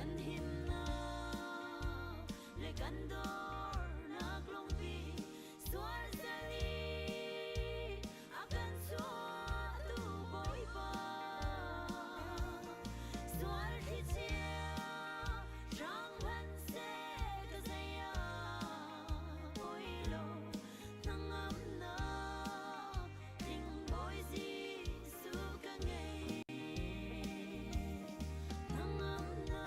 Kan himnak le kan dornak lungpi sual sal i a kan chuahtu Bawipa. Sual thlichia hrang hmanhseh ka zei ah poi lo hnangamnak ding Bawi Jesuh ka ngei. Hnangamnak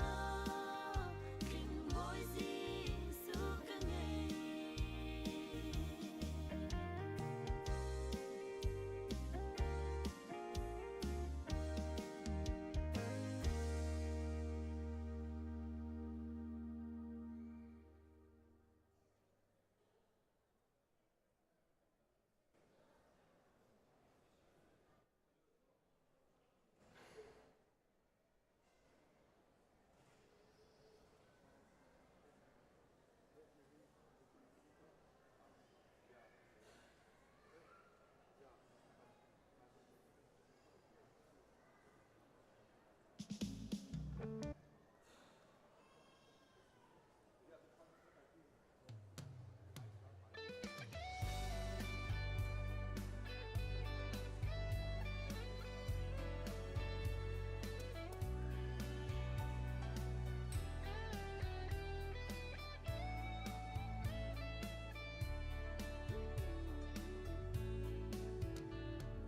tling Bawi Jesuh ka ngei.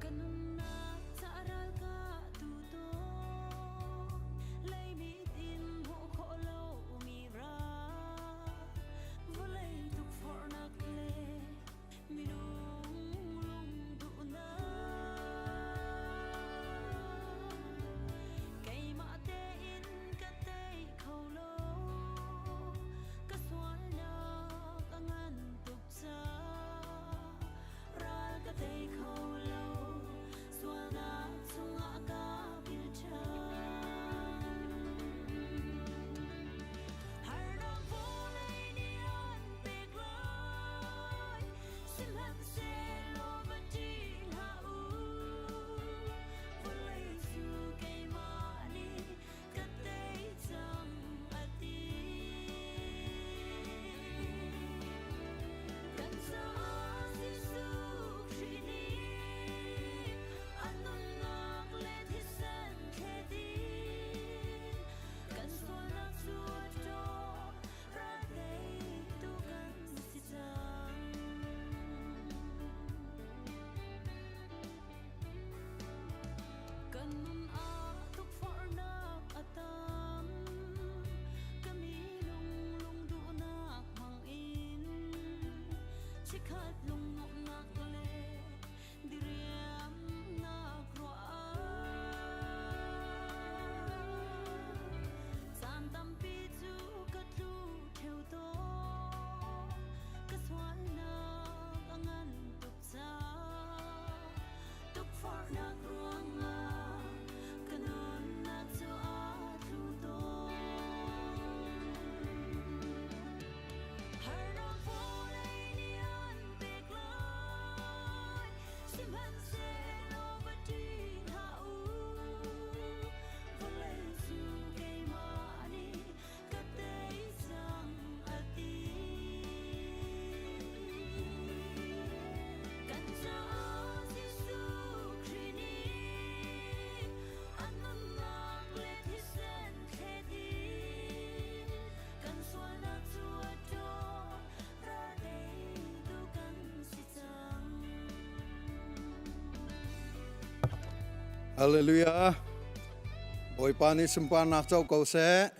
Ka nunnak ca ral ka tu tawn leimit in hmuh khawh lomi ral vawlei tukforhnak le minung lungduhnak keimah tein ka tei kho lo ka sualnak a ngan tuk caah ral ka tei kho lo sualnak chungah ka pil ṭhan. Harnak vawlei nih an pek lai, sihmanhsehlaw va ṭih hlah u. Vawlei cu keimah nih ka tei cang, a ti. Kan caah Jesuh Khrih nih a nunnak le thisen thlet in kan sualnak cu a ṭawh ral teitu kan si cang. Kan nun ah tukforhnak a tam, ka minung lungduhnak hmangin chikkhat lungnuamhnak le diriamnak ruah ah caan tampi cu ka tlu ṭheo tawn, ka sualnak a ngan tuk caah tukforhnak ruangah ka nunnak cu aa tlu tawn. Harnak vawlei nih an pek lai, sihmanhsehlaw va ṭih hlah u. Vawlei cu keimah nih ka tei cang, a ti. Kan caah Jesuh Khrih nih a nunnak le thisen thlet in kan sualnak cu a ṭaw ral teitu kan si cang. Hallelujah. Bawipa nih sunparnak co ko seh.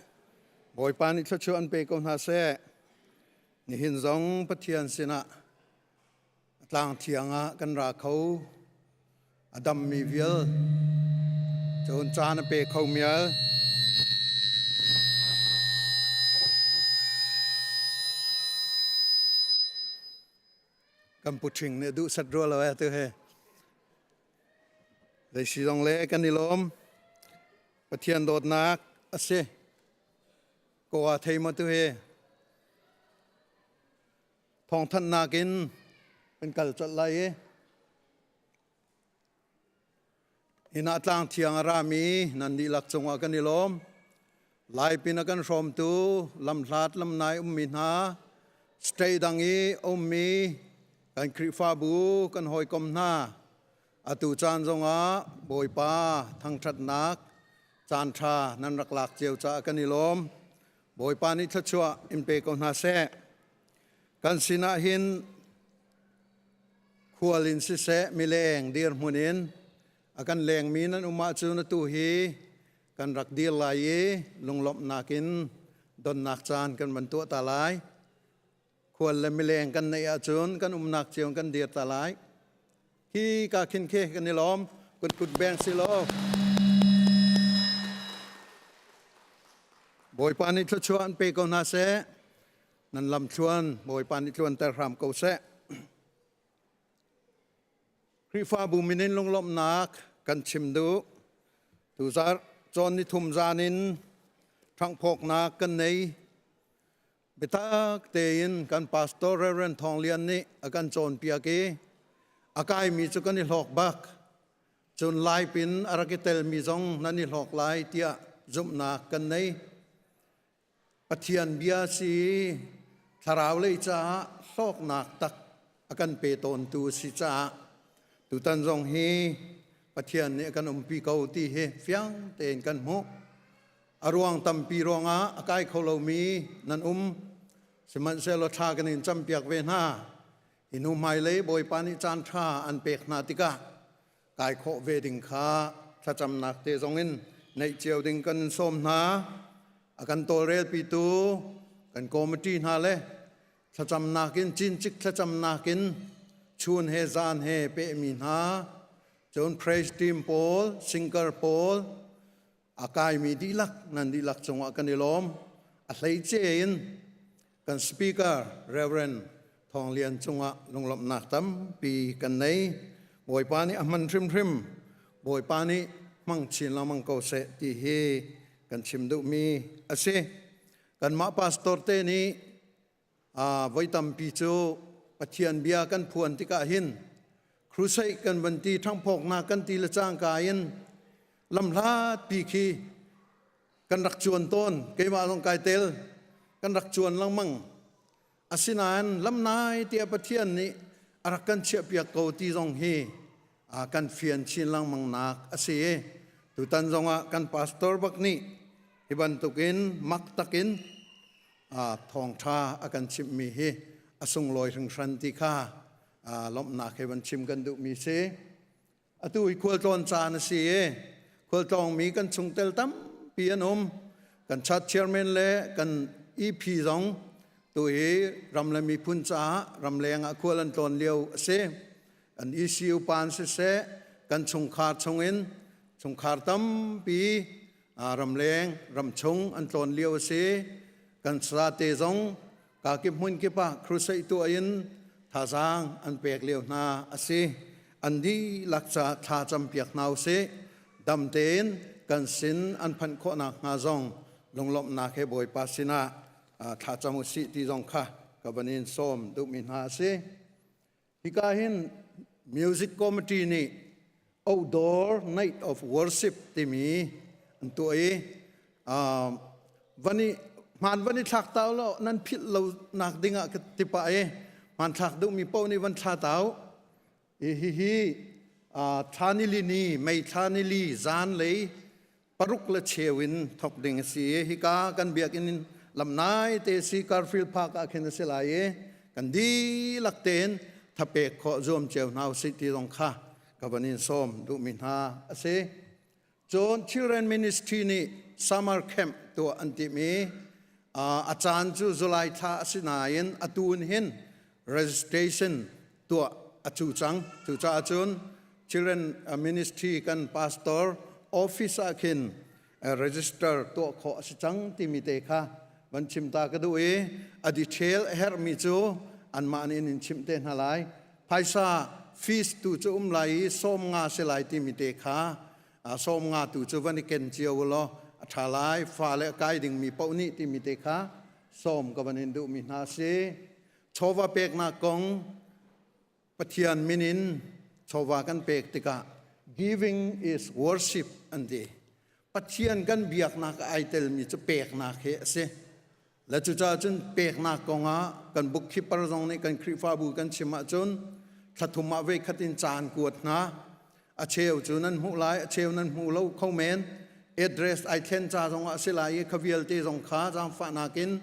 Bawipa nih thluachuah an pe ko hna seh. Nihin zong Pathian sinah tlang thiang ah kan ra kho. A dammi vial cun caan a pe kho mial. Kan puṭhing nih duh sat rua lo eh tu he. Zei si zong le kan i lawm. Pathian dawtnak a si. Ko a thei ma tu he. Thawngthanhnak in kan kal colh lai i Inn ah tlang thiang a rami nan dihlak cungah kan i lawm. Laipin a kan hrawmtu lamhlat lamnai ummi hna, state dang i ummi kan Khrihfabu kan hawikom hna, atu caan zongah Bawipa thangṭhatnak caan ṭha nan rak lak cio caah kan i lawm. Bawipa nih thluachuah in pe ko hna seh. Kan sinah hin khual in siseh mileng dirhmun in a kan lengmi nan um ahcun atu hi kan rak dir lai i lunglawmhnak in donnak caan kan van tuah ta lai. Khual le mileng kan neih ahcun kan umnak cio kan dir ta lai. Hi ka khin khi kan i lawm. Kut kut beng si law. Bawipa nih thluachuah an pe ko hna seh. Nan lamthluan Bawipa nih tluanter hram ko seh. Khrihfabu min in lunglawmhnak kan chim duh. Tuzarh cawn ni thum zan in ṭhanghphawknak kan nei. Biatak tein kan pastor Reverend Thawng Lian nih a kan cawnpiak i a kaimi cu kan i hlawk bak. Cun laipin a rak i telmi zong nan i hlawk lai tiah zumhnak kan nei. Pathian bia si thlarau lei caah hlawknak tak a kan pe tawntu a si caah tutan zong hi Pathian nih a kan umpi ko ti hi fiang tein kan hmuh. A ruang tampi ruangah a kai kho lomi nan um. Sihmanhsehlaw thla kan in campiak ve hna. Hi hnu hmailei Bawipa nih caan ṭha an pek hna tikah kai khawh ve ding kha thlacamnak te zongin neih cio ding kan sawm hna. A kan tawlrelpitu kan committee hna le thlacamnak in cincik thlacamnak in chun he zan he pehmi hna cun praise team pawl singer pawl a kaimi dihlak nan dihlak cungah kan i lawm. A hleice in kan speaker Reverend Thawng Lian cungah lunglawmhnak tampi kan nei. Bawipa nih a hman hrimhrim. Bawipa nih hmang chin lengmang ko seh ti hi kan chim duhmi a si. Kanmah pastor te nih voi tampi cu Pathian bia kan phuan tikah hin crusade kan van ti ṭhangphawknak kan ti le cangka in lamhlat pi khi kan rak cuan tawn. Keimah zong kai tel, kan rak cuan lengmang. Asinain lamnai tiah Pathian nih a rak kan chiahpiak ko ti zong hi kan fian chin lengmang nak a si. Tutan zongah kan pastor bak nih hi bantukin mak takin thawngṭha a kan chimhmi hi a sunglawi hringhran ti kha lawmhnak he van chim kan duhmi si. Atu hi khualtlawn caan a si i khualtlawngmi kan chungtel tampi an um. Kan chat chairman le kan EP zong tu hi ram le miphun caah ramleng ah khual an tlawn lio a si. Kan ECU pan siseh, kan chungkhar chungin chungkhar tampi ramleng ramchung an tlawn lio a si. Kan sate zong kakip hmun kip ah crusade tuah in thazaang an pek lio hna a si. An dihlak ca thla campiak hna usih. Dam tein kan sin an phanh khawhnak hnga zong lunglawmhnak he Bawipa sinah thla cam usih ti zong kha ka van in sawm duhmi hna a si. Hika hin music committee nih Outdoor Night of Worship timi an tuah i van i hmaan van i thlak tau lo nan philh lo nak ding ah ka ti pah i hmanthlak duhmi paoh nih van thla tau. Hihi thla nili ni May thla nili zan lei 6:15 in thok ding a si i hika kan biakinn in lamnai te si Garfield Park ah khin a si lai i kan dihlak tein thapek khawh zuam cio hna usih ti zong kha ka van in sawm duhmi hna a si. Cun Children Ministry nih summer camp tuah an timh i a caan cu July thla a si nain atu in hin registration tuah a cu cang. Cucaah cun Children Ministry kan pastor office ah khin register tuah khawh a si cang timi te kha van chim ta ka duh i a detail a herhmi cu anmah nih in chimh te hna lai. Phaisa fees tu cu um lai i 50 si lai timi te kha 50 tu cu van i ken cio u law a ṭha lai. Fale a kai dingmi paoh nih timi te kha sawm ka van in duhmi hna si. Chawva peknak kong, Pathian min in chawva kan pek tikah giving is worship an ti. Pathian kan biaknak ai telmi cu peknak hi a si. Le cucaah cun peknak kongah kan bookkeeper zong nih kan Khrihfabu kan chim ahcun thlathum ah voikhat in caan kuat hna. A cheu cu nan hmuh lai, a cheu nan hmu lo kho men. Address ai thlen ca zongah a si lai i kha vialte zong kha zaangfahnak in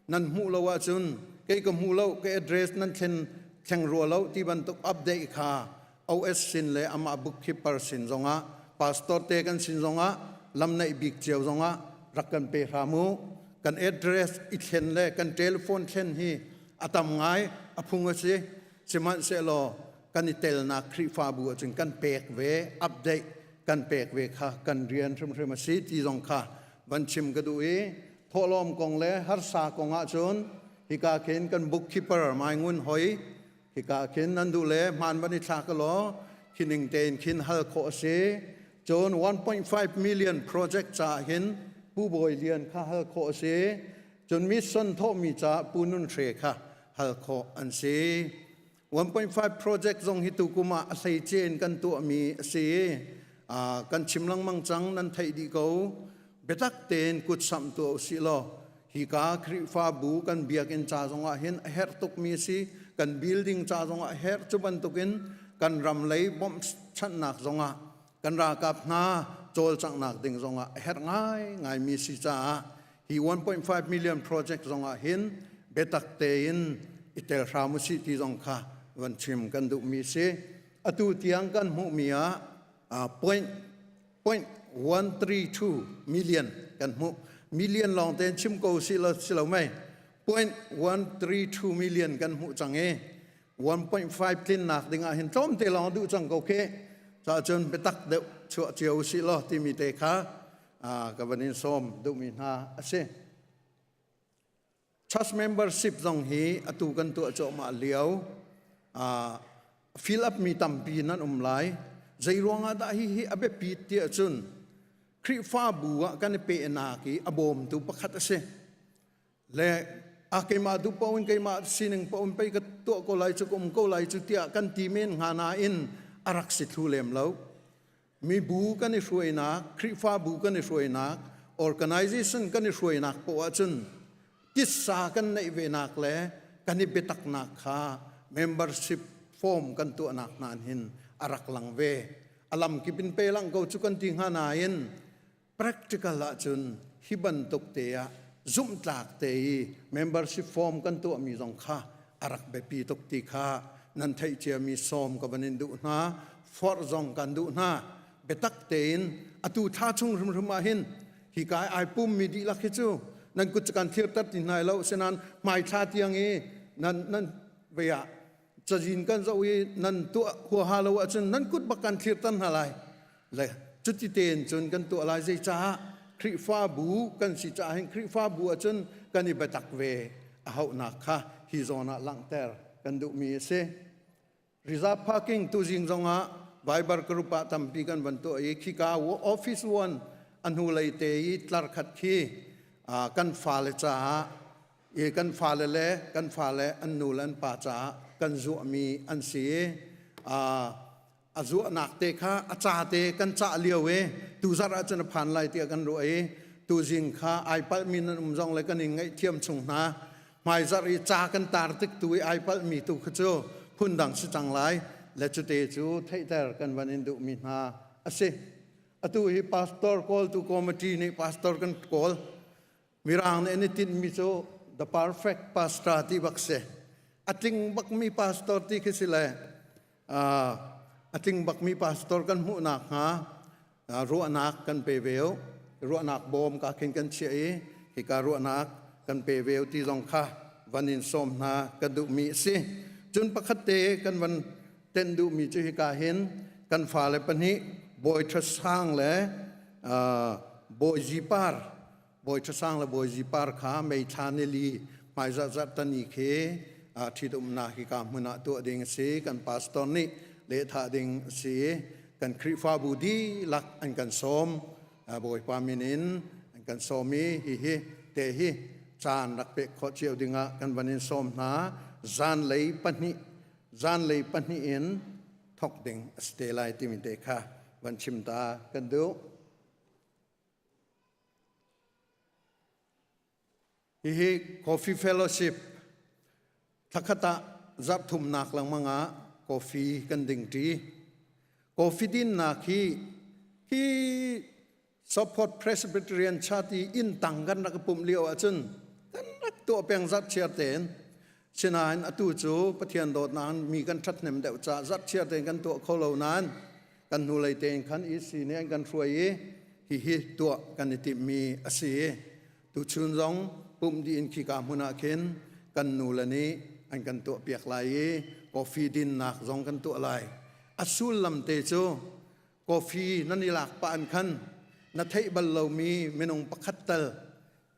nan hmuh lo ahcun kei ka hmu lo, ka address nan thlen thleng rua lo ti bantuk update kha OS sin le amah bookkeeper sin zongah pastor te kan sin zongah lam naih bik cio zongah rak kan pe hram u. Kan address i thlen le kan telephone thlen hi a tam ngai, a phung a si. Sihmanhsehlaw kan i telnak Khrihfabu ahcun kan pek ve, update kan pek ve kha kan rian hrimhrim a si ti zong kha van chim ka duh i thawhlawm kong le harsa kong ahcun hika khin kan bookkeeper Mai Ngun Hoi hika khin nan duh le hmaan van i thlak law khining tein khin hal khawh a si. Cun 1.5 million project caah hin Pu Bawi Lian kha hal khawh a si. Cun mission thawhmi caah Pu Nun Hre kha hal khawh an si. 1.5 project zong hi tukum ah a hleice in kan tuahmi a si. Kan chim lengmang cang, nan theih dih ko. Biatak tein kut samh tuah usih law hika Khrihfabu kan biakinn ca zongah hin a herh tukmi a si. Kan building ca zongah a herh. Cu bantukin kan ram lei bawmhchanhnak zongah kan ralkap hna cawlcanghnak ding zongah a herh ngaingaimi si caah hi 1.5 million project zongah hin biatak tein i tel hram usih ti zong kha van chim kan duhmi si. Atu tiang kan hmuhmi ah point point 132 million kan hmuh. Million lawng tein chim ko si lo si lo mei. Point 132 million kan hmuh cang i 1.5 tlinnak ding ah hin tlawmte lawng duh cang ko khi. Ca cun biatak deuh chuah cio usih law timi te kha ka van in sawm duhmi hna a si. Church membership zong hi atu kan tuah cuahmah lio. Fill up mi tampi nan um lai. Zei ruangah dah hi hi a biapit tiah cun Khrihfabu ah kan i pehnak i a bawmtu pakhat a si. Le a keimah duh paoh in keimah sining paoh in pei ka tuah ko lai cu ka um ko lai cu tiah kan ti men hnga nain a rak si thlu lem lo. Mibu kan i hruainak, Khrihfabu kan i hruainak, organization kan i hruainak poah ahcun titsa kan neih venak le kan i biataknak kha membership form kan tuahnak hna hin a rak lang ve. A lamkip in pe lang ko cu kan ti hnga nain practical ahcun hi bantuk te ah zumhtlak te i membership form kan tuahmi zong kha a rak biapi tuk ti kha nan theih ciami sawm ka van in duh hna, forh zong kan duh hna. Biatak tein atu thla chung hrimhrim ah hin hika ai pummi dihlak hi cu nan kut cu kan thirter ti hna lo, sinan hmaithla tiang i nan nan vei ah cazin kan zoh i nan tuah huaha lo ahcun nan kut bak kan thlirter hna lai. Le cuti tein cun kan tuah lai, zeicaah Khrihfabu kan si caah hin Khrihfabu ahcun kan i biatak ve a hauhnak kha hi zawn ah langhter kan duhmi a si. Reserve parking tuzing zongah Viber group ah tampi kan van tuah i khika office one a hnulei te i tlar khat khi kan fale caah i kan fale le kan fale an nu le an pa caah kan zuahmi an si i a zuahnak te kha a ca te kan cah lio i tuzarh ahcun a phan lai tiah kan ruah i tuzing kha ai palhmi nan um zong le kan in ngaihthiam chung hna. Hmaizarh i ca kan tar tik tu i ai palhmi tu kha cu phundang si cang lai le cute cu theihter kan van in duhmi hna a si. Atu hi pastor kawltu committee nih pastor kan kawl. Mirang nih an i tinhmi cu the perfect pastor ti bak si. A tling bakmi pastor ti khi si le a tling bakmi pastor kan hmuh nakhnga ruahnak kan pe ve u. Ruahnak bawm ka khin kan chiah i hika ruahnak kan pe ve u ti zong kha van in sawm hna kan duhmi a si. Cun pakhat te kan van tenh duhmi cu hika hin kan fale pahnih Bawi Ṭha Sang le Bawi Zi Par, Bawi Ṭha Sang le Bawi Zi Par kha May thla nili hmaizarh zarhtani khi ṭhitumnak hika hmun ah tuah ding a si. Kan pastor nih lehthah ding a si. Kan Khrihfabu dihlak an kan sawm. Bawipa min in an kan sawm i hihi te hi caan rak pek khawh cio dingah kan van in sawm hna. Zanlei pahnih, zanlei pahnih in thok ding a si te lai timi te kha van chim ta kan duh. Hihi Coffee Fellowship thlakhat ah zarhthumnak lengmang ah coffee kan ding ṭi. Coffee dinnak hi hi Support Presbyterian Church i inn tang kan rak i pumh lio ahcun kan rak tuah peng zarhchiar tein. Sinain atu cu Pathian dawtnak in mi kan ṭhathnem deuh caah zarhchiar tein kan tuah kho lo nain kan hnulei tein khan EC nih an kan hruai i hihi tuah kan i timhmi a si. Tuchun zong pumh dih in khika hmun ah khin kan nule nih an kan tuahpiak lai i coffee dinnak zong kan tuah lai. A sullam te cu coffee nan i lak pah in khan na theih bal lomi minung pakhat tal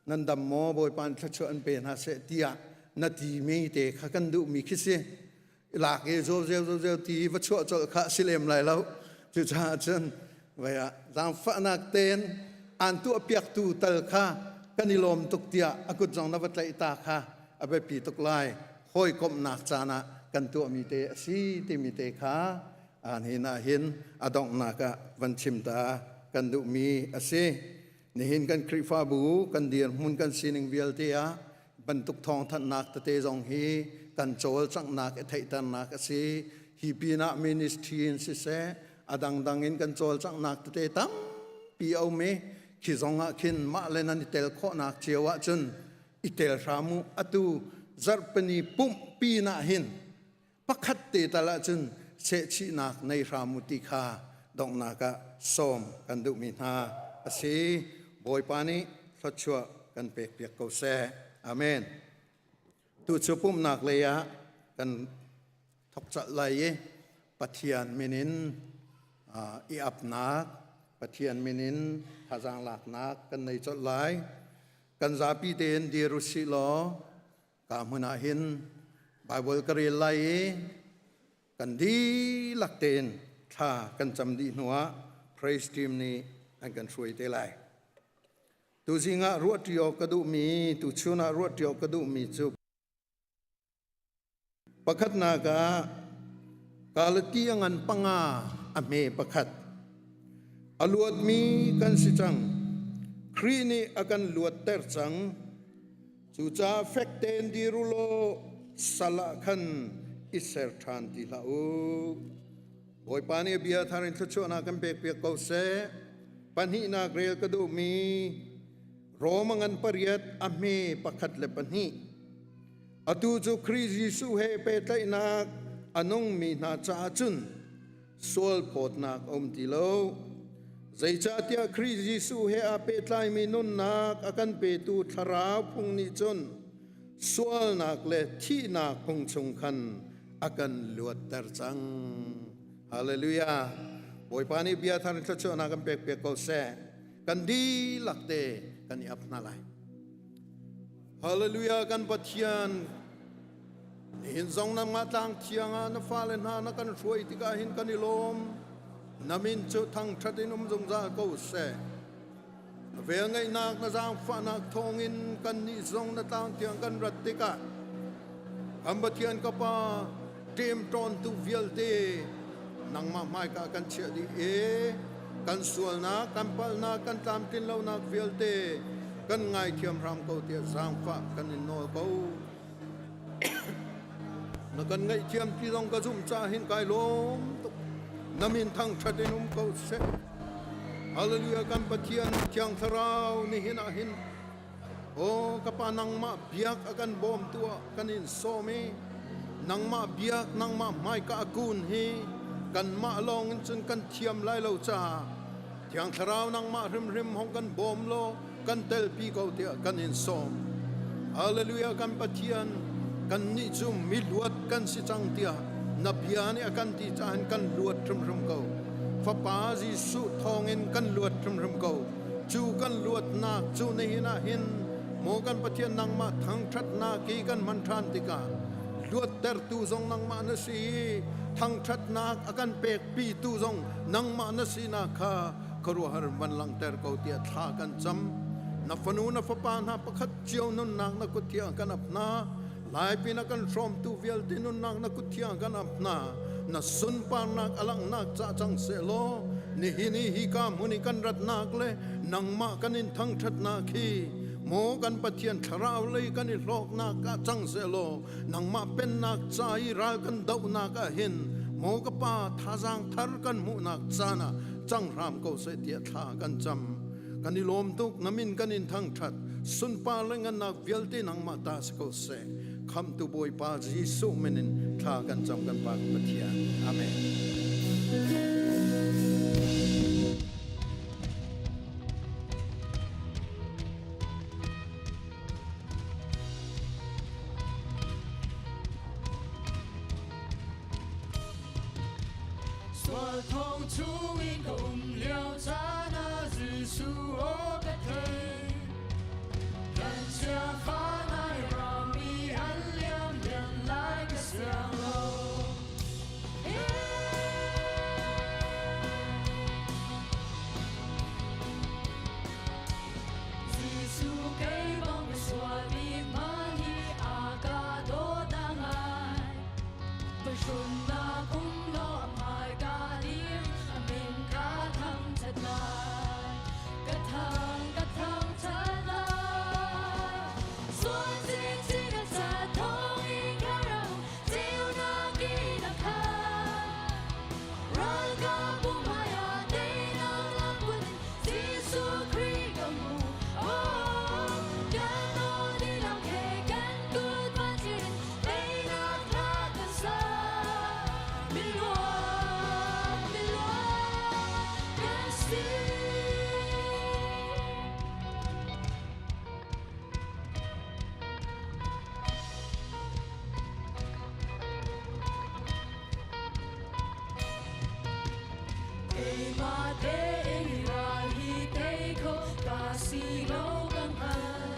nan dam maw, Bawipa in thluachuah an pe hna seh tiah na timi te kha kan duhmi khi si. Lak i zo zeu zo zeu ti va chuah colh kha si lem lai lo. Cucaah cun vai ah zaangfahnak tein aan tuahpiaktu tal kha kan i lawm tuk tiah a kut zong na va tlaih ta kha a biapi tuk lai. Hawikomhnak caan ah kan tuahmi te a si timi te kha aan hin ah hin a donghnak ah van chim ta kan duhmi a si. Nihin kan Khrihfabu kan dirhmun kan sining vialte ah bantuk thawngthanhnak tete zong hi kan cawlcanghnak i theihternak a si. Hi pinah ministry in siseh, a dangdang in kan cawlcanghnak tete tampi a um i khi zong ah khin mah le nan i tel khawhnak cio ahcun i tel hram u. Atu zarhpini pumh pinah hin pakhat te tal ahcun sehchihnak nei hram u ti kha donghnak ah sawm kan duhmi hna a si. Bawipa nih thluachuah kan pekpiak ko seh. Amen. Tu cu pumhnak lei ah kan thok colh lai i Pathian min in i apnak, Pathian min in thazaang laknak kan nei colh lai. Kan zapi tein dir u sih law ka hmun ah hin Bible ka rel lai i kan dihlak tein thla kan cam dih hnuah praise team nih an kan hruai te lai. Tuzing ah ruahṭi awk ka duhmi, tuchun ah ruahṭi awk ka duhmi cu pakhatnak ah Galati a ngan panga a hme pakhat. A luatmi kan si cang. Khrih nih a kan luatter cang. Cucaah fek tein dir u law sal ah khan i ser ṭhan ti hlah u. Bawipa nih a bia thar in thluachuahnak kan pekpiak ko seh. Pahnihnak rel ka duhmi Roma ngan pariat a hme pakhat le pahnih. Atu cu Khrih Jesuh he pehtlaihnak a nungmi hna caah cun sual phawtnak a um ti lo. Zeicahtiah Khrih Jesuh he aa pehtlaimi nunnak a kan petu Thlarau phung nih cun sualnak le thihnak phung chung khan a kan luatter cang. Hallelujah. Bawipa nih bia thar in thluachuahnak kan pekpiak ko seh. Kan dihlak te kan i ap hna lai. Hallelujah kan Pathian, nihin zong nangmah tlang thiang ah na fale hna na kan hruai tikah hin kan i lawm. Na min cu thangṭhat in um zungzal ko seh. Na velngeihnak, na zaangfahnak thawngin kannih zong na tlang tiang kan rat tikah kan Pathian ka Pa ṭemṭawntu vialte nangmah hmaika kan chiah dih i kan sualnak, kan palhnak, kan tlamtlin lonak vialte kan ngaithiam hram ko tiah zaangfah kan in nawl ko. Na kan ngaihthiam ti zong ka zumh caah hin kai lawm tuk. Na min thangṭhat in um ko seh. Hallelujah kan Pathian Thiang Thlarau nihin ah hin Aw ka pa, nangmah biak a kan bawmtu ah kan in sawm i nangmah biak, nangmah hmaika a kun hi kanmah lawng in cun kan thiam lai lo caah Thiang Thlarau nangmah hrimhrim hong kan bawm law kan telpi ko tiah kan in sawm. Hallelujah kan Pathian, kannih cu miluat kan si cang tiah na bia nih a kan ti caah kan luat hrimhrim ko. Fapa Jesuh thawngin kan luat hrimhrim ko. Cu kan luatnak cu nihin ah hin maw kan Pathian nangmah thangṭhatnak i kan hman ṭhan tikah luattertu zong nangmah na si i thangṭhatnak a kan pekpitu zong nangmah na sinak kha khuaruahhar van langhter ko tiah thla kan cam. Na fanu na fapa hna pakhat cio nunnak na kut thiang kan ap hna. Laipi na kan hrawmtu vialte nunnak na kut thiang kan ap hna. Na sunparnak a langhnak ca cang seh law nihin i hika hmun i kan ratnak le nangmah kan in thangṭhatnak hi Maw kan Pathian, thlarau lei kan i hlawknak ah cang sehlaw, nangmah pennak ca i ral kan dohnak ah hin, maw ka Pa, thazaang thar kan hmuhnak caan ah cang hram ko seh tiah thla kan cam. Kan i lawm tuk. Na min kan in thangṭhat. Sunpar le ngannak vialte nangmah ta si ko seh. Khamtu Bawipa Jesuh min in thla kan cam, kan Pa Pathian. Amen. Sual thong chungin ka um lio caan ah Jesuh aw ka thei. Kan chia fa nai rami an liam liam lai ka siang lo. Jesuh kei bang misual mi hmanh hi a ka dawt a ngai. Pahrunak um lo a hmai ka dir, a min ka thangṭhat lai. Ka thang, ka thangṭhat lai. Sual chinchin ka ca thawngin ka ram, ceunak in a khat. Ralkapbu hmaiah teinak lamkut in Jesuh Khrih ka hmu. Oh, kan aw dihlak he kan kut van in teinak hla kan sa. Miluat, miluat kan si. Keimah tein ral hi tei kho ka si lo ka hngal.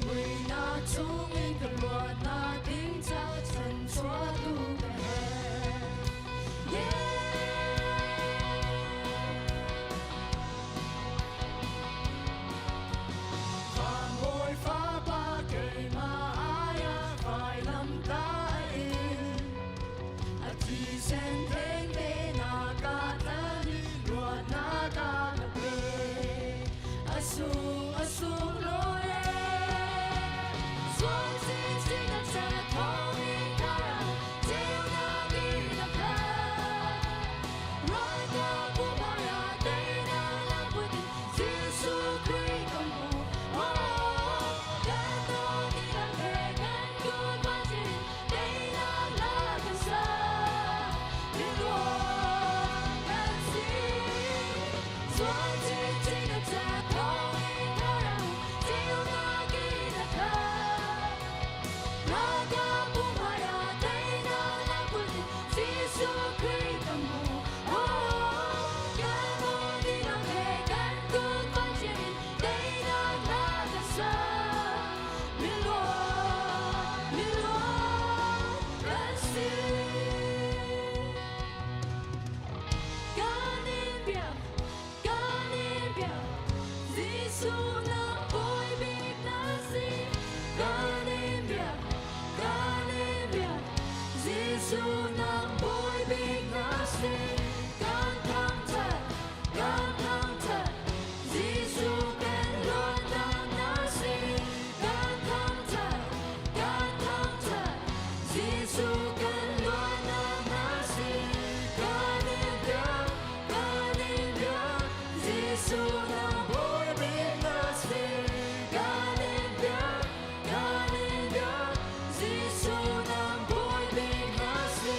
Muihnak chungin ka luatnak ding ca chanchuahtu ka herh. Yeah! Van Bawi Fapa keimah ai ah vailamtah in a thisen thengte na ka tlan i luatnak a ka pek. A sung, a sung lawi e. Sual chinchin a ca thawngin ka ram, ceunak in a khat. Ralkapbu hmaiah teinak lamkut in Jesuh Khrih ka hmu. Oh, kan aw dihlak he kan kut van in teinak hla kan sa. Miluat kan si. Sual chinchin a ca thawngin ka ram, ceunak in a khat. Ralkapbu hmaiah teinak lamkut in Jesuh Khrih ka hmu. Oh, kan aw dihlak he kan kut van in teinak hla kan sa. Miluat, miluat kan si. Kan in biak, kan in biak, Jesuh na Bawi bik na si. Kan in biak, kan in biak, Jesuh na Bawi bik na si. Kan thangṭhat, kan thangṭhat, Jesuh kan luatnak na si. Kan thangṭhat, kan thangṭhat, Jesuh kan luatnak na si. Kan in biak, kan in biak, Jesuh na Bawi bik na si. Kan in biak, kan in biak, Jesuh na Bawi bik na si.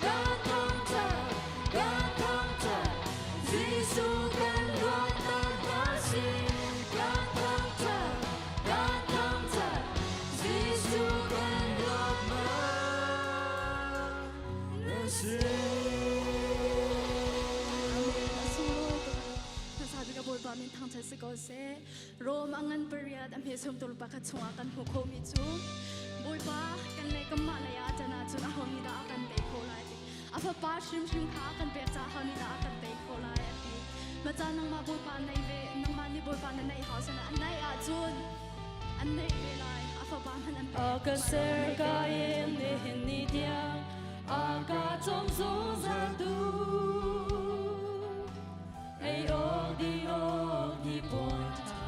Kan thangṭhat, kan thangṭhat, Jesuh kan luatnak na si. Kan thangṭhat, kan thangṭhat, Jesuh kan luatnak na si. Amen. A sunglawi tuk. Hmasa bik a Bawipa min thangṭhat si ko seh. Rom a ngan 8 a hme 31 chungah kan hmuh khomi cu Bawipa kan lei kanmah lei ah ṭan ahcun aho nih dah a kan tei khawh lai ti. A fapa hrimhrim kha a kan pek caah aho nih dah a kan tei khawh lai a ti. Maca nangmah Bawipa nei ve, nangmah nih Bawipa na neih hau sana an neih ahcun an neih ve lai. A fapa hmanh an pek. A ka ser ka in nihin ni tiang a ka cawm zungzal tu. Ei awk din awk hnipuan ṭha.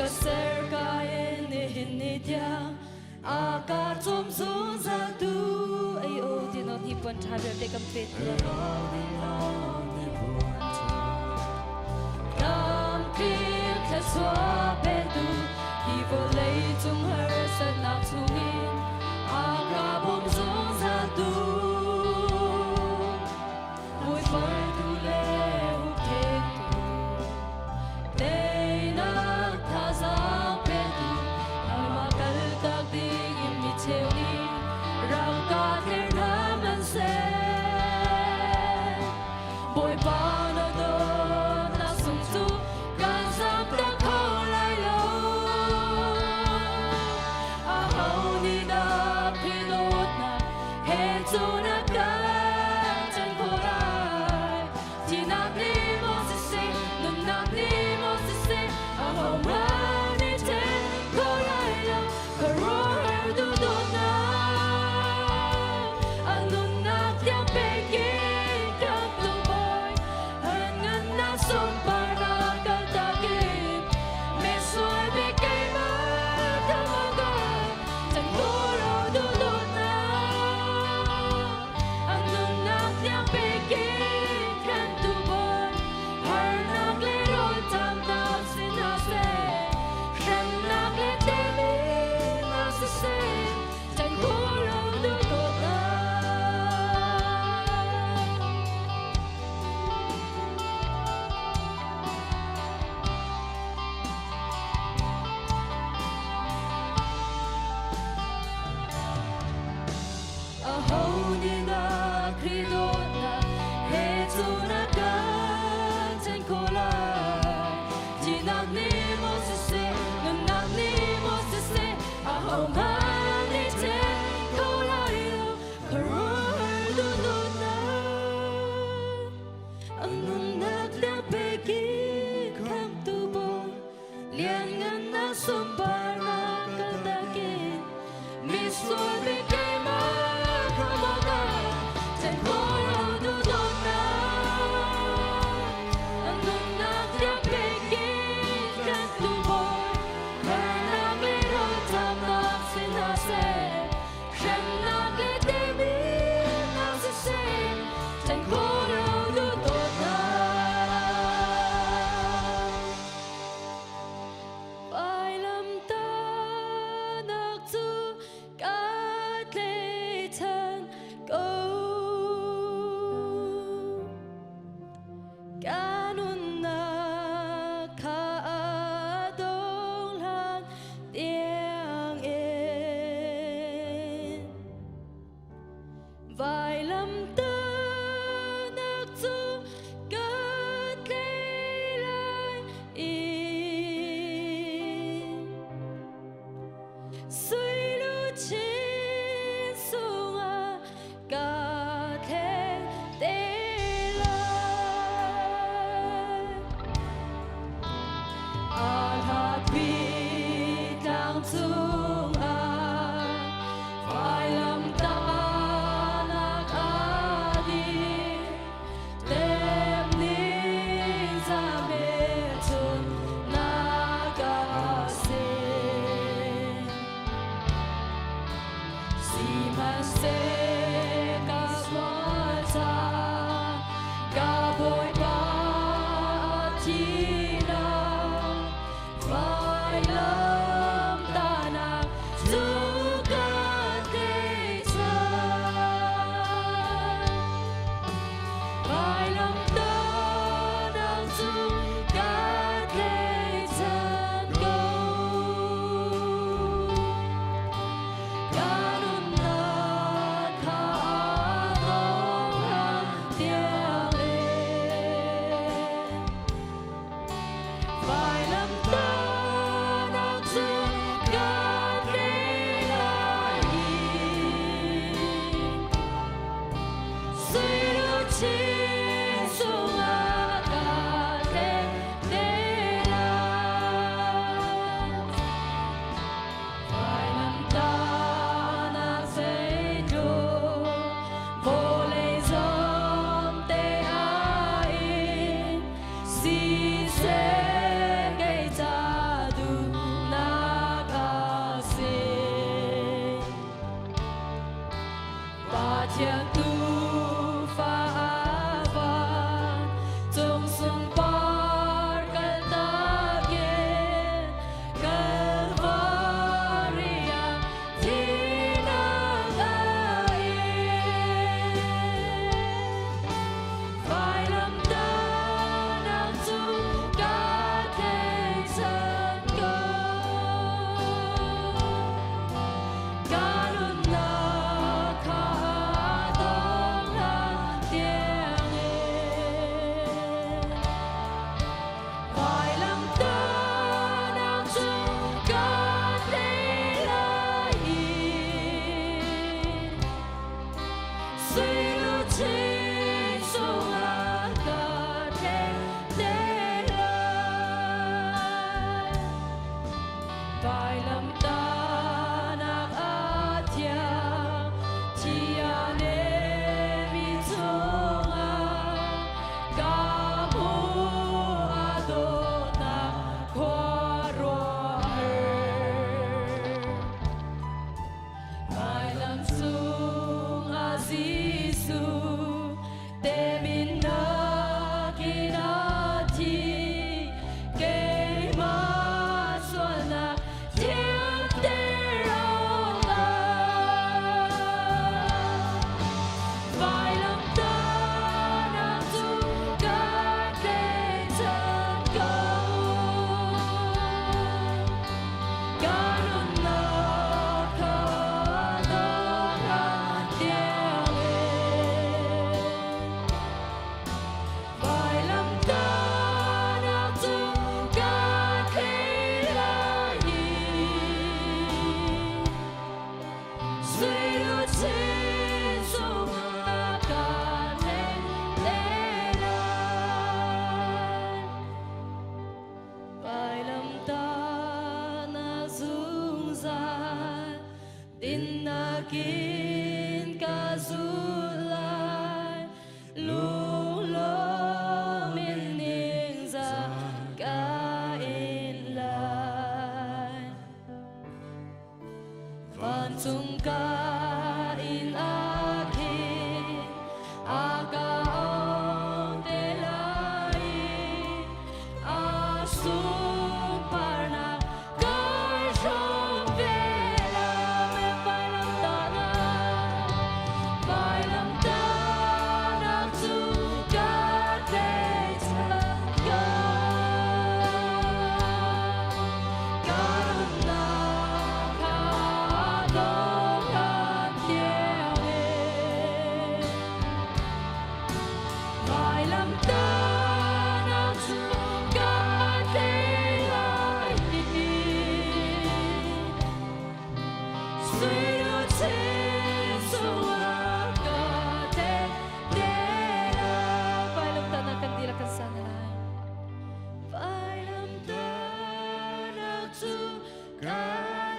Ka ser ka in nihin ni tiang a ka cawm zungzal tu. Ai o ti non hi puan tha vialte kan pet. Lam tling thluachuah petu hi vawlei cung harsatnak chungin a ka bawm zungzal tu. Muifartu le hupphengtu teinak thazaang petu amah kaltak ding in mi cheu nih rak ka tler hna hmanhseh. Bawipa na dawtnak sung cu kan zamtak kho lai lo. Aho nih dah philh dawtnak he cu na kan chan khawh lai? Thihnak nih maw siseh, nunnak nih maw siseh, ahohmanh nih ṭhen kho lai lo. Khuaruahhar duhdawtnak, a nunnak tiang pek in kan tubawi, ngannak sunparnak kaltak in misual bik keimah khamh chan khawh lo duhdawtnak, a nunnak tiang pek in kan tubawi, harnak le rawlṭamnak si hna seh, hremnak le temhinnak siseh, chan khawh lo duhdawtnak. Aho nih dah Khrih dawtnak he cu na kan ṭhen khawh lai? Thihnak nih maw siseh, nunnak nih maw siseh, ahohmanh nih ṭhen kho lai lo. Khuaruahhar duhdawtnak, a nunnak tiang pek in khamhtu Bawi, lianngannak sunparnak kaltak in misual bik keimah khamh awkah ṭhen khawh lo duhdawtnak, a nunnak tiang pek in kan tubawi, harnak le rawlṭamnak si hna seh, hremnak le temhinnak siseh, ṭhen khawh lo duhdawtnak. Vailamtahnak cu ka tlaihchan ko. Ka nunnak kha a dong hlan tiangin. Vailamtahnak cu ka tlei lai i Sui luchin sungah ka thleng te lai. A hlatpi tlang cungah vailamtahnak a ding. Tem ning za hmelchun na ka sin. Sihmanhseh ka sual ca ka Bawipa a thihnak vailamtahnak cu ka tlaihchan. Vailamtahnak cu ka tlaihchan ko. Ka nunnak Pathian tuufa a van cung sunpar kaltak in Kalvari ah thihnak a in. Vailamtahnak cu ka tleican ko. Ka nunnak kha dongnak tiangin. Vailamtahnak cu ka tlei lai i Sui luchin cungah ka tlei te lai. Vailamtahnak a thiang, thi a nemi chungah ka hmuh a dawtnak khuaruahhar. Vailam cungah Jesuh teminnak in a thi, keimah sualnak thianter awkah. Vailamtahnak cu ka tleican ko. Ka nunnak kha dongnak tiangin. Vailamtahnak cu ka tlei lai i Sui luchin cungah ka tlei te lai. Vailamtahnak zungzal dinnak in ka zul lai. Lunglawm in ningzah ka in lai. Vancung ka in a khin, a ka auh te lai i a sunparnak kai hrawm ve lai. Vailamtahnak, vailamtahnak cu ka tleican ko. Ka nunnak kha dongnak tiangin. Vailamtahnak cu ka tlei lai i Sui luchin cungah ka tlei te lai. Vailamtahnak kan dihlak kan sa hna lai. Vailamtahnak cu ka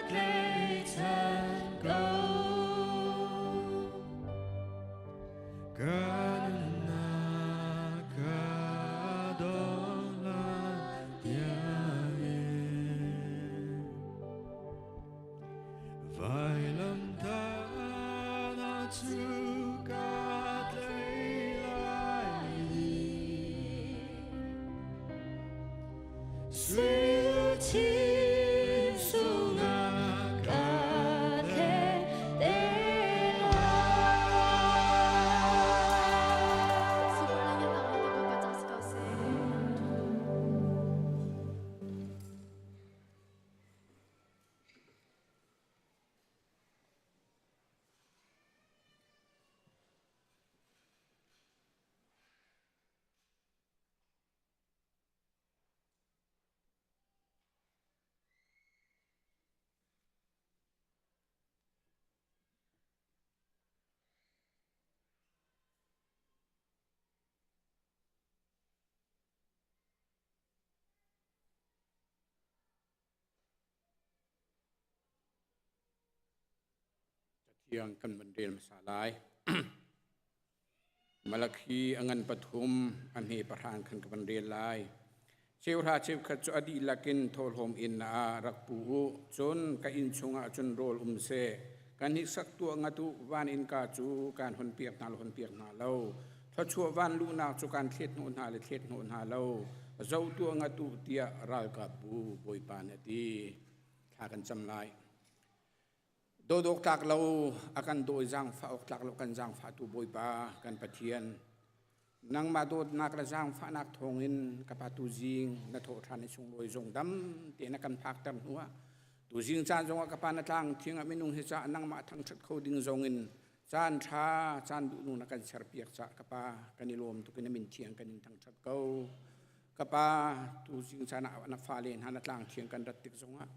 tleican ko. Ka nunnak ka dongnak tiangin Vailamtahnak cu ka tlei lai i Sui luchin cungah ka tlei te lai. Super langit ang ating pagpapatsa sa kause. Cathiang kan van rel hmasa lai. Malakhi a ngan pathum a hme pahrang khan ka van rel lai. Cheuhra cheukhat cu a dihlak in thawhlawm inn ah rak pu u, cun ka inn chungah cun rawl um seh. Kan hniksak tuah ngat u, van innka cu kaan hunpiak hna lo hunpiak hna lo. Thluachuah van luhnak cu kaan thlet hnawh hna le thlet hnawh hna lo. Zoh tuah ngat u, tiah ralkapbu Bawipa nih a ti. Thla kan cam lai. Dawdawk tlak lo a kan dawi zaangfah awk tlak lo kan zaangfahtu Bawipa kan Pathian nangmah dawtnak le zaangfahnak thawngin ka pa tuzing na thawh ṭhan i sunglawi zong dam tein na kan phakter hnuah tuzing caan zongah ka pa na tlang thiang ah minung hi caah nangmah thangṭhat kho ding zongin caan ṭha caan duhnung na kan serpiak caah ka pa kan i lawm tuk in na min thiang kan in thangṭhat ko. Ka pa tuzing caan ah na fale hna na tlang thiang kan rat tik zongah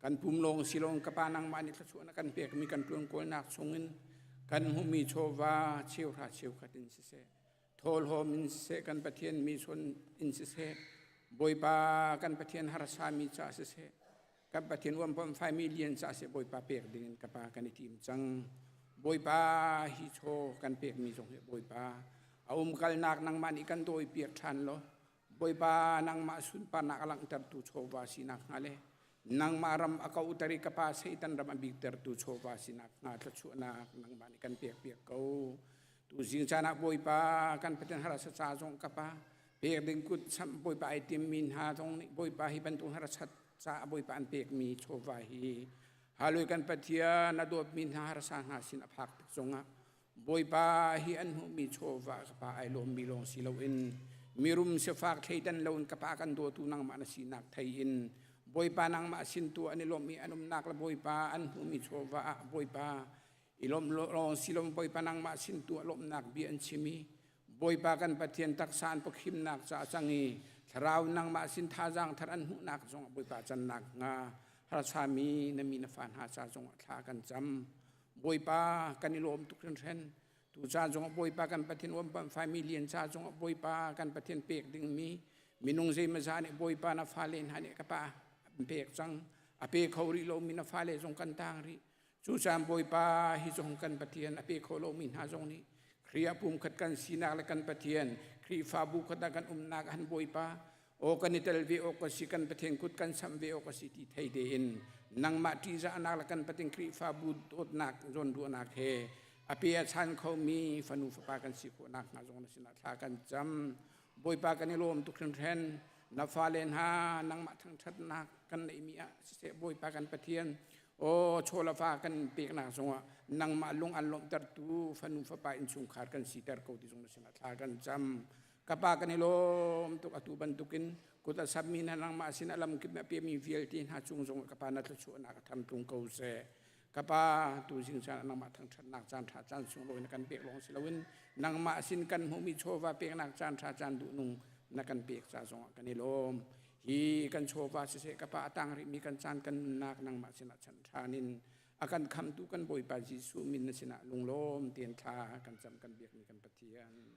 kan pum lawng si lawng ka pa nangmah nih thluachuah na kan pekmi kan ṭuan kawlnak chungin kan hmuhmi chawva cheuhra cheukhat in siseh thawhlawm in siseh kan Pathian mi chon in siseh Bawipa kan Pathian harsa mi ca siseh kan Pathian 1.5 million ca siseh Bawipa pek ding in ka pa kan i tim cang. Bawipa hi chaw kan pekmi zong hi Bawipa a umkalnak nangmah nih kan dawi piak ṭhan law Bawipa nangmah sunparnak a langhtertu chawva sinak hnga le nangmah ram a kauhter i ka pa Satan ram a biktertu chawva sinak hnga thluachuahnak nangmah nih kan pekpiak ko. Tuzing caan ah Bawipa kan Pathian harsa ca zong ka pa pek ding kut samh Bawipa ai timmi hna zong nih Bawipa hi bantuk harsat ca Bawipa an pekmi chawva hi Hallelujah kan Pathian a dawtmi hna harsa hna sin a phak tik zongah Bawipa hi an hmuhmi chawva ka pa ai lawmmi lawng si loin mirum sifak thleidan loin ka pa kan dawtu nangmah na sinak thei in Bawipa nangmah sin tu an i lawmh i an umnak le Bawipa an hmuhmi chawva ah Bawipa i lawmh lawng si loin Bawipa nangmah sin tu ah lawmhnak bia an chim i Bawipa kan Pathian taksa an pakhimnak ca cang i thlarau nangmah sin thazaang thar an hmuhnak zong Bawipa cannak hnga harsami na mi na fa hna ca zong ah thla kan cam. Bawipa kan i lawm tuk hringhran. Tu ca zongah Bawipa kan Pathian 1.5 million ca zongah Bawipa kan Pathian pek dingmi minung zeimazah nih Bawipa na fale hna nih ka pa an pek cang. A pe kho rih lomi na fale zong kan tang rih. Cu caan Bawipa hi zong kan Pathian a pe kho lomi hna zong nih Khrih ah pumkhat kan sinak le kan Pathian Khrihfabu khat ah kan umnak han Bawipa aw kan i tel ve awk a si kan Pathian kut kan samh ve awk a si ti thei tein nangmah ṭihzahnak le kan Pathian Khrihfabu dawtnak zawnruahnak he a pe a chan khomi fanu fapa kan si khawh nakhnga zong na sinah thla kan cam. Bawipa kan i lawm tuk hringhran. Na fale hna nangmah thangṭhatnak kan neihmi ah siseh Bawipa kan Pathian aw chawlafa kan peknak zongah nangmah lung an lawmhtertu fanu fapa innchungkhar kan siter ko ti zong na sinah thla kan cam. Ka pa kan i lawm tuk. Atu bantukin kut a sammi hna nangmah sin a lamkip na pemi vialte hna cung zong ka pa na thluachuahnak a tham tlung ko seh. Ka pa tu zing caan nangmah thangṭhatnak caan ṭha caan sunglawi na kan pek lawng si loin nangmah sin kan hmuhmi chawva peknak caan ṭha caan duhnung na kan pek ca zongah kan i lawm. Hi kan chawva siseh ka pa a tang rihmi kan caan kan nunnak nangmah sinah chan ṭhan in a kan khamtu kan Bawipa Jesuh min na sinah lunglawm tein thla kan cam kan biakmi kan Pathian. Amen.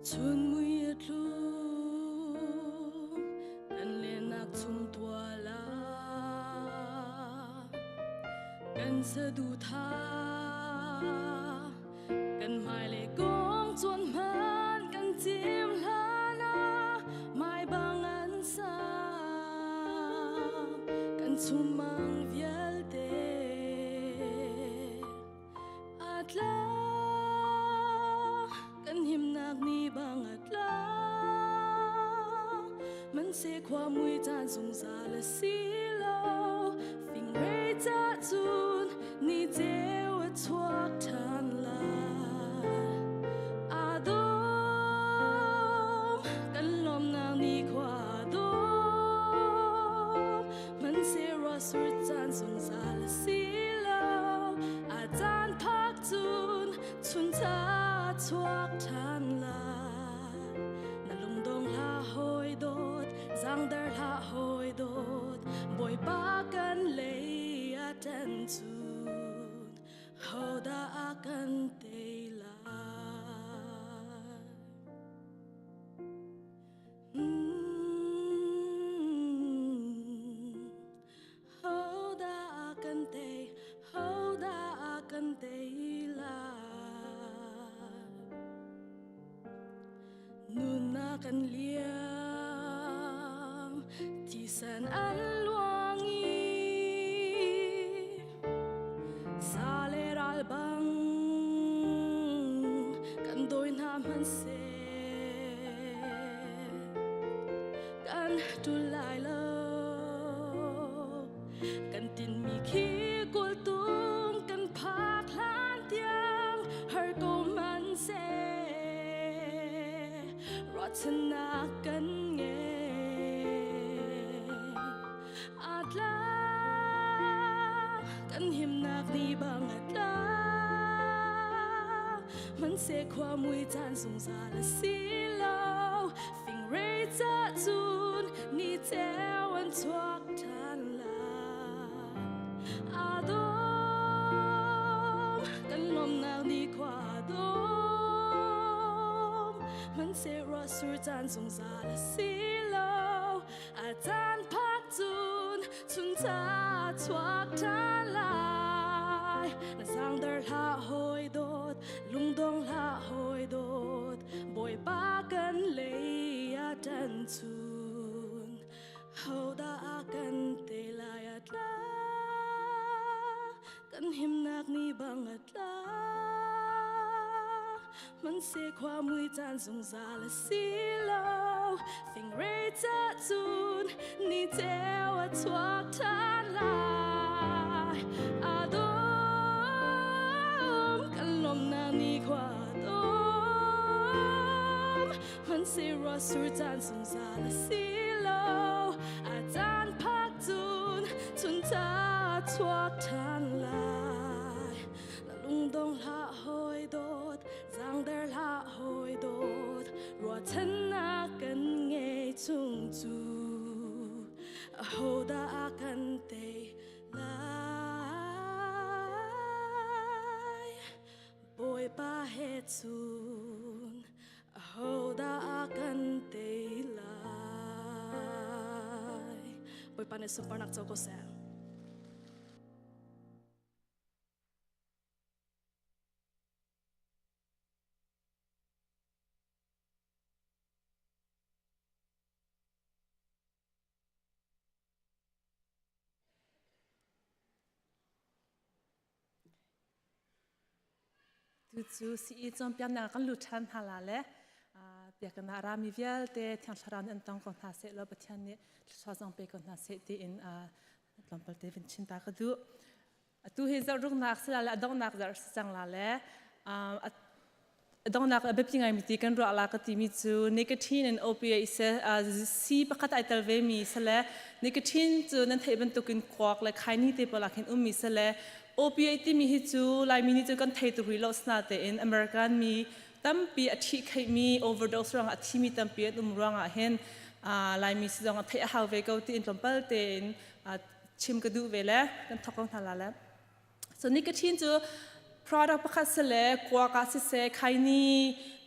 Chun mui a tlung kan lenak chung tuala kan saduhthah kan hmailei kong cuan hman kan cim hlan ah mai bang an sa kan chumang vialte a tla kan himnak ni bang a tla man se khua mui caan zungzal a si lo fingrei ca cun ni ceu a chuak ṭhan lai a dawm kan lawmnak ni khua a dawm hmanhseh ruah sur caan zungzal a si lo a caan phak cun chun ca chuak ṭhan lai na lungdong hlah. kan liam thisen an luang i sa le ral bang kan dawi hna hmanhseh kan ṭul lai lo kan tinmi khi kawltung kan phak hlan tiang har ko hmanhseh ruahchannak kan ngei a tla kan himnak ni bang a tla hmanhseh khua mui caan zungzal a si lo fingrei ca cun ni ceu an chuak ṭhan lai a dawm kan lawmnak ni khua a dawm hmanhseh ruah sur caan zungzal a si lo a caan phak cun chuncha chuak ṭhan lai na sangdar hlah hawi dawt lungdong hlah hawi dawt Bawipa kan lei a ṭan chun hodah a kan te lai a tla kan himnak ni bang a tla hmanhseh khua mui caan zungzal a si lo fingrei ca cun ni ceu a chuak ṭhan lai a dawm kan lawmnak ni khua dawm hmanhseh ruah sur caan zungzal a si lo a caan phak cun chuncha chuak ṭhan lai na lungdong hlah hawi dawt zaangder hlah hawi dawt ruahchannak kan ngei chung cu ahodah a kan tei lai Bawipa he cun ahodah a kan tei lai Bawipa nih sunparnak co ko seh. Tu cu sii cawnpiaknak kan lut ṭhan hna la le biakinn ah rami vialte Thiang Thlarau nih an tong ko hna seh law Pathian nih thluachuah zong pe ko hna seh tiin tlawmpal te vin chin ta ka duh. Atu hi zarh ruknak si la le a donghnak zarh si cang la le a donghnak a biapi ngaimi ti kan ruah la ka timi cu nicotine and opiate si pakhat ai tel ve mi sale nicotine cu nan theih bantukin kuak le khaini te pawl ah khin ummi sale opiate timi hi cu Laimi nih cu kan thei tuk rih lo tein American mi tampi a ṭhih kheihmi overdose ruangah a thimi tampi an um ruangah hin Laimi si zong a theih a hau ve ko tiin tlawmpal tein chim ka duh ve le kan thok ko hna la le so nicotine cu product pakhat si le kuak ah siseh khaini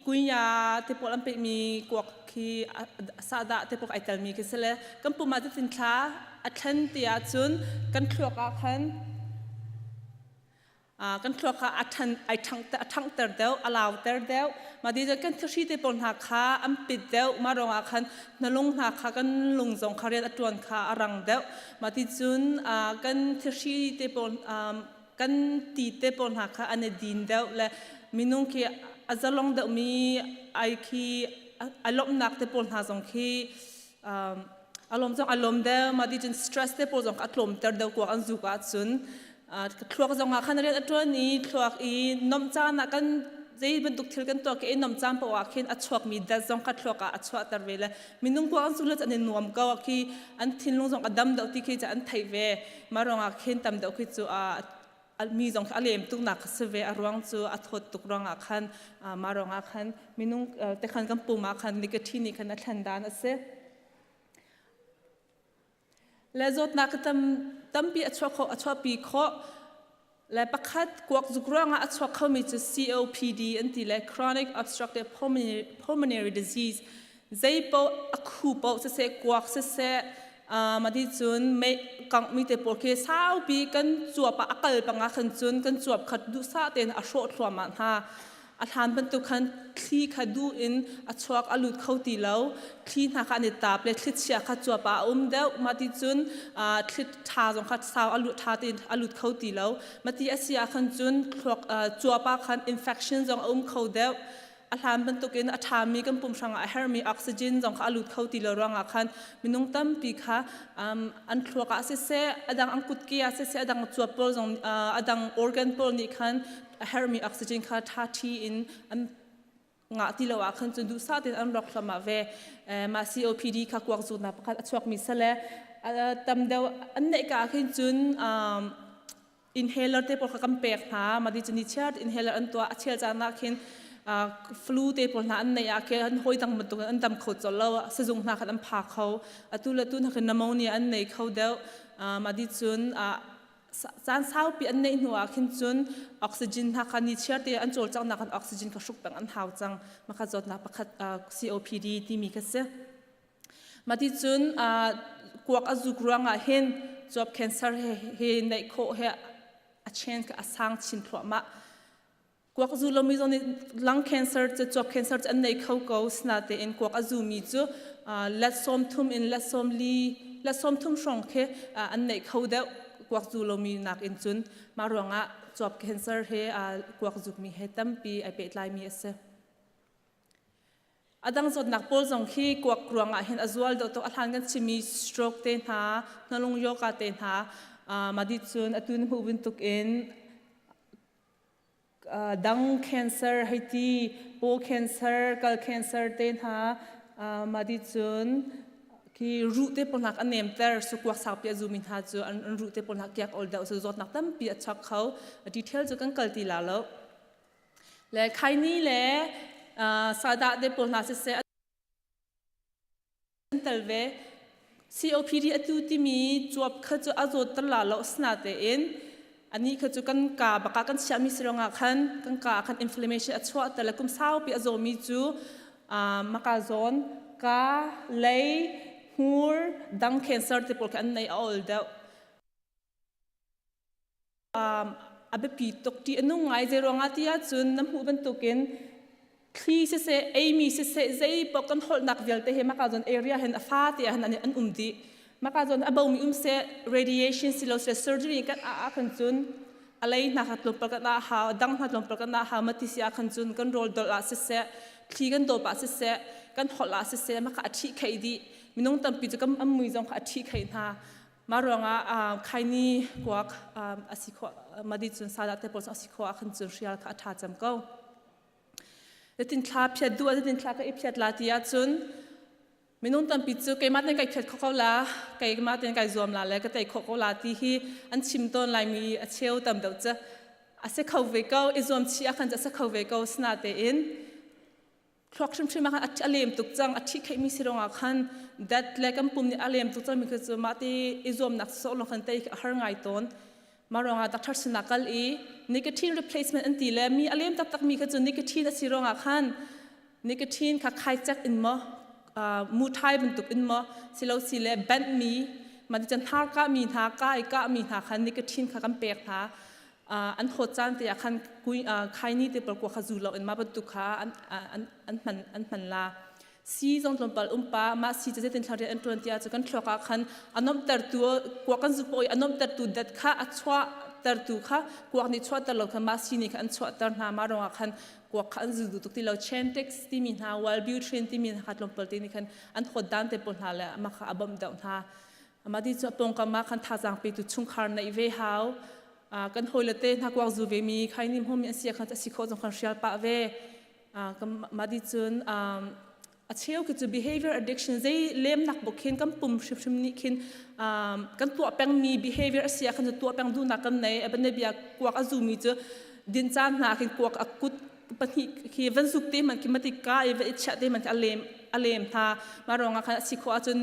kunya te pawl an pehmi kuak khi sahdah te pawl ai telmi khi si le kan pum ah cutin thla a thlen ti ahcun kan thluak ah khan Kan thluak kha a ṭhan ai a ṭhanghter deuh, a lauter deuh. Mah ti kan thihri te pawl hna kha an pit deuh. Mah ruangah khan na lung hna kha kan lung zong kha rian a ṭuan kha a rang deuh. Mah ti cun kan thihri te pawl kan ti te pawl hna kha an i din deuh le minung khi a zalong deuhmi ai khi a lawmhnak te pawl hna zong khi a lawm zong a lawm deuh. Mah ti cun stress te pawl zong kha a tlawmter deuh kuak an zuk ahcun. Thluak zong ah khan rian a ṭuan i thluak i nomh caan ah kan zei bantuk thil kan tuah khi nomh caan paoh ah khin a chuakmi dat zong kha thluak ah a chuahter ve le minung kuak an sunglet an i nuam ko khi an thinlung zong a dam deuh ti khi an theih ve mah ruangah khin tam deuh khi cu a mi zong a lem tuk nak si ve a ruang cu a thawt tuk ruangah khan mah ruangah khan minung te khan kan pum ah khan nicotine nih khan a thlen dan a si. Le zawtnak tam tampi a chuak kho a chuahpi khawh. Le pakhat kuak zuk ruangah a chuak khomi cu COPD an ti le chronic obstructive pulmonary disease zei paoh a khu paoh siseh kuak siseh mah cun mei kangmi te pawl khi saupi kan cuap ah a kal pang ah khan cun kan cuap khat duhsah tein a hrawh thluahmah hna. A hlan bantuk khan thli kha duh in a chuak a lut kho ti lo. Thli hna kha an i tap le thlichia kha cuap ah a um deuh. Mah ti cun thli ṭha zong kha sau a lut ṭha tein a lut kho ti lo. Mah ti a si ah khan cun thluak cuap ah khan infection zong a um kho deuh. A hlan bantukin a ṭhami kan pum hrangah a herhmi oxygen zong kha a lut kho ti lo ruangah khan minung tampi kha an thluak ah siseh, a dang an kutke ah siseh, a dang cuap pawl zong a dang organ pawl nih khan a herhmi oxygen kha ṭha ṭhi in an ngah ti lo ah khan cun duhsah tein an rawk hlam ah ve. Mah COPD kha kuak zawtnak pakhat a chuakmi sale tam deuh an neih ka ah khin cun inhaler te pawl kha kan pek hna. Mah ti cun ni chiar inhaler an tuah a chel caan ah khin flu te pawl hna an neih ah khin an hawi dang bantuk in an dam kho colh lo, sizung hna khan an pha kho. Atu le tu hna khin pneumonia an nei kho deuh. Mah ti cun caan saupi an neih hnu ah khin cun oxygen hna kha ni chiar te an cawlcanghnak khan oxygen kha hruk peng an hau cang. Mah kha zawtnak pakhat COPD timi kha si. Mah ti cun kuak a zuk ruangah hin cuap cancer he, he neih khawh he a chance a sang chin thluahmah. Kuak zu lomi zong nih lung cancer cu cuap cancer cu an nei kho ko. Sinatein kuak a zumi cu let 30 in let 40 let 30 hrawng khi an neih kho deuh kuak zu lomi nakin cun. Mah ruangah cuap cancer he kuak zukmi he tampi ai pehtlaimi a si. A dang zawtnak pawl zong khi kuak ruangah hin a zual deuh tuk. A hlan kan chimmi stroke te hna, hnalung yoga te hna, mah dih cun atu na hmuh bantuk in dang cancer hei ti, paw cancer, kal cancer te hna, mah dih cun khi ruh te pawl hna a nemter. Su kuak saupi a zumi hna cu an ruh te pawl hna kiak ol deuh, so zawtnak tampi a chuak kho. Detail cu kan kal ti la lo. Le khaini le sadah te pawl hna siseh an tel ve. COPD atu timi cuap kha cu a zawt ter la lo, asinatein ani kha cu kan ka baka kan chiahmi si ruangah khan kan ka ah khan inflammation a chuah ter le kum saupi a zawmi cu maka zawn ka lei hmur dang cancer te pawl kha an nei a ol deuh. A biapi tuk, ṭih a nung ngai. Zei ruangah ti ahcun na hmuh bantukin thli siseh, eimi siseh, zei paoh kan holhnak vialte he maka zawn area hin a fate ah hin an um dih. Maka zawn a bomi um seh, radiation si lo seh, surgery kan ah ah khan cun a lei hna kha tlawmpal kan ah hau, a dang hna tlawmpal kan ah hau. Mati si ah khan cun kan rawl dolh ah siseh, thli kan dawp ah siseh, kan holh ah siseh, maka a ṭhih kheih dih. Minung tampi cu kan an mui zong kha a ṭhih kheih hna. Mah ruangah khaini kuak a si khawh madi cun sadah te pawl a si khawh ah khan cun hrial kha a ṭha cem ko. Zeitin thla phiat duh ah zeitin thla ka i phiat la ti ahcun minung tampi cu keimah tein kai phiat kho ko la, keimah tein kai zuam la le ka tei khawh ko la ti hi an chim tawn laimi a cheu tam deuh cu a si kho ve ko. I zuam chih ah khan cu a si kho ve ko, sinatein thluak hrimhrim ah khan a lem tuk cang, a ṭhih kheihmi si ruangah khan dat le kan pum nih a lem tuk cangmi khi cu mah ti i zuamnak sawh lawng khan tei a har ngai tawn. Mah ruangah doctor sinah kal i nicotine replacement an ti le mi a lem taktakmi kha cu nicotine a si ruangah khan nicotine kha khaicek in maw, muthai bantuk in maw silo si le banh mi mah ti cun hnar kah mi hna ka i kah mi hna khan nicotine kha kan pek hna. An hawt caan te ah khan khaini te pawl kua kha zu lo in mah bantuk kha an an hman an hman la. Si zong tlawmpal umpa mah si cu zeitin thla rian an ṭuan tiah cu kan thluak ah khan a nuamhtertu kuak kan zuk paoh i a nuamhtertu dat kha a chuahtertu kha kuak nih chuahter lo kha mah si nih khan an chuahter hna. Mah ruangah khan kuak kha an zu duh tuk ti lo. Chantix timi hna, Wellbutrin timi hna kha tlawmpal te nih khan an hawt dan te pawl hna le mah kha a bawmh deuh hna. Mah ti cu pawngkam ah khan thazaang petu chungkhar neih ve hau. Kan hawile te hna kuak zu ve mi khaini hmumi an si khan a si khawh zong khan hrial pah ve. Mah ti cun a cheu khi cu behavior addiction zei lemnak buk khin kan pum hrimhrim nih khin kan tuah pengmi behavior a si ah khan cu tuah peng duhnak kan nei. Bia kuak a zumi cu din caan hna khin kuak a kut pahnih khi van zuk te man khi mati ka i va i chiah te man khi a lem a lem hna. Mah ruangah khan a si khawh ahcun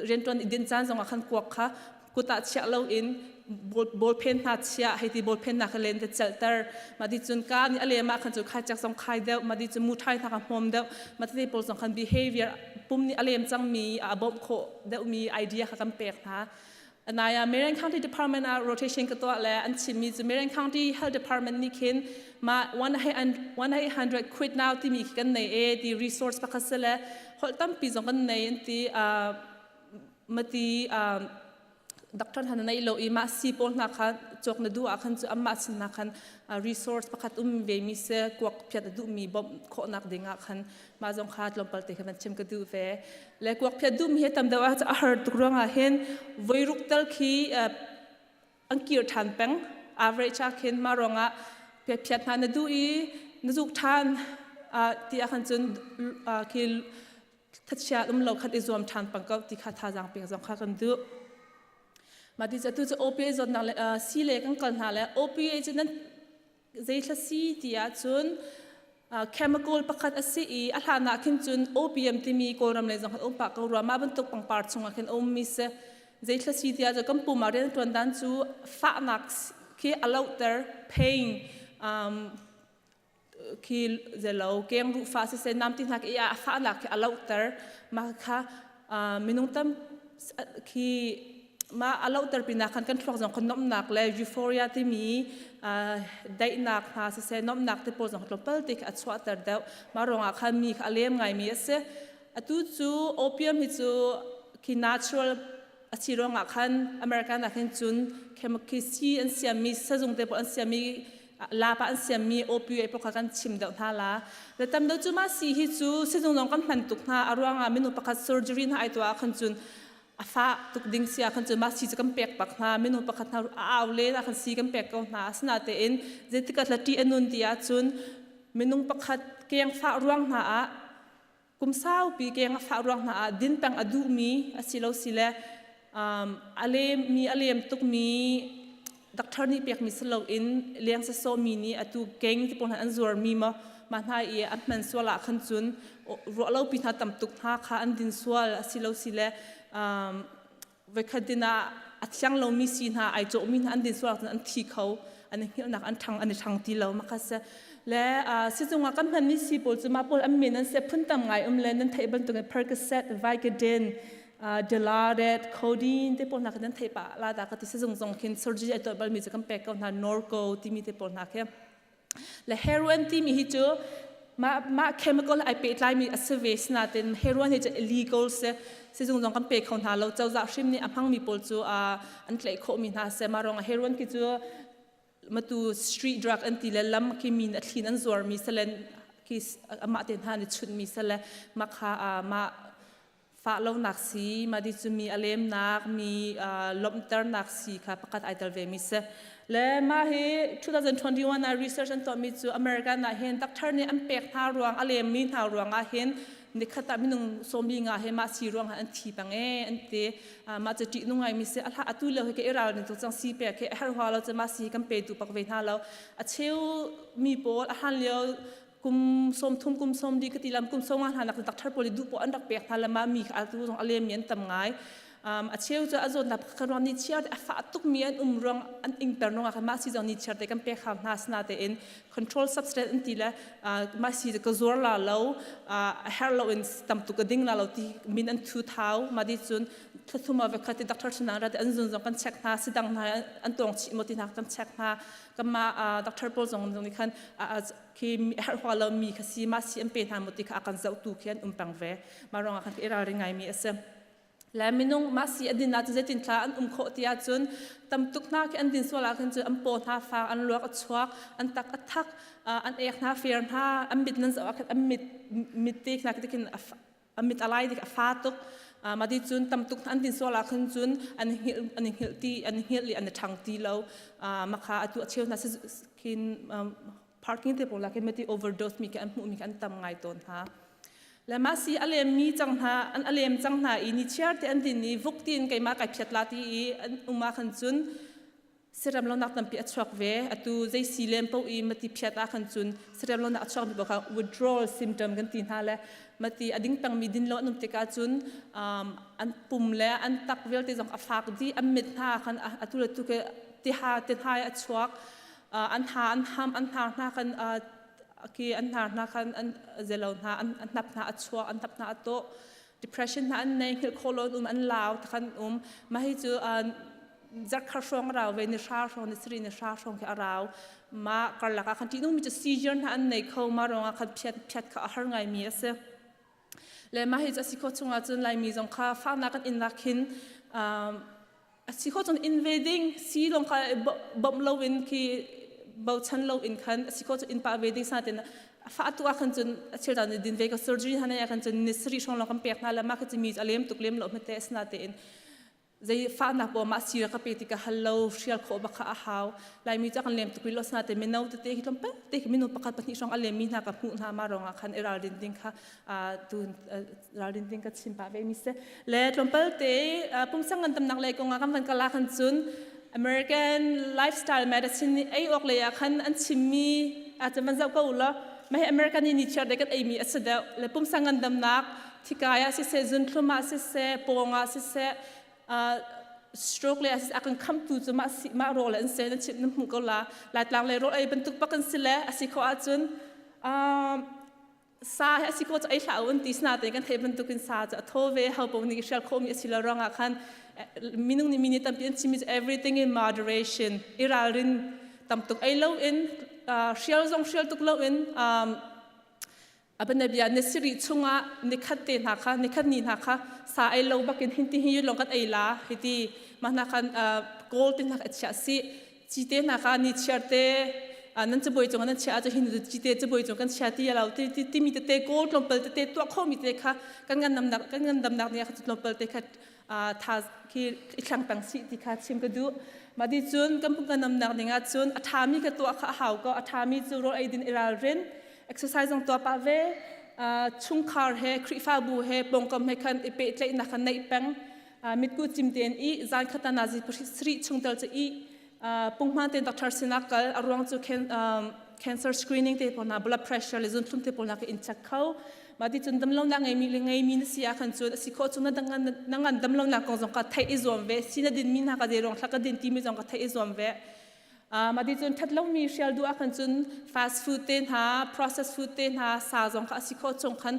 rianṭuan i din caan zongah khan kuak kha kut ah chiah loin ballpen hna chiah hei ti, ballpen hna kha len te celhter. Mah ti cun ka nih a lem ah khan cu khai cek zong khai deuh, mah ti cun mu thai hna kha hmawm deuh. Mah ti pawl zong khan behavior pum nih a lem cangmi a bawmh khawh deuhmi idea kha kan pek hna. Anaya Marion County Department ah rotation ka tuah le an chimmi cu Marion County Health Department nih khin ma 1800 quit now timi khi kan nei e ti resource pakhat se le holh tampi zong kan nei an ti mati doctor hna nei lo i mah si pawl hna kha cawk na duh ah khan cu amah sin hna khan resource pakhat um ve mi se kuak phiat a duh mi bawmh khawhnak ding ah khan mah zong kha tlawmpal te kha van chim ka duh ve le kuak phiat duh mi hi tam deuh ah a har tuk ruangah hin voiruk tal khi an kir ṭhan peng average ah khin mah ruangah phiat phiat hna na duh i na zuk ṭhan ti ah khan cun khi thachia um lo khan i zuam ṭhan pang ko ti kha thazaang pek zong kha kan duh. Mah ti cu atu cu OPA zawtnak le si le kan kal hna le OPA cu nan zeithla si ti ahcun chemical pakhat a si i a hlan ah khin cun opium timi Kawlram lei zong khan um pah ko rua mah bantuk pangpar chungah khin a ummi si zeithla si ti ahcun kan pum ah rian ṭuan dan cu fahnak khi a lohter pain khi zelo keng ruh fa siseh nam ti hna khi a fahnak khi a lohter mah kha minung tam khi mah a lohter pinah khan kan thluak zong khan nomnak le euphoria timi daihnak hna siseh nomnak te pawl zong tlawmpal te khi a chuahter deuh mah ruangah khan mi kha a lem ngaimi a si atu cu opium hi cu khi natural a si ruangah khan American ah khin cun chemical si an siammi sazung te pawl an siammi lapa an siammi opioid pawl kha kan chim deuh hna la le tam deuh cu mah si hi cu sizung zong kan hman tuk hna a ruangah minung pakhat surgery hna ai tuah ah khan cun a fah tuk ding si ah khan cun mah si cu kan pek bak hna minung pakhat hna a au len ah khan si kan pek ko hna asinatein zeitik ah ṭih a nun ti ahcun minung pakhat keng fah ruang hna ah kum saupi keng a fah ruang hna ah din peng a duhmi a si lo si le a lem mi a lem tukmi doctor nih pekmi si loin leng sasawmi nih atu keng ti pawl hna an zuarmi maw mah hna i an hman sual ah khan cun ruah lo pi hna tam tuk hna kha an din sual a si lo si le voikhat din ah a thiang lomi si hna ai cawhmi hna an din sual ahcun an thi kho an i hngilhnak an ṭhang an i ṭhang ti lo makha si le sizung ah kan hmanmi si pawl cu mah pawl an min an si phun tam ngai um le nan theih bantukin Percocet, Vicodin, Dilaudid, codeine te pawl hna kha nan theih pah la dah ka ti sizung zong khin surgery ai tuah balmi cu kan pek ko hna Norco timi te pawl hna khi Le heroin timi hi cu mah mah chemical ai pehtlaimi a si ve sinain heroin hi cu illegal si sizung zong kan pe kho hna lo cozah hrim nih a hmangmi pawl cu an tlaih khawhmi hna si mah ruangah heroin khi cu matu street drug an ti le lam khi min a thlin an zuarmi salen khi amah te hna nih chunhmi sale mah kha mah fah lonak si mah di cu mi a lemnak mi lawmhternak si kha pakhat ai tel ve mi si le mah hi 2021 ah research an tuahmi cu American ah hin doctor nih an pek hna ruang a lemmi hna ruang ah hin nikhat ah minung sawmli nga he mah si ruang ah an thi pang e an ti mah cu ṭih nung ngai mi si a tu lio hi ke iral ning tu cang si pek he a her hua lo cu mah si kan pe tu pak ve hna lo a cheu mi pawl a han lio kum 30 kum 40 ka ti lam kum 50 hna nak doctor pawl duh po an rak pek hna lama mi kha atu zong a lem mi an tam ngai a cheu cu a zawtnak pakhat ruang ni chiar te a fah tuk mi an um ruang an ingper ruang ah khan mah si zong ni chiar te kan pek hau hna sna te in control substance an ti le mah si ka zuar la lo a her lo in tam tuk ka ding la lo ti min an thu thau ma di cun thlathum ah vekhat doctor sinang ra te an zun zong kan check hna sidang hna an tong chih mo ti hna kan check hna kama doctor pawl zong nih khan khi herh hua lo mi kha si ma si an pe hna mu ti kha a kan zohtu khi an um peng ve ma ruangah khan i ralring ngai mi a si le minung ma si a din ah cun zeitin thla an um khawh ti ahcun tam tuk hna khi an din sual ah khan cun an paw hna fang an luak a chuak an tak a thak an ek hna fer hna an mit nan zoh ah khan an mit mit te hna khi khin a mit a lai dik a fa tuk ma di cun tam tuk an din sual ah khan cun an hngilh an hngilh ti an hngilh i an ṭhang ti lo ma kha atu a cheu hna khin parking te pawl ah khin mati overdose mi khi an hmuh mi khi an tam ngai tawn hna le ma si a lem mi cang hna an a lem cang hna i ni chiar te an din i vuk tin keimah kai phiat la ti i an uma khan cun siram lonak tampi a chuak ve atu zei si lem po i mati phiat ah khan cun siram lonak a chuak mi paoh kha withdrawal symptom kan ti hna le mati a ding pengmi din lo an um tikah cun an pum le an tak vialte zong a fak dih an mit hna khan atu le tu ke tiha tihai a chuak an ha an ham an hnar hna khan ki an hnar hna khan an zelo hna an hnap hna a chuak an hnap hna a tawh depression hna an nei hngilh khawh lo an um an lau takhan um mah hi cu. Zarkhar hrawng a rau ve, ni hra hrawng, ni sari ni hra hrawng khi a rau. Ma karlak ah khan ṭihnungmi cu seizure hna an nei kho, ma ruangah khan phiat phiat kha a har ngaimi a si. Le mah hi cu a si khawh chungah cun Laimi zong kha faknak kan in nak hin a si khawh chung invading si lawng kha bawmh loin khi bochan loin khan a si khawh chung in pah ve ding sa ten fa tu ah khan cun a chil dan din ve ka surgery hna ah khan cun ni sari hrawng lawng kan pek hna le mah kha cu mi a lem tuk lem lo hmete asina tein zei fahnak pawl mah sira ka pe ti ka hal lo hrial khawh bak kha a hau. Laimi cu kan lem tuk rih lo sina te mino tete hi tlawmpal te khi mino pakhat pahnih hrawng a lemmi hna ka hmuh hna ma ruangah khan i ralrin ding kha tu ralrin ding ka chim pah ve mi si. Le tlawmpal te pumsa ngandamnak lei kongah kan van kala khan cun American lifestyle medicine nih ei awk lei ah khan an chimmi a van zoh ko law mah hi American nih ni chiar dei kan eimi a si deuh. Le pumsa ngandamnak thikai ah siseh, zunthlum ah siseh, pawng ah siseh, stroke le a kan khamtu cu mah si mah rawl an se na chim na hmuh ko la. Laitlang le rawl ei bantuk bak an si le a si kho ahcun sa hi a si kho cu ei hlah u an ti sina te kan theih bantukin sa cu a thaw ve ho paoh nih hrial khawhmi a si lo ruangah khan minung nih mi nih tampi an chimmi cu everything in moderation i ralrin tam tuk ei lo in hrial zong hrial tuk lo in a banabia na siri chungah nikhat te hna kha nikhat ni hna kha sa ei lo bakin hinti hi long kan ei la hiti mah hna khan kawl te hna kha chia si chi te hna kha ni chiar te nan cabuai cung nan chia ah hin chi te cabuai cung kan chia ti lo ti ti ti mi tete kawl tlawmpal tete tuah kho mi te kha kan ngan namnak kan ngan damnak ni kha tlawmpal te kha tha khi i thlang peng si ti kha chim ka duh. Mah ti cun kan pum kan namnak ding ah cun a ṭhami ka tuah kha a hau ko. A ṭhami cu rawl ei din i ralrin, exercise zong tuah pah ve, chungkhar he Khrihfabu he pawngkam he khan i pehtlaihnak kha neih peng, mitku cim tein i zan khat ah nazi sarih chung tel cu i punghman tein doctor sinah kal. A ruang cu cancer screening te pawl hna, blood pressure le zunthlum te pawl hna ka in check kho. Mah ti cun damlonak ngeimi le ngeimi na si ah khan cun a si khawh cu na na ngan damlonak kong zong ka theih i zuam ve. Si na dinmi hna ka zei ruang thla ka din timi zong ka theih i zuam ve. Mah ti cun ṭhat lomi hrial duh ah khan cun fast food te hna, processed food te hna, sa zong kha a si khawh chung khan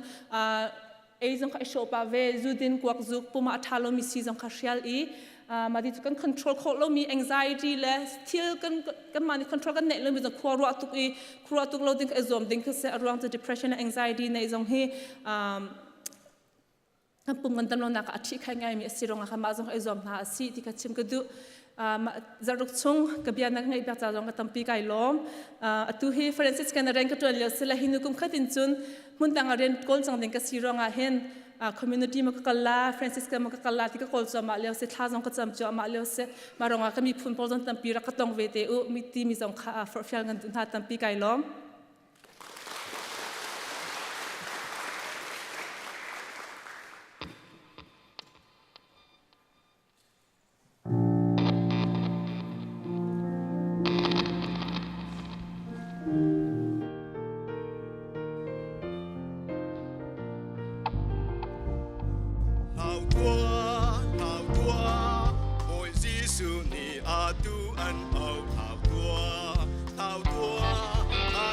ei zong kha i hrawh pah ve. Zu din, kuak zuk, pum ah a ṭha lomi si zong kha hrial i mah ti cu kan control khawh lomi anxiety le thil kan kanmah nih control kan neih lomi zong khua ruah tuk i khua tuk lo ding kha i zuam ding khi si. A ruang cu depression le anxiety neih zong hi kan pum kan dam lonak ah a ṭhih khai ngaimi a si ruangah khan mah zong i zuam hna a si ti kha chim ka duh. Zaruk chung ka bia na ngaih piak ca zong ka tampi kai lawm. Atu hi Franciscan rian ka ṭuan lio si le hi nu kum khat in cun hmun dang ah rian kawl cang ding ka si ruangah hin community ma ka kal la, Franciscan ma ka kal la ti ka kawl cuahmah lio si, thla zong ka cam cuahmah lio si. Mah ruangah ka miphun pawl zong tampi rak ka tong ve te u mi ti mi zong kha forhfial ngan duh hna. Tampi kai lawm. Hau tua, hau tua, Bawi Jesuh nih atu an auh. Hau tua, hau tua, a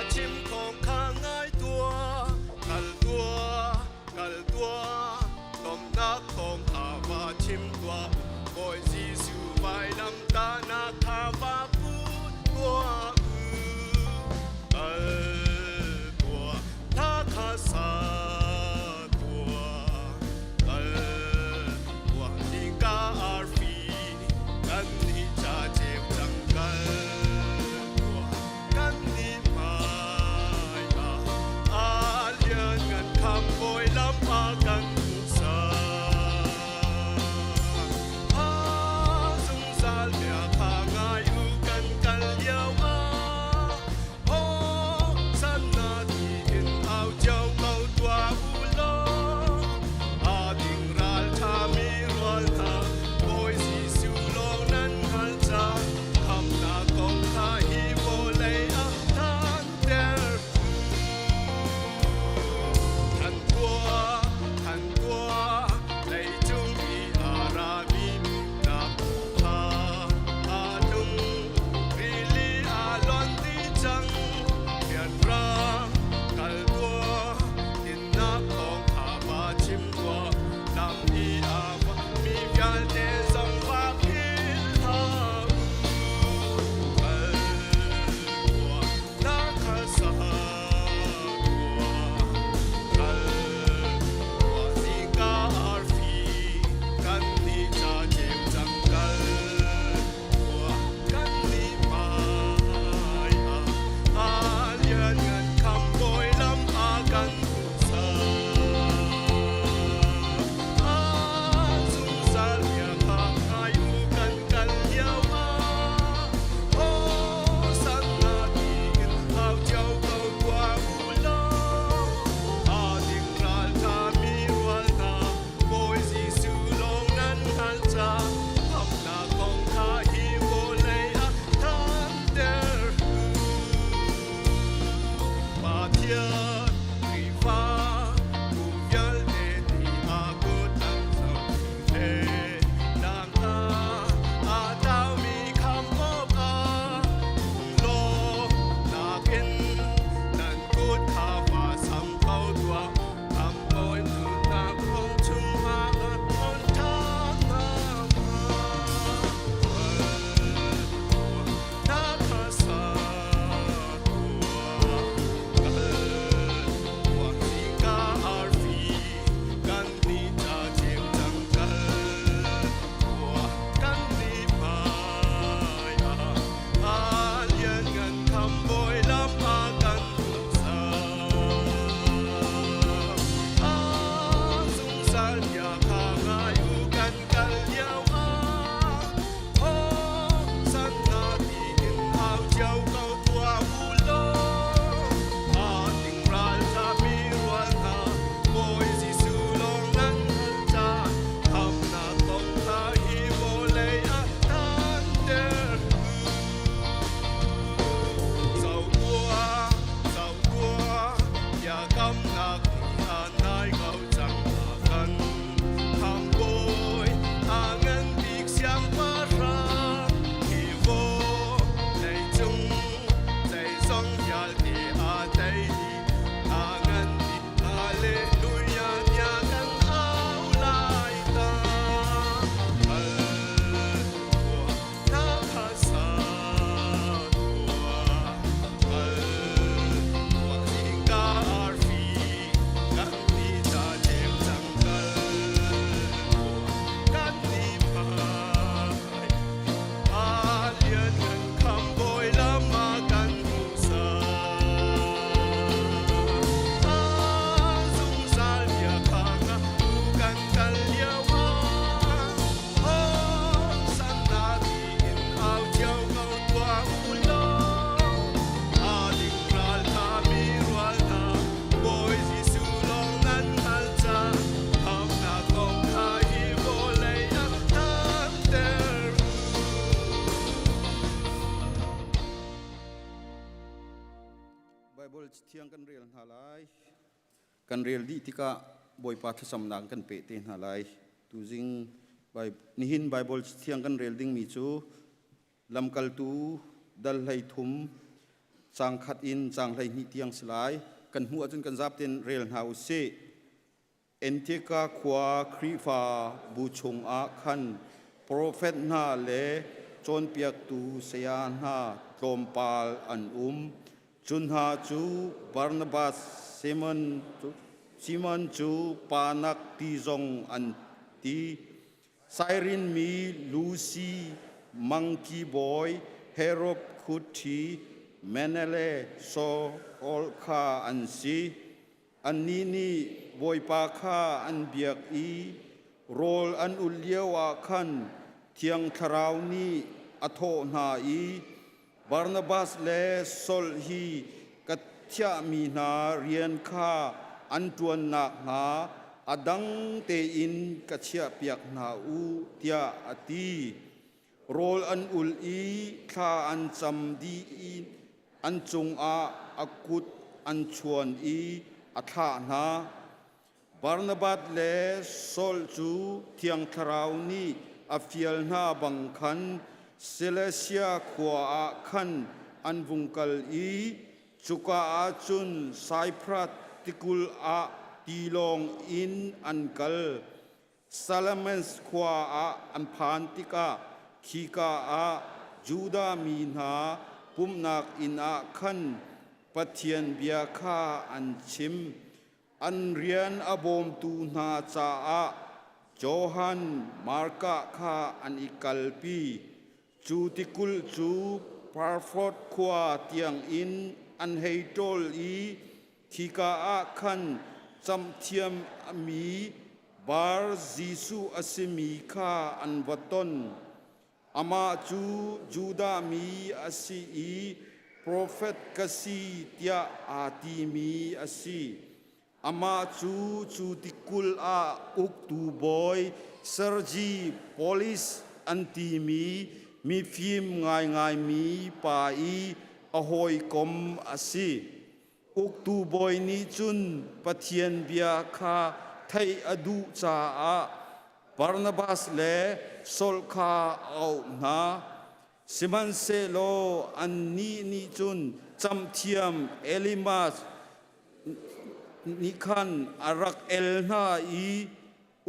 Kan rel dih tikah Bawipa thlacamnak kan peh te hna lai. Tuzing nihin Bible thiang kan rel dingmi cu Lamkaltu dal 13 caang khat in caang 12 tiang si lai. Kan hmuh ahcun kan zapten rel hna u sih. Antika khua Khrihfa bu chungah khan profet hna le cawnpiaktu saya hna tlawmpal an um. Cu hna cu Barnabas, Simon, Simon cu Panak ti zong an ti, Sairin mi Lusi, Mangki bawi Herod Khuthi, Menele Saul kha an si. Annih nih Bawipa kha an biak i rawl an ulh lioah khan Thiang Thlarau nih a thawh hna i, Barnabas le Saul hi ka thiahmi hna rian kha an ṭuan nakhnga a dang tein ka chiahpiak hna u, tiah a ti. Rawl an ul i thla an cam dih i an cungah a kut an chuan i a thlah hna. Barnabas le Saul cu Thiang Thlarau nih a fial hna bang khan Seleusia khua ah khan an vung kal i cuka ah cun Saipras tikulh ah tilawng in an kal. Salamans khua ah an phan tikah khika ah Judah mi hna pumhnak inn ah khan Pathian bia kha an chim. An rian a bawmtu hna caah Johan Marka kha an i kalpi. Cu tikulh cu Parfot khua tiangin an hei ṭawl i Khika ah khan camhthiam mi Bar Jesuh a simi kha an va ton. Amah cu Judah mi a si i profet ka si tiah aa timi a si. Amah cu cu tikulh ah uktu bawi Sergi Polis an timi mifim ngaingaimi pa i a hawikom a si. Uktu bawi nih cun Pathian bia kha theih a duh caah Barnabas le Saul kha a auh hna. Sihmanhsehlaw annih nih cun camhthiam Elimas nih khan a rak el hna i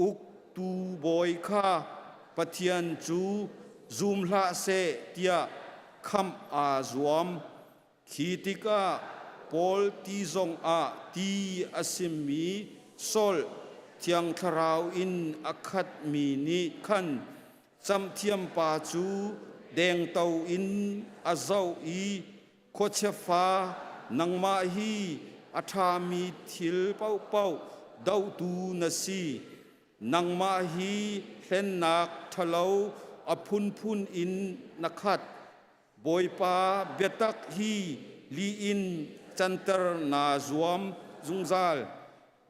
uktu bawi kha Pathian cu zum hlah seh tiah khamh aa zuam. Khi tikah Paul ti zongah ti a simmi Saul Thiang Thlarau in a khatmi nih khan camhthiampa cu dengto in a zoh i khuachia fa nangmah hi a ṭhami thil paohpaoh dohtu na si. Nangmah hi hlennak ṭhalo a phunphun in na khat. Bawipa biatak hi li in canter naa zuam zungzal.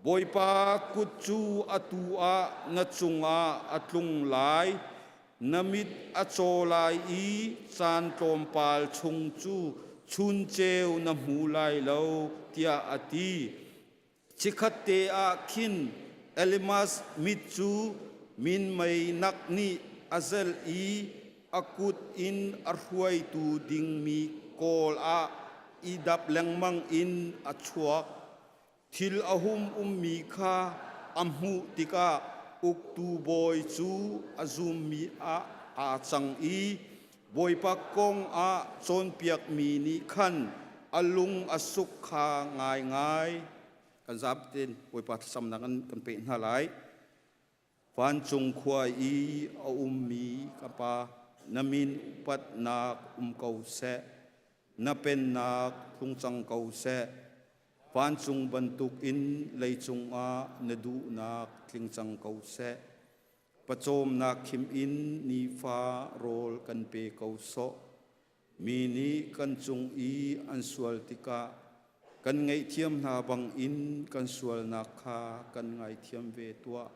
Bawipa kut cu atu ah na cungah a tlung lai. Na mit a caw lai i caan tlawmpal chung cu chunceu na hmu lai lo, tiah a ti. Chikkhatte ah khin Elimas mit cu minmei nak nih a zelh i a kut in a hruaitu dingmi kawl ah i dap lengmang in a chuak. Thil a hum ummi kha a hmuh tikah uktu bawi cu a zummi ah aa cang i Bawipa kong ah cawnpiakmi nih khan a lung a suk kha ngaingai. Kan zapi tein Bawipa thlacamnak an kan peh hna lai. Vancung khua i a ummi ka Pa, na min upatnak um ko seh. Na pennak tlung cang ko seh. Vancung bantukin leicung ah na duhnak tling cang ko seh. Pawcawmnak khim in nifa rawl kan pe ko sawh. Mi nih kan cung i an sual tikah kan ngaihthiam hna bangin kan sualnak kha kan ngaithiam ve tuah.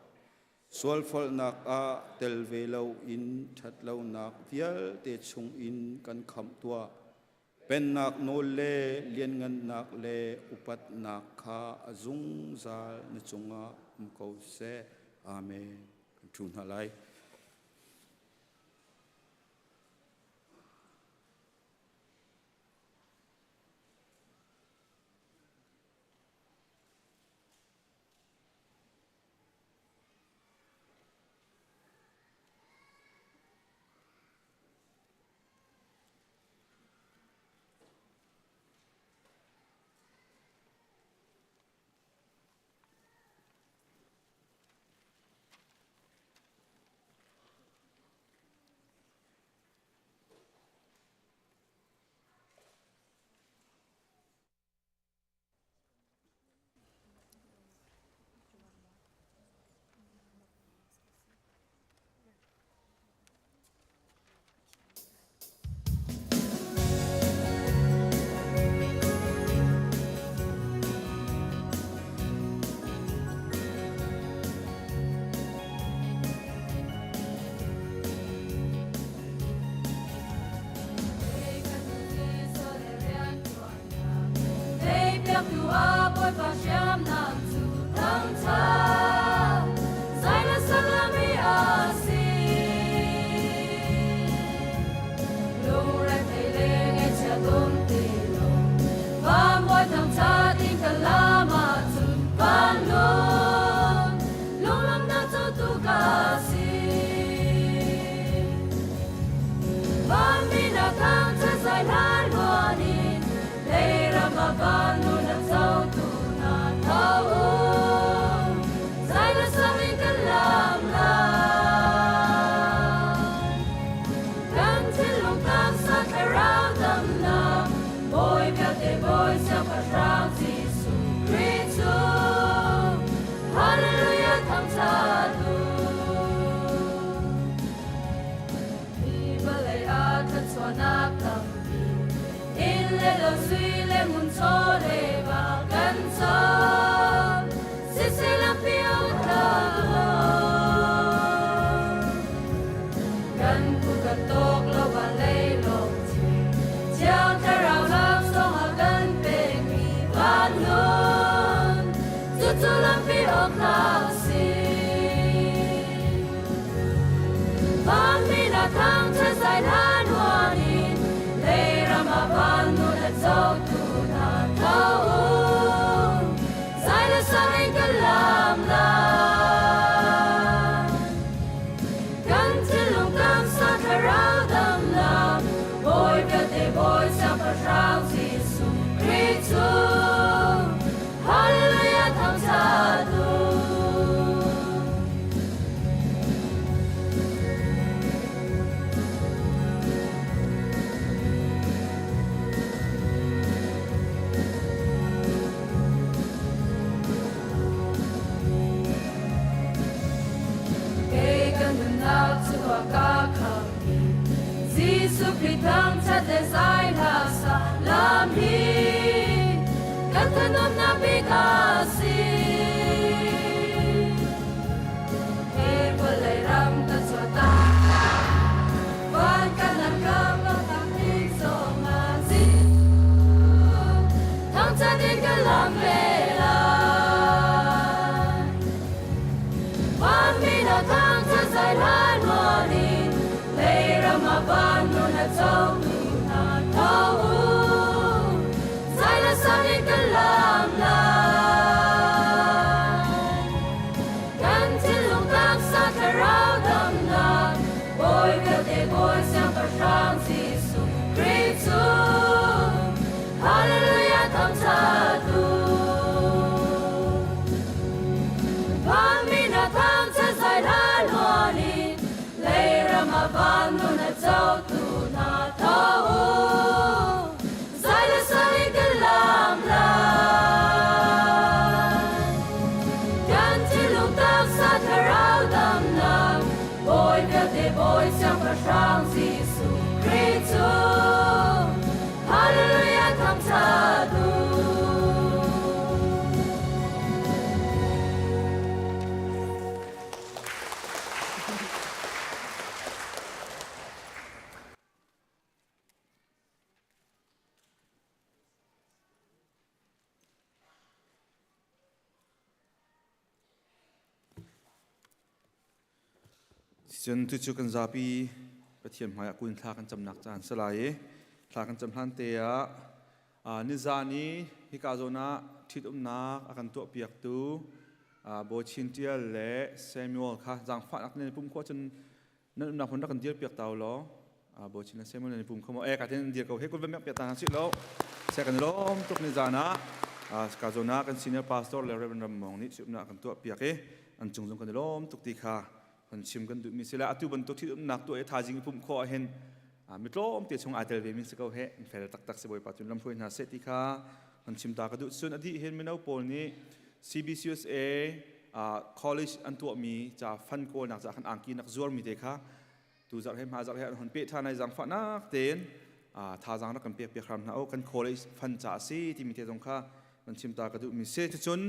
Sualfolhnak ah tel ve loin ṭhatlonak vialte chungin kan khamh tuah. Pennak nawl le lianngannak le upatnak kha a zungzal na cungah um ko seh. Amen. Kan ṭhu hna lai. Cun tucu kan zapi Pathian hmaiah kun thla kan camnak caan si lai i thla kan cam hlan te ah nizan i hika zawn ah ṭhitumnak a kan tuahpiaktu Bawi Chin Ṭial le Samuel kha zaangfahnak nan i pum khawh cun nan umnak hmun rak kan dirpiak ta u law. Bawi Chin le Samuel nan i pum kho maw? E ka tin dir ko he kut van piak ta hna sih lo. Se kan lawm tuk nizan ah ka zawn ah kan senior pastor le Reverend Ram Mong nih ṭhitumnak kan tuahpiak i an cung zong kan i lawm tuk ti kha kan chim kan duhmi si le atu bantuk ṭhitumnak tuah i thaizing i pumh khawh ahhin mi tlawmte chung aa tel ve mi si ko he an fel taktak si. Bawipa cun lamhruai hna seh ti kha kan chim ta ka duh. Cun a dih hin mino pawl nih CBCUSA college an tuahmi ca fan kawlnak ca khan angki nak zuarmi te kha tu zarh he hma zarh he an hon pe ṭhan ai. Zaangfahnak tein thazaang rak kan pek piak hram hna u, kan college fan ca a si timi te zong kha kan chim ta ka duhmi si. Cucun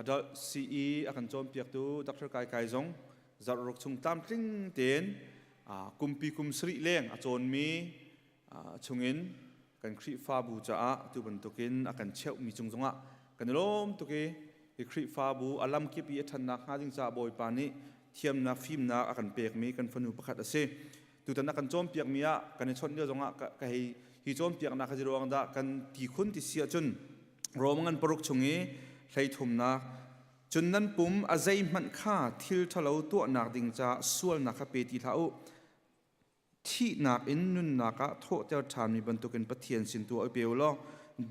adult CE a kan cawnpiaktu Dr. Kai Kai zong zarh ruk chung tlamtling tein kumpi kum sarih leng a cawnmi chungin kan Khrihfabu caah tu bantukin a kan cheuhmi cung zongah kan i lawm tuk i hi Khrihfabu a lamkip i a ṭhannak hnga ding caah Bawipa nih thiamnak fimnak a kan pekmi kan fanu pakhat a si. Tutan a kan cawnpiakmi ah kan i chawnh lio zongah ka hei hi cawnpiaknak hi ruang dah kan ti khun ti si ahcun Rom ngan paruk chung i 33nak cun nan pum a zeihmanh kha thil ṭhalo tuahnak ding caah sualnak kha pe ti hlah u, thihnak in nunnak ah thawhter ṭhanmi bantukin Pathian sin tu ah i pe u law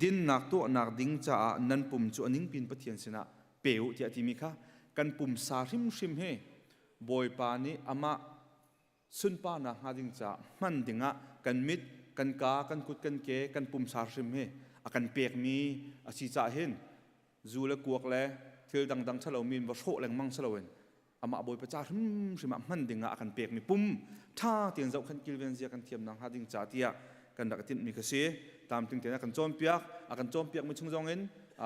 dinnak tuahnak ding caah nan pum cu a ningpin Pathian sinah pe u tiah timi kha kan pumsa hrimhrim hi Bawipa nih amah sunparnak hnga ding caah hman dingah kan mit, kan ka, kan kut, kan ke, kan pumsa hrim hi a kan pekmi a si caah hin zu le kuak le thil dangdang ṭhalomi in va hrawh lengmang si loin amah Bawipa ca hrimhrim ah hman dingah a kan pekmi pum ṭha tein zohkhenh kilven zia kan thiamnak hnga ding ca tiah kan rak i tinhmi kha si. Tlamtling tein a kan cawnpiak, a kan cawnpiakmi chung zong in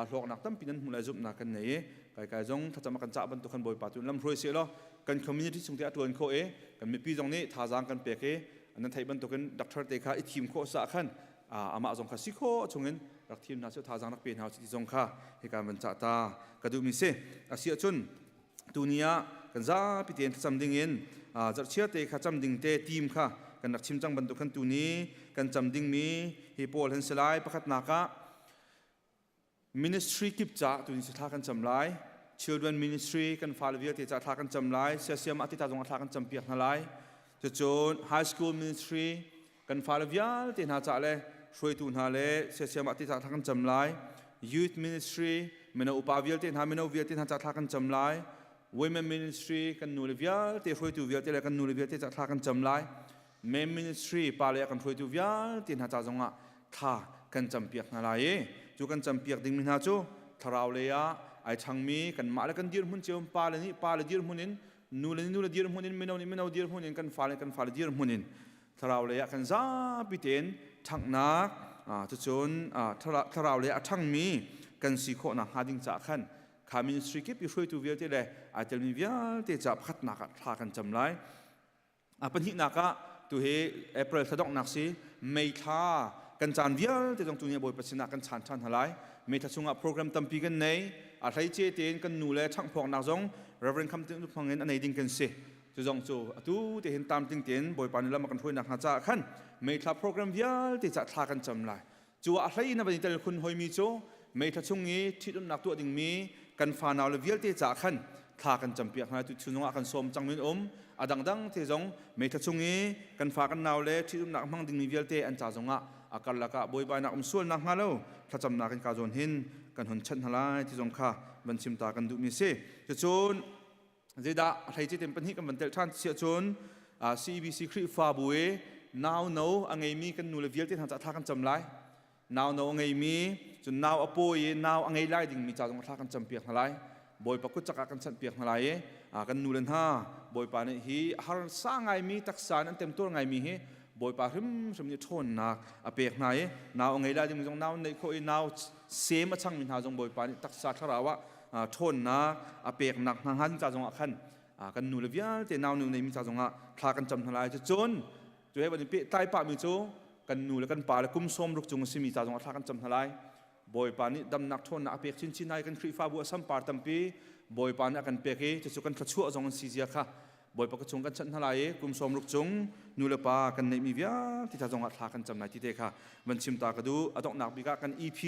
hlawknak tampi nan hmuh lai zumhnak kan nei i kai kai zong thlacam a kan cah bantuk khan Bawipa tu lam hruai seh law kan community chung te a ṭuan khawh i kan mipi zong nih thazaang kan pek i nan theih bantukin doctor te kha i thim khawh sa khan amah zong kha si khawh chungin rak thim hna seh, thazaang rak pe hna ti zong kha hika van cah ta ka duhmi si. Asi ahcun tuni ah kan zapi tein thlacam ding in zarhchia te kha cam ding te team kha kan rak chim cang bantuk khan tuni kan cam dingmi hi pawl han si lai. Pakhatnak ah ministry kip ca tuni si thla kan cam lai. Children ministry, kan fale vialte ca thla kan cam lai. Siasiam ah tita zong thla kan cam piak hna lai. Cucun high school ministry, kan fale vialte hna ca le hruaitu hna le siasiam ah tita thla kan cam lai. Youth ministry, mino upa vialte hna, mino vialte hna ca thla kan cam lai. Women ministry, kan nu le vialte, hruaitu vialte le kan nu le vialte ca thla kan cam lai. Men ministry, pa le kan hruaitu vialte hna ca zongah thla kan campiak hna lai i cu kan campiak dingmi hna cu thlarau lei ah ai changmi kanmah le kan dirhmun cio, pa le nih pa le dirhmun in, nu le nu le dirhmun in, mino nih mino dirhmun in, kan fale kan fale dirhmun in thlarau lei ah kan zapi tein ṭhanghnak, cucun thlarau lei ah a ṭhangmi kan si khawhnak hnga ding caah khan kha ministry kip i hruaitu vialte le ai telmi vialte ca pakhatnak ah thla kan cam lai. A pahnihnak ah tu hi April thla donghnak si, May thla kan caan vialte zong tu ni Bawipa sinah kan chaan ṭhan hna lai. May thla chungah program tampi kan nei. A hleice tein kan nu le ṭhanghphawknak zong Reverend Kham Tin hmang in a nei ding kan si. Cu zong cu atu te hin tamting tein Bawipa nih lam a kan hruainak hna caah khan May thla program vialte cah thla kan cam lai. Cu a hlei in a van i tel khun hoimi cu May thla chung i ṭhitumnak tuah dingmi kan fanau le vialte caah khan thla kan campiak hna. Tu chung ah kan sawm cang min um a dangdang te zong May thla chung i kan fa kan nau le ṭhitumnak hmang dingmi vialte an ca zongah a karlak ah buaibainak um sualnak hnga lo thlacamnak in ka zawn hin kan hun chanh hna lai ti zong kha van chim ta kan duhmi si. Cucun zeidah a hleice tem pahnih kan van telh ṭhan si ahcun CEBC Khrihfabu i nau no a ngeimi kan nu le vialte hna ca thla kan cam lai. Nau no a ngeimi, cun nau a pawi i nau a ngei lai dingmi ca zong thla kan campiak hna lai. Bawipa kut cak ah kan chanhpiak hna lai i kan nu le hna Bawipa nih hi harsa ngaimi taksa in an temtuar ngaimi hi Bawipa hrimhrim nih ṭhawnnak a pek hna i nau a ngei lai dingmi zong nau neih khawh i nau sem a changmi hna zong Bawipa nih taksa thlarau ah ṭhawnnak a peknak hna hnga ca zongah khan kan nu le vialte nau nu neimi ca zongah thla kan cam hna lai. Cun cu he van i pehtlai pahmi cu kan nu le kan pa le kum 60 cung a simi ca zongah thla kan cam hna lai. Bawipa nih damnak ṭhawnnak a pek chinchin lai. Kan Khrihfabu a sampar tampi Bawipa nih a kan pek i cucu kan thluachuah zong an si zia kha. Bawipa ka chung kan chanh hna lai i kum 60 cung nu le pa kan neihmi vialte ca zongah thla kan cam lai ti te kha van chim ta ka duh. A donghnak bik ah kan EP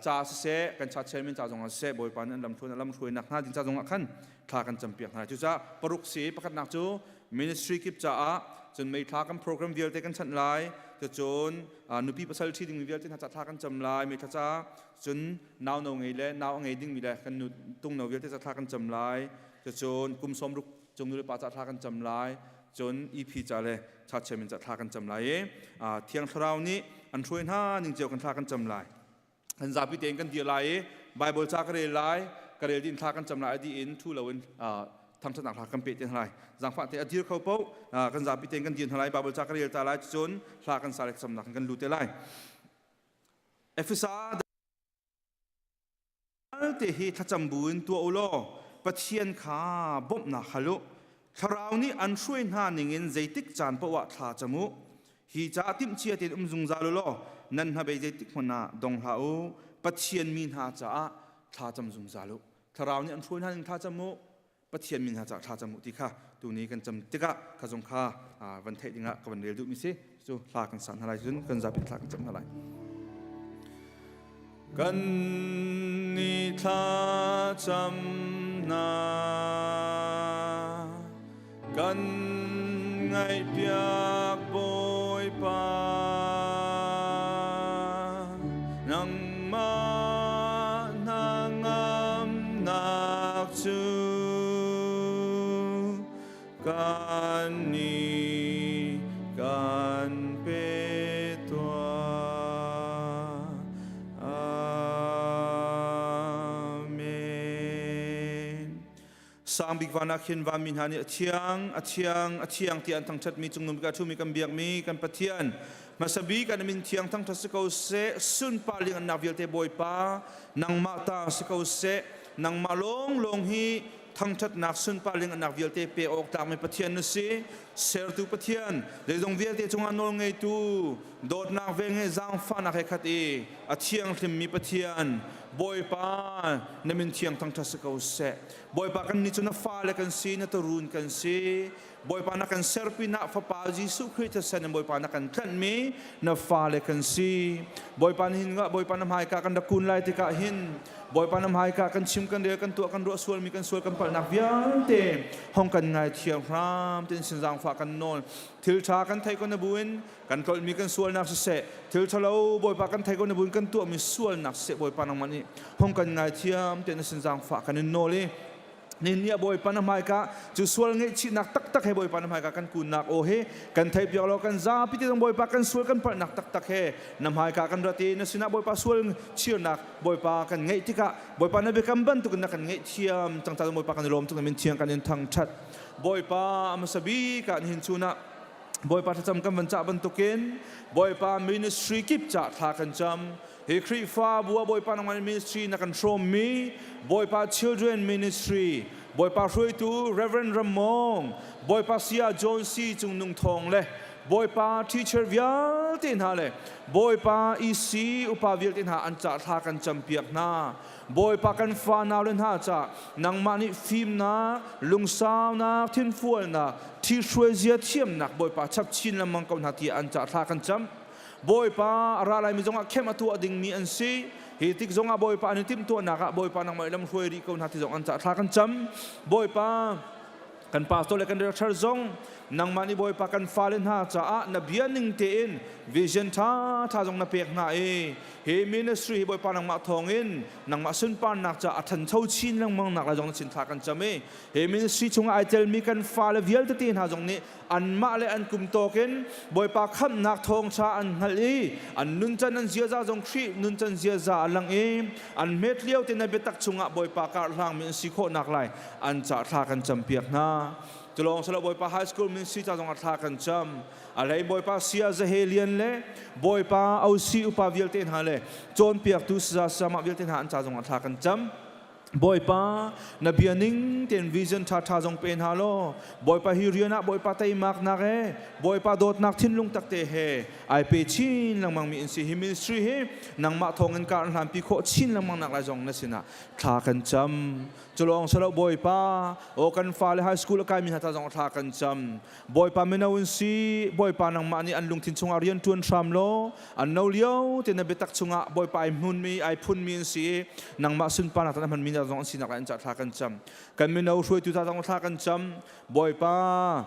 ca siseh, kan cha chairman ca zongah siseh, Bawipa nih an lamhruai lamhruainak hna ding ca zongah khan thla kan campiak hna. Cucaah paruk si pakhatnak cu ministry kip caah, cun mei thla kan program vialte kan chanh lai, cun nupi pasal ṭhi dingmi vialte hna ca thla kan cam lai mei thla ca, cun nau no ngei le nau a ngei dingmi le kan nu tung no vialte ca thla kan cam lai, cun kum 60 cung nu le pa ca thla kan cam lai, cun EP ca le cha chairman ca thla kan cam lai i Thiang Thlarau nih an hruai hna ning cio kan thla kan cam lai. Kan zapi tein kan dir lai i Bible ca ka rel lai. Ka rel din thla kan cam lai. A dih in thu loin thangṭhatnak hla kan pe te hna lai. Zaangfah te a dir kho paoh kan zapi tein kan dir hna lai. Bible ca ka rel ta lai, cun hla kan sa le camnak kan lut te lai. Efesa te hi thlacam buin tuah u law Pathian kha bawmhnak hal u. Thlarau nih an hruai hna ningin zeitik caan paoh ah thla cam u. Hi ca timhcia tein um zungzal u law nan hnabei zeitik hmanh ah dong hlah u. Pathian mi hna caah thla cam zungzal u. Thlarau nih an hruai hna ning thla cam u. Pathian mi hna caah thla cam u ti kha tuni kan cam tikah kha zong kha van theih dingah ka van rel duhmi si. Cu hla kan sa hna lai, cun kan zapi thla kan cam hna lai. Kan ni thla cam hna, kan ngaihpiak Bawipa, nangmah hnangamnak cu kan nih kan pe tuah. Amen. Sang bik van ah khin vanmi hna nih a thiang, a thiang, a thiang tiah an thangṭhatmi cungnung bik ah ṭhumi kan biakmi kan Pathian hmasa bik an min thiang thangṭhat si ko seh. Sunpar liangannak vialte Bawipa nangmah ta si ko seh. Nangmah lawnglawng hi thangṭhatnak sunpar liangannak vialte pe awk tlakmi Pathian na si. Sertu Pathian, zeizong vialte cungah nawl ngeitu, dawtnak vel nge zaangfahnak he khat i a thianghlimmi Pathian Bawipa, na min thiang thangṭhat si ko seh. Bawipa, kan nih cu na fale kan si, na turuun kan si. Bawipa, na kan serpi na fapa Jesuh Khrih thisen in Bawipa na kan tlanhmi na fale kan si. Bawipa, nihin nga Bawipa na hmaika kan rak kun lai tikah hin Bawipa na hmaika kan chim, kan rel, kan tuah, kan ruah sualmi kan sual kan palhnak vialte hong kan ngaithiam hram tin sin zaangfah kan nawl. Thil ṭha kan theih ko na buin kan tlolhmi kan sualnak siseh, thil ṭhalo Bawipa kan thei ko na buin kan tuahmi sualnak siseh, Bawipa nangmah nih hong kan ngaithiam tiah na sin zaangfah kan in nawl i nihin ni ah Bawipa na hmaika cu sual ngaihchihnak taktak he Bawipa na hmaika kan kunnak aw he kan theihpiak law kan zapi te zong Bawipa kan sual kan palhnak taktak he na hmaika kan rat i na sinah Bawipa sual chirnak Bawipa kan ngeih tikah Bawipa na biakam bantukin na kan ngaihthiam cang ca Bawipa kan i lawm tuk. Na min thiang kan in thangṭhat. Bawipa, a hmasa bik ah nihin chun ah Bawipa thlacam kan van cah bantukin Bawipa ministry kip cah thla kan cam. Hi Khrihfabu ah Bawipa nangmah ministry na kan hrawmmi Bawipa Children Ministry, Bawipa hruaitu Reverend Ramong, Bawipa Saya John C. Cung Nung Thawng le Bawipa teacher vialte hna le Bawipa EC upa vialte hna an cah thla kan campiak hna. Bawipa, kan fa nau le hna ca nangmah nih fimnak, lungsaunak, thinfualnak, ṭhihruai zia thiamnak Bawipa chap chin lengmang ko hna tiah an ca thla kan cam. Bawipa, a ra laimi zongah khem a tuah dingmi an si. Hi tik zongah Bawipa an i timhtuahnak ah Bawipa nangmah lam hruai rih ko hna ti zong an ca thla kan cam. Bawipa, kan pastor le kan director zong nangmah nih Bawipa kan fale hna caah na bia ning tein vision ṭha ṭha zong na pek hna i hi ministry hi Bawipa nangmah thawngin nangmah sunparnak caah a ṭhancho chin lengmang nak lai zong na chin thla kan cam i hi ministry chungah ai telmi kan fale vialte te hna zong nih anmah le an kum tawk in Bawipa khamhnak thawngṭha an hngalh i an nuncan an ziaza zong Khrih nuncan ziaza a lang i an hmet lio te na biatak chungah Bawipa karhlangmi an si khawh nak lai an ca thla kan campiak hna. Tulawng salo Bawipa high school ministry ca zongah thla kan cam. A lei Bawipa Sia Zahe Lian le Bawipa OC upa vialte hna le cawnpiaktu saza sama vialte hna an ca zongah thla kan cam. Bawipa na bia ning tein vision ṭha ṭha zong pe hna law Bawipa hi rian ah Bawipa teimak nak he Bawipa dawtnak thinlung takte he ai pe chin lengmang mi in si. Hi ministry hi nangmah thawngin kar hlanpi khawh chin lengmang nak lai zong na sinah thla kan cam. Culawng salo Bawipa aw kan fale high school a kaimi hna ta zong thla kan cam. Bawipa mino in si. Bawipa nangmah nih an lungthin chungah rian ṭuan hram law an no lio te na biatak chungah Bawipa ai hmunmi ai phunmi an si i nangmah sunparnak tan a hmanmi hna zong an sinak lai an cah thla kan cam. Kan mino hruaitu ta zong thla kan cam. Bawipa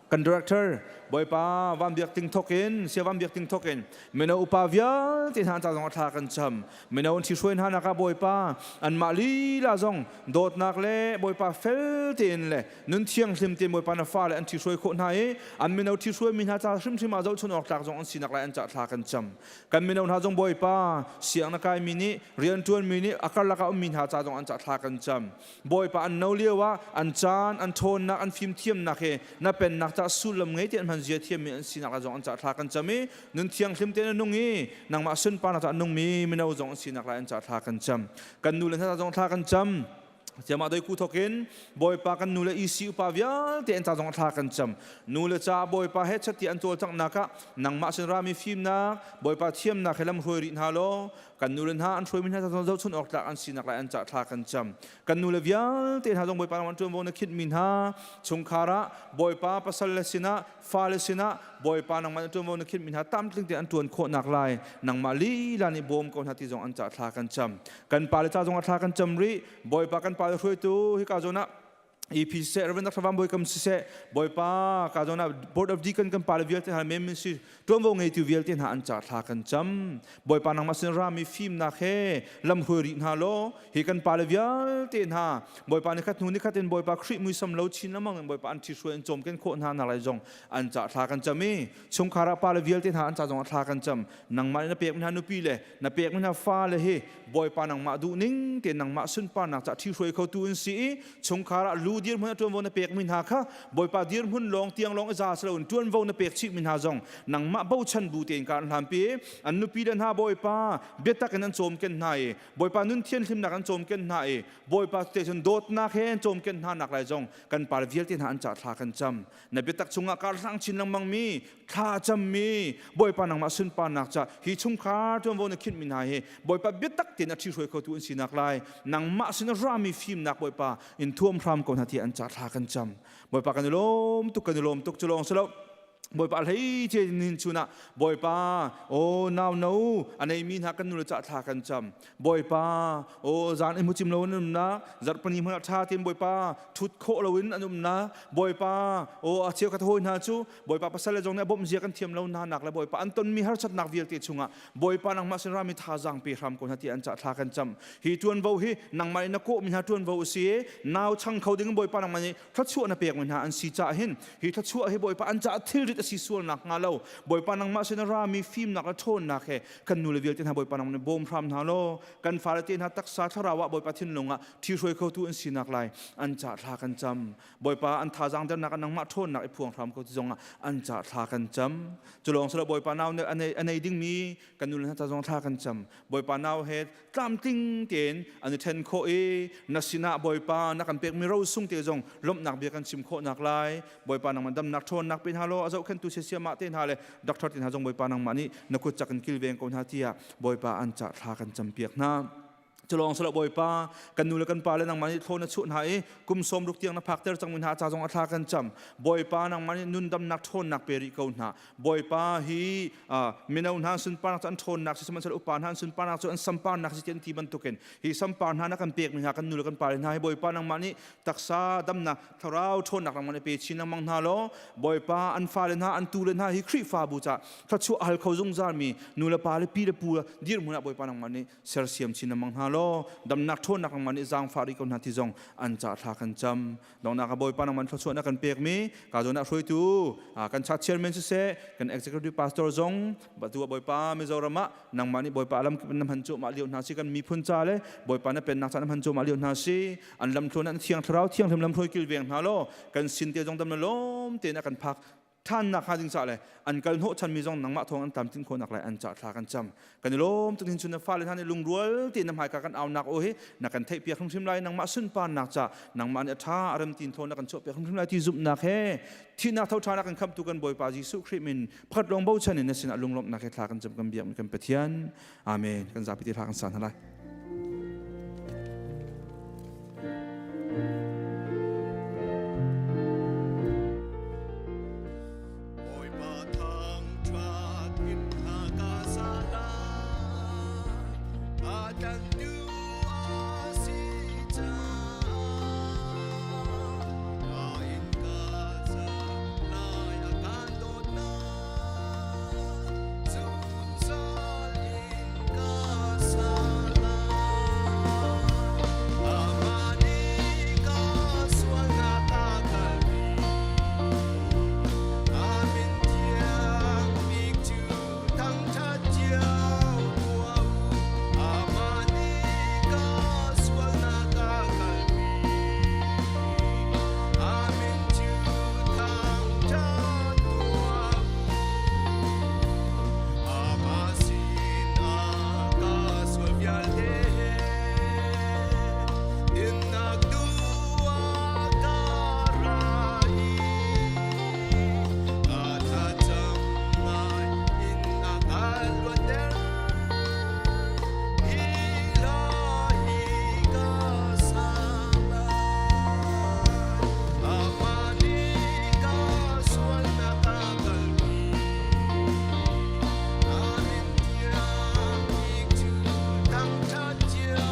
kan director Bawipa Van Biak Ting thok in Sia Van Biak Ting thok in mino upa vialte hna ca zong thla kan cam. Mino an ṭhihruai hna nak ah Bawipa anmah lila zong dawtnak le Bawipa fel tein le nun thianghlim tein Bawipa na fale an ṭhihruai khawh hna i an mino ṭhihruaimi hna ca hrimhrim ah zohchun awk tlak zong an sinak lai an cah thla kan cam. Kan mino hna zong Bawipa siang na kaimi nih rianṭuanmi nih a karlak ah ummi hna ca zong an cah thla kan cam. Bawipa an no lio ah an caan, an ṭhawnnak, an fimthiamnak he na pennak ca sullam ngei tein hman zia thiammi an sinak lai zong an cah thla kan cam i nun thianghlim tein a nung i nangmah sunparnak ca a nungmi mino zong an sinak lai an cah thla kan cam. Kan nu le hna zong thla kan cam. Siamah doi ku thokin Bawipa kan nu le EC upa vialte an ca zong thla kan cam. Nu le ca Bawipa he chatti an cawlcanghnak ah nangmah sin rami fimnak, Bawipa thiamnak he lam hruai rih hna law kan nu le hna an hruaimi hna zong zohchun awk tlak an sinak lai an cah thla kan cam. Kan nu le vialte hna zong Bawipa ram an ṭuanvo na khinhmi hna chungkhar ah Bawipa pasal le sinah fale sinah Bawipa nangmah na ṭuanvo na khinhmi hna tamtling te an ṭuan khawhnak lai nangmah lila nih bawm ko hna ti zong an cah thla kan cam. Kan pale ca zong ah thla kan cam rih. Bawipa kan pale hruaitu hika zawn ah EP siseh, Reverend Dr. Van Bawi Kam siseh, Bawipa ka zawn ah Board of Deacon kan pale vialte hna mem si ṭuanvo ngeitu vialte hna an ca thla kan cam. Bawipa nangmah sin rami fimnak he lam hruai rih hna law hi kan pale vialte hna Bawipa nikhat hnu nikhat in Bawipa Khrih muisam lo chin lengmang in Bawipa an ṭhihruai an cawmken khawh hna nak lai zong an ca thla kan cam i chungkhar ah pale vialte hna an ca zong ah thla kan cam. Nangmah nih na pekmi hna nupi le na pekmi hna fale hi Bawipa nangmah duhning te nangmah sunparnak ca ṭhihruai khotu in si i chungkhar ah lu dirhmun a ṭuanvo na pekmi hna kha Bawipa dirhmun lawng tiang lawng i za si loin ṭuanvo na pek chihmi hna zong nangmah bochan bu tein kaan hlanpi. An nupi le hna Bawipa biatak in an cawmken hna i Bawipa nun thianhlimnak an cawmken hna i Bawipa te cun dawtnak he an cawmken hna nak lai zong kan par vialte hna an cah thla kan cam. Na biatak chungah kar hlang chin lengmang mi thla cammi Bawipa nangmah sunparnak ca hi chungkhar ṭuanvo na khinhmi hna hi Bawipa biatak tein a ṭhihruai khotu an sinak lai nangmah sin a rami fimnak Bawipa in thuam hram ko hna ti an ca thla kan cam. Bawipa kan i lawm tuk, kan i lawm tuk. Cu lawng si lo, Bawipa hlei ce nin chunah Bawipa o nau no a neimi hna kan nu le ca thla kan cam. Bawipa o zan i mucim lo an umnak zarhpani hmun ah ṭha tein Bawipa ṭhut khawh loin an umnak Bawipa o a cheukhat hawi hna cu Bawipa pasal le zong nih a bawmh zia kan thiam lo hna nak le Bawipa an tonmi harsatnak vialte chungah Bawipa nangmah sin rami thazaang pe hram ko hna ti an cah thla kan cam. Hi ṭuanvo hi nangmah nih na kawhmi hna ṭuanvo a si i nau chang kho ding Bawipa nangmah nih thluachuah na pekmi hna an si caah hin hi thluachuah hi Bawipa an caah thilrit a si sual nak hnga lo Bawipa nangmah sin a rami fimnak le ṭhawnnak he kan nu le vialte hna Bawipa nangmah nih bawm hram hna law kan fale te hna taksa thlarau ah Bawipa thinlung ah ṭhihruai khotu an sinak lai an cah thla kan cam. Bawipa an thazaang dernak ah nangmah ṭhawnnak i phuang hram ko ti zongah an cah thla kan cam. Cu lawng silo Bawipa nau a nei dingmi kan nu le hna ca zong thla kan cam. Bawipa nau he tlamtling tein an i ṭhen khawh i na sinah Bawipa na kan pekmi rosung te zong lawmhnak bia kan chim khawhnak lai Bawipa nangmah damnak ṭhawnnak pe hna law a zohkhenhtu siasiamah te hna le doctor te hna zong Bawipa nangmah nih na kut cak in kilveng ko hna tiah Bawipa an cah thla kan campiak hna. Culawng silo Bawipa kan nu le kan pa le nangmah nih thlaw na chuah hna i kum 60 tiang na phakter cangmi hna ca zong a thla kan cam. Bawipa nangmah nih nun damnak ṭhawnnak pe rih ko hna. Bawipa hi mino hna sunparnak cu an ṭhawnnak si sihmanhsehlaw upa hna an sunparnak cu an samparnak si ti an ti bantukin hi sampar hna na kan pekmi hna kan nu le kan pa le hna hi Bawipa nangmah nih taksa damnak thlarau ṭhawnnak nangmah nih pe chin lengmang hna law Bawipa an fale hna an tu le hna hi Khrihfabu ca thluachuah hal kho zungzal mi nu le pa le pi le pu dirhmun ah Bawipa nangmah nih sersiam chin lengmang hna law damnak ṭhawnnak nangmah nih zaangfah rih ko hna ti zong an ca thla kan cam. Donghnak ah Bawipa nangmah thluachuah na kan pekmi ka zawn ah hruaitu kan church chairman siseh kan executive pastor zong batu ah Bawipa Mizoram ah nangmah nih Bawipa lam na hman cuahmah lio hna si kan miphun ca le Bawipa na pennak ca na hman cuahmah lio hna si an lam thluan an thiang thlarau thianghlim lam hruai kilveng hna law kan sin te zong dam na lawm tein a kan phak. Ṭhannak hnga ding ca le an kal hnawh chanmi zong nangmah thawng an tlamtlin khawhnak lai an ca thla kan cam. Kan i lawm tuk hin chun na fale hna nih lungrual tein na hmaika kan aunak aw hi na kan theihpiak hrimhrim lai nangmah sunparnak ca nangmah nih a ṭha a rem tin thawn na kan chuahpiak hrimhrim lai ti zumhnak he thihnak tho ṭha na kan khamtu kan Bawipa Jesuh Khrih min pakhat lawng bochan in na sinah lunglawmhnak he thla kan cam kan biakmi kan Pathian. Amen. Kan zapi te thla kan sa hna lai. Bawipa thangṭhat in hna ka sa lai, a tlantu a si caah. Ka in ka sa lai a kan dawtnak, zungzal in ka sa lai. Amah nih ka sualnak a kalpi, a min thiang bik cu thangṭhat cio tuah u. Amah nih ka sualnak a kalpi, a min cu thangṭhat tuah u. Amah sinah ka sual vialte he dinnak duh ah ka ra i ka thlacam ngai in a ka luatter. Hi hla hi ka sa lai. Amah nih ka sualnak a kalpi. A min thiang bik cu thangṭhat cio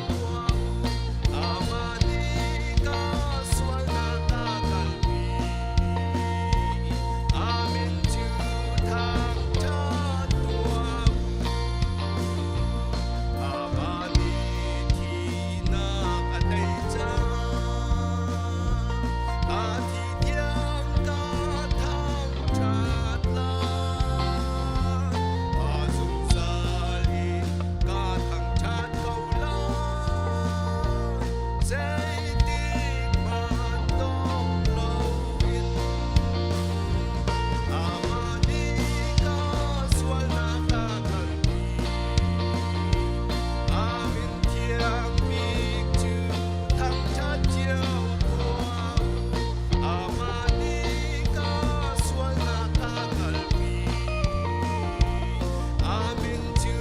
tuah u. Amah nih ka sualnak a kalpi. A min cu thangṭhat tuah u. Amah nih thihnak a tei cang. Ka thi tiang ka thangṭhat lai. A zungzal in ka thangṭhat ko lai. Zeitik hmanh dong loin. Amah nih ka sualnak a kalpi. A min thiang bik cu thangṭhat cio tuah u. Amah nih ka sualnak a kalpi. A min cu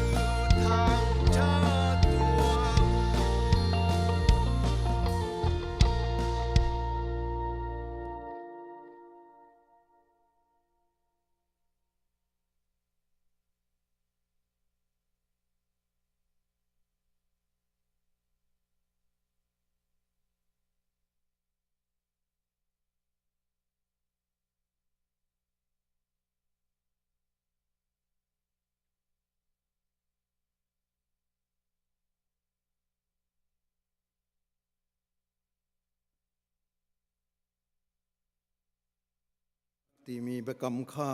thangṭhat tuah u. Timi biakam kha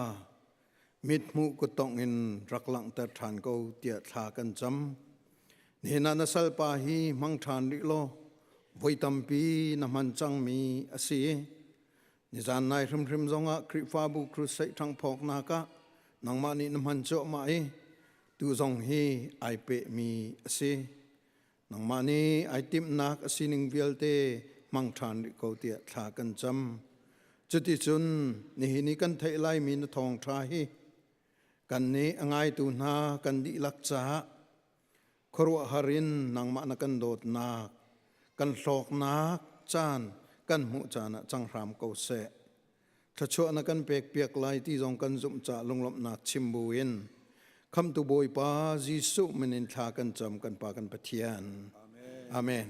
mithmuh kuttongh in rak langhter ṭhan ko tiah thla kan cam. Nihin ah na salpa hi hmang ṭhan rih law voi tampi na hman cangmi a si. Nizan nai hrimhrim zongah Khrihfabu crusade ṭhangphawknak ah nangmah nih na hman cuahmah i tu zong hi ai pehmi a si. Nangmah nih ai timhnak a sining vialte hmang ṭhan rih ko tiah thla kan cam. Cuticun nihin i kan theih laimi na thawngṭha hi kan nih a ngaitu hna kan dihlak caah khuaruahhar in nangmah na kan dawtnak, kan hlawknak caan kan hmuh caan ah cang hram ko seh. Thluachuah na kan pekpiak lai ti zong kan zumh caah lunglawmhnak chim buin Khamtu Bawipa Jesuh min in thla kan cam kan Pa kan Pathian. Amen.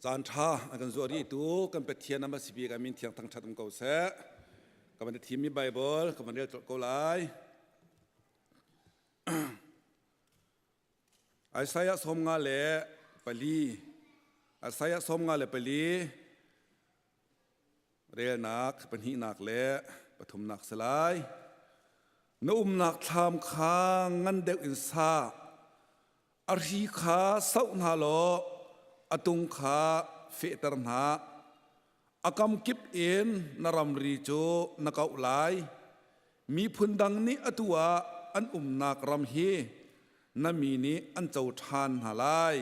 Caan ṭha a kan zuah rihtu kan Pathian ama sipi kan min thiang thangṭhat um ko seh. Ka van thimmi Bible ka van rel colh ko lai. Isaiah 54 Isaiah 54 relnak pahnihnak le pathumnak si lai. Na umnak thlam kha ngan deuh in sa. A hri kha sauh hna law a tung kha fehter hna. A kam kip in na ramri cu na kauh lai. Miphun dang nih atu ah an umnak ram hi na mi nih an co ṭhan hna lai.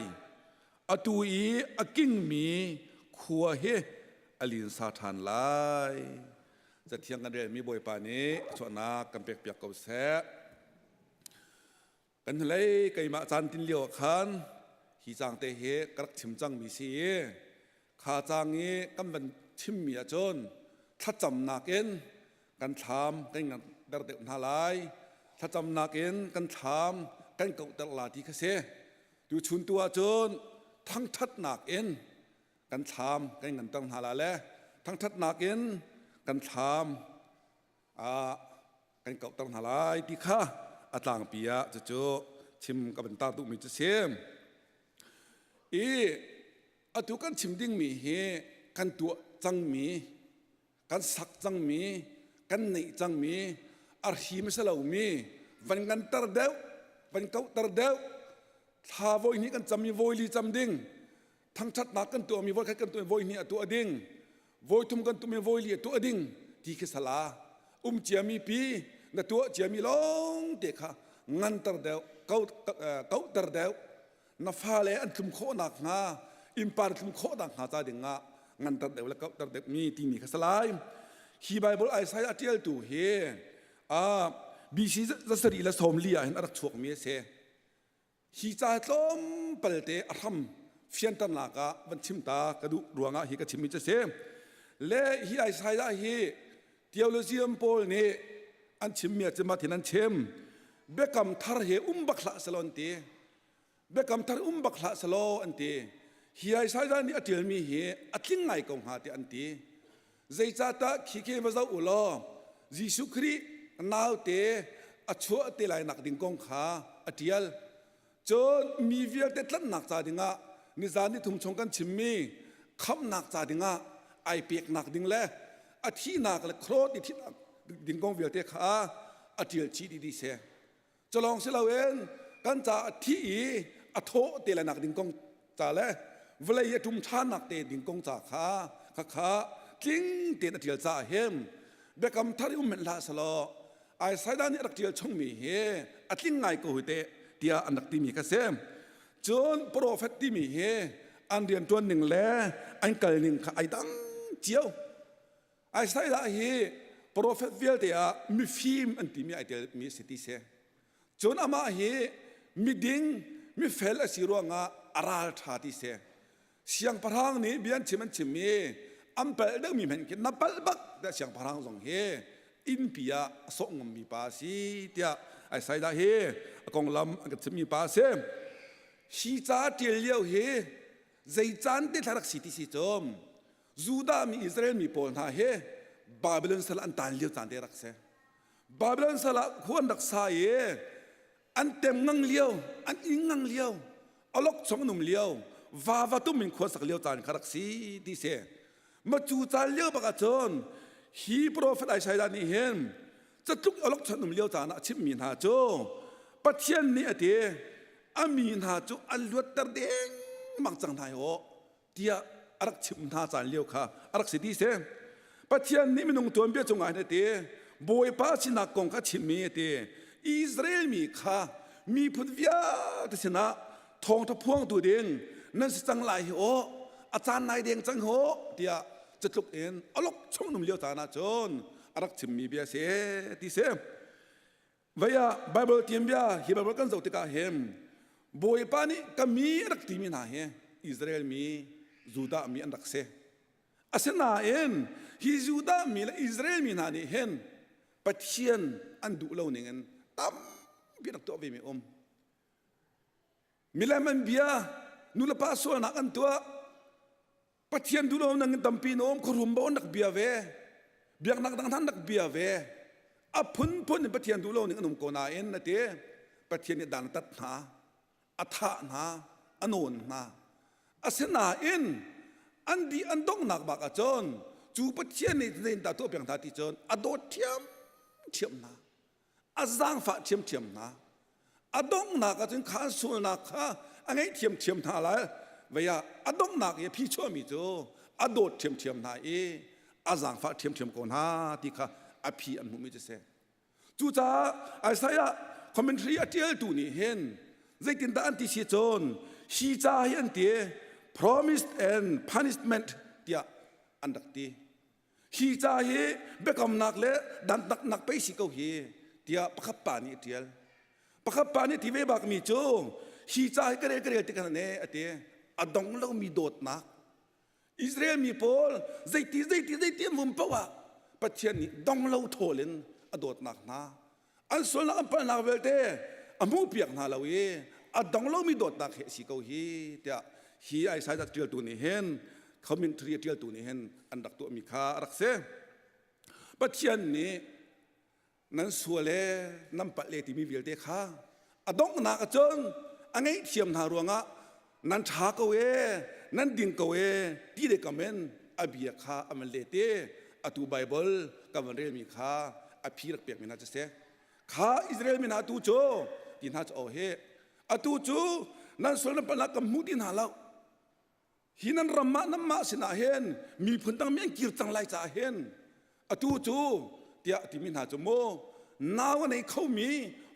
Atu i a kingmi khua hi a linsa ṭhan lai. Cathiang kan relmi Bawipa nih chuahnak kan pekpiak ko seh. Kan hnulei keimah caan tin lio ah khan hi caang te hi ka rak chim cangmi si i kha caang i kan van chimmi ahcun thlacamnak in kan thlam kan nganter deuh hna lai thlacamnak in kan thlam kan kauhter la ti kha si tuchun tu ahcun thangṭhatnak in kan thlam kan nganter hna la le thangṭhatnak in kan thlam ah kan kauhter hna lai ti kha a tlangpi ah cucu chim ka van tar duhmi cu si. I atu kan chim dingmi hi kan tuah cangmi, kan sak cangmi, kan neih cangmi, a hrim a si lomi van nganter deuh, van kauhter deuh, thla voi hnih kan cam i voi li cam ding, thangṭhatnak kan tuahmi voikhat kan tuahmi voi hnih a tuah ding voi thum kan tuahmi voi li a tuah ding ti khi sala um ciami pi na tuah ciami lawng te kha nganter deuh kauhter deuh na fale an tlum khawh nakhnga innpar tlum khawh nakhnga ca ding ah nganter deuh le kauhter deuh mi timi kha salai hi Bible Isaiah a ṭialtu hi BC zasarih le sawmli ah hin a rak chuakmi a si Hi ca tlawmpal te a hram fianternak ah van chim ta ka duh ruangah hi ka chimmi cu a si. Le hi Isaiah hi theologian pawl nih an chimmi ah cun thin an chim. Biakam thar hi um bak hlah selaw an ti. Biakam thar um bak hlah selaw an ti. Hi Isaiah nih a ṭialmi hi a tling ngai ko hnga tiah an ti. Zeicahtiah khi khi va zoh u law Jesuh Khrih naute a chuah te lai nak ding kong kha a ṭial. Cun mi vialte tlanhnak ca dingah nizan ni thum chung kan chimmi khamhnak ca dingah ai peknak ding le a thihnak le cross i thihnak ding kong vialte kha a ṭial chih dih dih si. Culawng si loin kan ca a thih i a thawh te lai nak ding kong ca le vawlei a ṭum ṭhannak te ding kong ca kha khakha tling tein a ṭial caah hin biakam thar i um hmenh hlah selaw Isaiah nih a rak ṭial chungmi hi a tling ngai ko hi teh tiah an rak timi kha si. Cun profet timi hi an rianṭuan ning le an kal ning kha ai dang cio. Isaiah hi profet vialte ah mifim an timi ai telmi a si ti si. Cun amah hi miding, mifel a si ruangah a ral ṭha ti si. Siangpahrang nih bia an chim an chim i an palh deuhmi hmanh khi na palh bak tiah siangpahrang zong hi innpi ah a sawh ngammi pa a si tiah Isaiah hi a konglam an kan chimmi pa a si. Hi ca ṭial lio hi zei caan te thla rak si ti si cum Judah mi Israel mi pawl hna hi Babylon sal an taan lio caan te rak si. Babylon sal ah khua an rak sa i an tem ngang lio, an ing ngang lio, alok chung an um lio, vava tum in khua sak lio caan kha rak si ti si. Ma cu caan lio bak ahcun hi profet Isaiah nih hin catluk alok chung um lio caan ah a chimmi hna cu Pathian nih a ti a mi hna cu an luatter deng mang cang hna hi aw tiah a rak chimh hna caan lio kha a rak si ti si. Pathian nih minung tuanbia cungah hin a ti Bawipa sinak kong kha chimmi a ti Israel mi kha miphun vialte sinah thawngṭha phuangtu ding nan si cang lai hi aw a caan nai deng cang ho tiah catluk in alok chung num lio caan ah cun a rak chimmi bia si ti si Vei ah Bible tiam bia hi Bible kan zoh tikah hin Bawipa nih ka mi a rak timi hna hi Israel mi Judah mi an rak si. Asinain hi Judah mi le Israel mi hna nih hin Pathian an duh lo ning in tampi rak tuah ve mi um. Milem an bia, nulepa sualnak an tuah, Pathian duh lo nang in tampi na um khuarum bo an rak bia ve biaknak dang hna an rak bia ve a phunphun in Pathian duh lo ning an um ko nain na ti Pathian nih dan a tat hna a thah hna a nawn hna asinain an di an donghnak bak ahcun cu Pathian nih zeitin dah tuah piak hna ti cun a dawt ṭhiamṭhiam hna a zaangfah ṭhiamṭhiam hna. A donghnak ahcun kha an sualnak kha a ngaihthiam thiam hna lai. Vei ah a donghnak i a phi chuahmi cu a dawt ṭhiamṭhiam hna i a zaangfah ṭhiamṭhiam ko hna ti kha a phi an hmuhmi cu si. Cucaah Isaiah commentary a ṭialtu nih hin zeitindah an ti si cun hi ca hi an ti promise and punishment tiah an rak ti. Hi ca hi biakamnak le dantatnak pei si ko hi tiah pakhat pa nih a ṭial. Pakhat pa nih ti ve bakmi cu hi ca hi ka rel ka rel tik ah ne a ti a dong lomi dawtnak Israel mi pawl zeiti zeiti zeiti an vum paoh ah Pathian nih dong lo thawl in a dawtnak hna an sualnak an palhnak vialte a hmuhpiak hna lo i a dong lomi dawtnak he a si ko hi tiah hi Isaiah ṭialtu nih hin commentary a ṭialtu nih hin an rak tuahmi kha a rak si. Pathian nih nan sual e nan palh e timi vialte kha a donghnak ahcun a ngaihthiam hna ruangah nan ṭha ko e nan ding ko e ti le kam in a bia kha a van let i atu Bible kan van relmi kha a phi rak pekmi hna cu si kha Israel mi hna tu cu ti hna cu oh hi atu cu nan sual nan palhnak kan hmu ti hna lo Hi nan ram ah nanmah sinah hin miphun dang mi an kir cang lai caah hin atu cu tiah a timi hna cu mu nau a nei khomi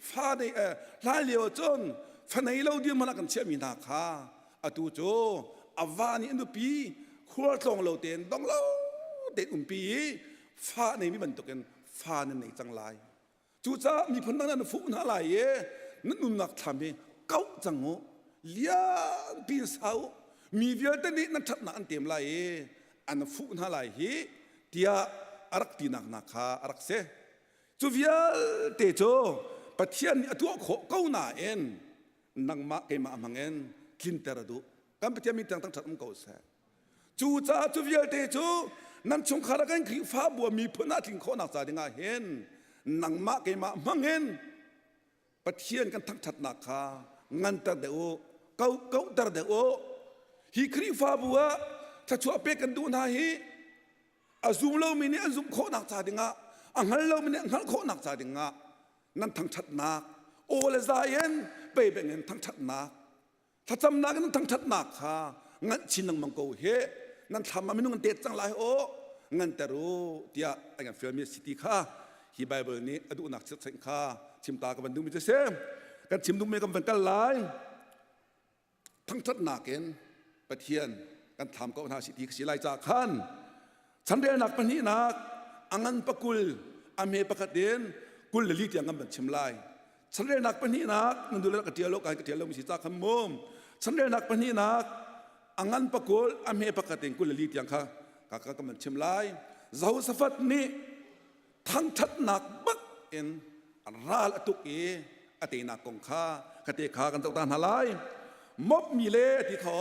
fa nei eh, hlan lio cun fa nei lo dirhmun ah kan chiahmi hna kha atu cu a va nih a nupi khualtlawng lo tein dong lo tein umpi i fa a neimi bantukin fa nan nei cang lai. Cucaah miphun dang nan fuh hna lai i nan nunnak thlam hi kauh cang u, lianpi in sa u, mi vialte nih nan ṭhatnak an tem lai i an fuh hna lai hi tiah a rak tinak hna kha a rak si. Cu vialte cu Pathian nih a tuah khawh ko nain nangmah keimah hmangin tlinter a duh. Kan Pathian min tiang thangṭhat um ko seh. Cucaah cu vialte cu nan chungkhar ah kan Khrihfabu ah miphun ah tling khawhnak ca dingah hin nangmah keimah hmangin Pathian kan thangṭhatnak kha nganter deuh u, kauhter deuh u. Hi Khrihfabu ah thluachuah pek kan duh hna hi a zum lomi nih an zumh khawhnak ca dingah a hngal lomi nih an hngalh khawhnak ca dingah nan thangṭhatnak aw le zai in pei bengin thangṭhatnak Thlacamnak in thangṭhatnak kha nganh chin lengmang ko hi nan thlam ah minung an tet cang lai aw nganter u tiah an kan fialmi a si ti kha hi Bible nih a duhnak chirhchanh kha chimta ka van duhmi cu si. Kan chim duhmi kan van kal lai. Thangṭhatnak in Pathian kan thlam ko hna si ti ka si lai ca khan Chanrelnak pahnihnak a ngan pakul a hme pakhat in 24 tiang kan van chim lai. Chanrelnak pahnihnak nan duh le ka ṭial lo kai ka ṭial lo mi si ca khan mum. Chanrelnak pahnihnak a ngan pakul a hme pakhat in 24 tiang kha ka ka kan van chim lai. Jehoshaphat nih thangṭhatnak bak in ral a tuk i a teinak kong kha ka te kha kan zoh ta hna lai. Moab mi le ti kha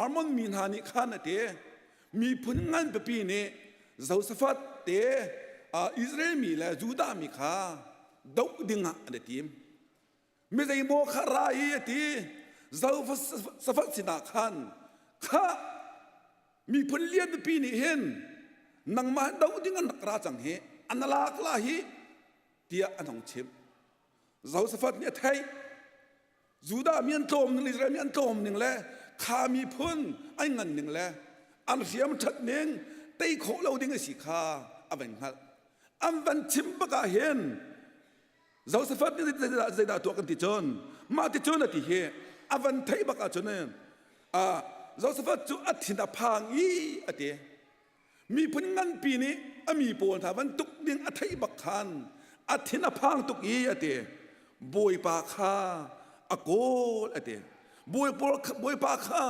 Armon mi hna nih khan a ti miphun ngan pipi nih Jehoshaphat te Israel mi le Judah mi kha doh dingah an i tim. Mi zeimaw kha ra i a ti Jehoshaphat sinah khan kha miphun lian pipi nih hin nangmah doh ding an rak ra cang hi an lak la hi tiah an hong chimh. Jehoshaphat nih a theih Judah mi an tlawm ning Israel mi an tlawm ning le kha miphun an ngan ning le an hriam ṭhat ning tei khawh lo ding a si kha a van hngalh. An van chim bak ah hin Josephat nih zeidah, zeidah tuah kan ti cun mah ti cun a ti hi a van theih bak ah cun uh, Josephat cu a thin a phang i a ti. Miphun nganpi nih a mi pawl hna bantuk ding a theih bak khan a thin a phang tuk i a ti. Bawipa kha a kawl a ti. Bawipa kha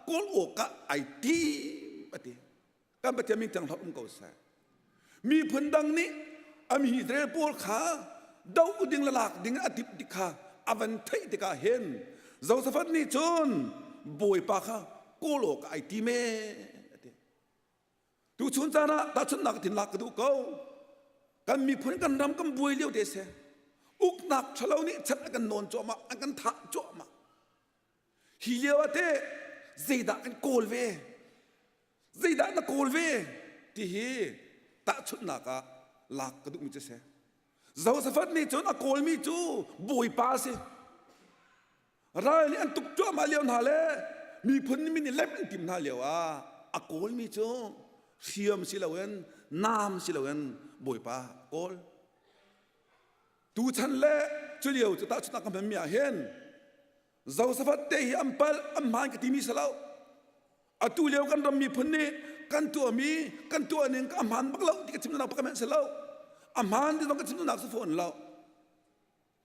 kawl awkah ai tim a ti. Kan Pathian min thiang um ko seh. Miphun dang nih a mi Israel pawl kha doh ding le lak ding a timh tik kha a van theih tikah hin Josaphat nih cun Bawipa kha kawl awkah ai tim ee a ti. Tuchun caan ah tahchunhnak thin lak ka duh ko. Kan miphun kan ram kan buai lio te si. Uknak ṭhalo nih chat a kan nawn cuahmah, an kan thah cuahmah. Hi lio ah teh zeidah kan kawl ve? Zeidah na kawl ve? Ti hi tahchunhnak ah lak ka duhmi cu si. Josaphat nih cun a kawlmi cu Bawipa a si. Ral nih an tuk cuahmah lio hna le miphun nih min i lem an tim hna lio ah a kawlmi cu hriam si loin naam si loin Bawipa kawl. Tuchan le culio cu tahchunhnak ka hmanmi ah hin Josaphat te hi an palh an hmaan ka timi si lo. Atu lio kan ram miphun nih kan tuahmi kan tuah ning a hmaan bak lo ti ka chim duhnak pakhat hmanh si lo. A hmaan ti zong ka chim duhnak si fawn lo.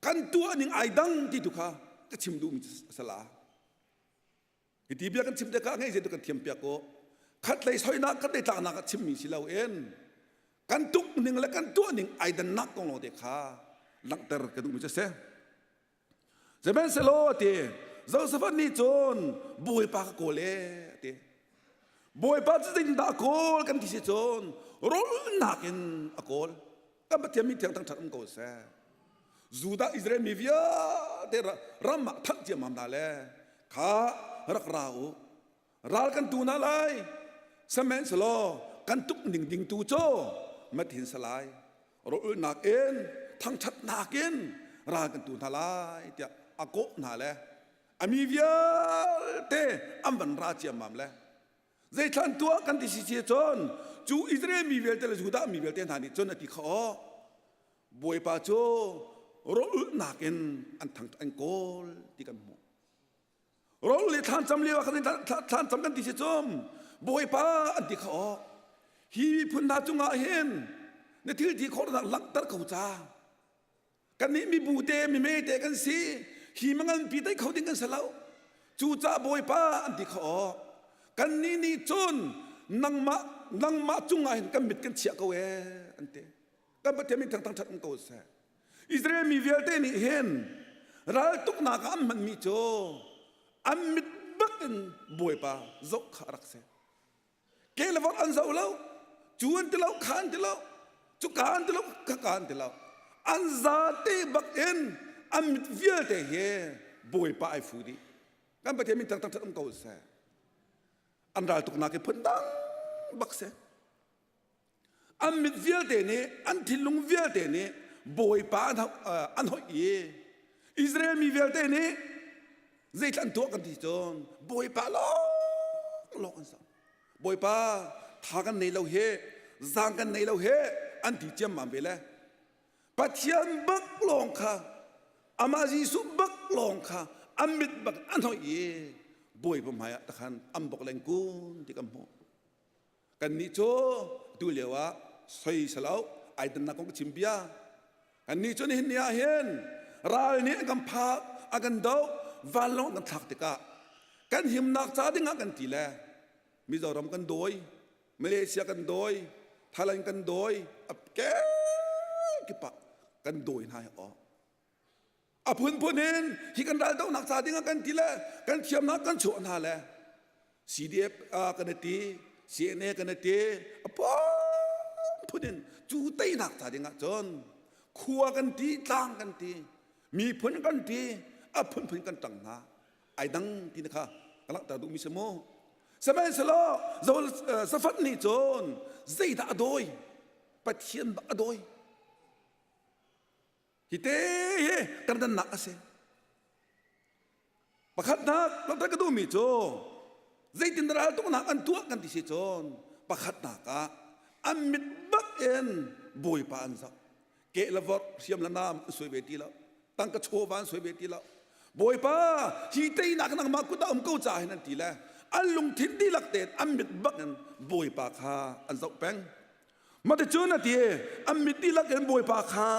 Kan tuah ning ai dang ti tu kha ka chim duhmi a si la. Hi ti bia kan chim tikah ngei tu kan thiam piak ko. Khat lei soinak khat lei tlaknak a chimmi si lo in kan tuk ning le kan tuah ning ai dannak kong lawng te kha langhter ka duhmi cu a si. Sihmanhsehlaw a ti, Josaphat nih cun Bawipa ka kawl e a ti. Bawipa cu zeitindah a kawl kan ti si cun rawlnak in a kawl. Kan Pathian mi thiang thangṭhat um ko seh. Judah Israel mi vialte ram ah thanh ciammam hna le kha rak ra u. Ral kan tu hna lai. Sihmanhsehlaw kan tuk ning ding tu cu mathin salai. Rawlulnak in thangṭhatnak in ral kan tu hna lai tiah a kawh hna le a mi vialte an van ra ciammam le zeithlan tuah kan ti si si cun cu Israel mi vialte le Judah mi vialte hna nih cun a ti kha aw Bawipa cu rawlulnak in an thang an kawl ti kan hmuh Rawlul le thlancam lio ah khan thlancam kan ti si cum Bawipa an ti kha aw hi miphun hna cungah hin na thil ti khawhnak langhter ko ca kannih mibu te mime te kan si hi manganpi tei kho ding kan si lo cucaah Bawipa an ti kha aw kannih nih cun nangmah nangmah cungah hin kan mit kan chiah ko ee an ti kan Pathian min thangthang ṭhat um ko seh Israel mi vialte nih hin raltuknak ah an hmanmi cu an mit bak in Bawipa zoh kha a rak si ke le vok an zoh lo cu an ti lo kha an ti lo cu ka an ti lo kha ka an ti lo an zate bak in an mit vialte hi Bawipa ai fu dih kan Pathian min thangthang ṭhat um ko seh an raltuknak hi phun dang bak si An mit vialte nih, an thinlung vialte nih Bawipa an hoih i Israel mi vialte nih zeithla an tuah kan ti cun Bawipa lawng lawng an sak. Bawipa tha kan nei lo he, zaang kan nei lo he an ti ciammam ve le. Pathian bak lawng kha amah Jesuh bak lawng kha an mit bak an hoih i Bawipa hmaiah takhan an bok leng kun ti kan hmuh. Kannih cu tu lio ah soi salo ai dannak kong ka chim bia. Kannih cu nihin ni ah hin ral nih an kan phak, a kan doh, vanlawng an kan thlak tikah kan himnak ca ding ah kan ti le Mizoram kan dawi, Malaysia kan dawi, Thailand kan dawi, a kekip ah kan dawi hna hi aw. A phunphun in hi kan raldohnak ca ding ah kan ti le kan thiamnak kan chuah hna le CDF kan ti CNA kan ti a phunphun in cu teinak ca ding ah cun khua kan ti tlang kan ti miphun kan ti a phunphun kan ṭang hna ai dang ti na kha ka langhter duhmi si mu sihmanhsehlaw Safat nih cun zeidah a dawi Pathian bak a dawi Hi te hi kan dannak a si. Pakhatnak langhter ka duhmi cu zeitin raltuknak an tuah kan ti si cun pakhatnak ah an mit bak in Bawipa an zoh. Ke le vorh hriam le nam an suai ve ti lo. Tangka chawva an suai ve ti lo. Bawipa hi teinak nangmah kut ah um ko ca hin an ti le an lungthin dihlak tein an mit bak in Bawipa kha an zoh peng. Maticun a ti, an mit dihlak in Bawipa kha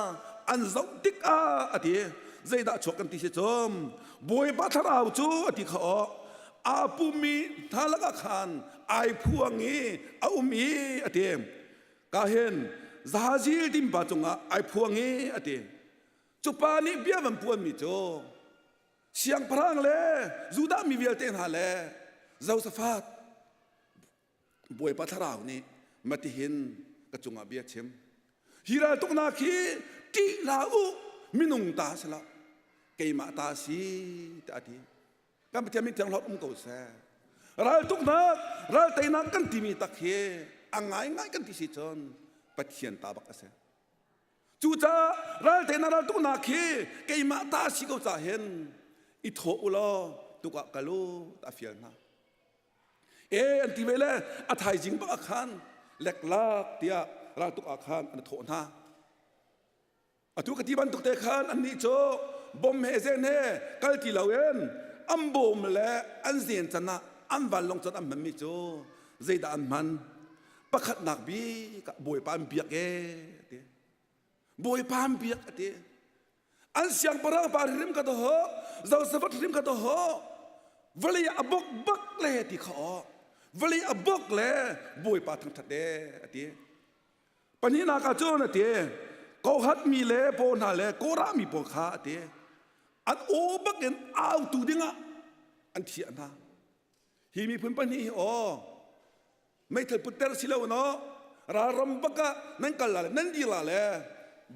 an zoh tikah a ti, zeidah chuak kan ti si cum Bawipa thlarau cu a ti kha aw aa pummi hna lakah khan ai phuang i a um i a ti. Ka hin Zahazil timpa cungah ai phuang i a ti. Cu pa nih bia van puanmi cu siangpahrang le Judah mi vialte hna le Josaphat Bawipa thlarau nih matihin ka cungah bia chim. Hi raltuknak hi ṭih hlah u, minung ta si lo, keimah ta si tiah a ti. Kan Pathian min thiang hlawt um ko seh. Raltuknak, ralteinak kan timi tak hi a ngaingai kan ti si cun Pathian ta bak a si. Cucaah ralteinak raltuknak hi keimah ta si ko ca hin. I thawh u law tuk ah kal u a fial hna. E an ti ve le a thaizing bak ah khan leklak tiah raltuk ah khan an thawh hna. Atu ka ti bantuk te khan annih cu bom he zen he kal ti loin an bawm le an zen can ah an vanlawng can an hmanmi cu zeidah an hman? Pakhatnak bik ah Bawipa an biak ee ti. Bawipa an biak a ti. An siangpahrang pa hrim ka to ho, Joseph hrim ka to ho. Vawlei a bok bak le ti kha aw. Vawlei a bok le Bawipa thangthat e a ti. Pahnihnak ah cun a ti, Kohath mi le paw hna le Korah mi pawl kha a ti, an aw bakin autu dingah an thiah hna. Hi miphun pahnih hi aw meithal putter si lo no ralram bak ah nan kal la le nan dir la le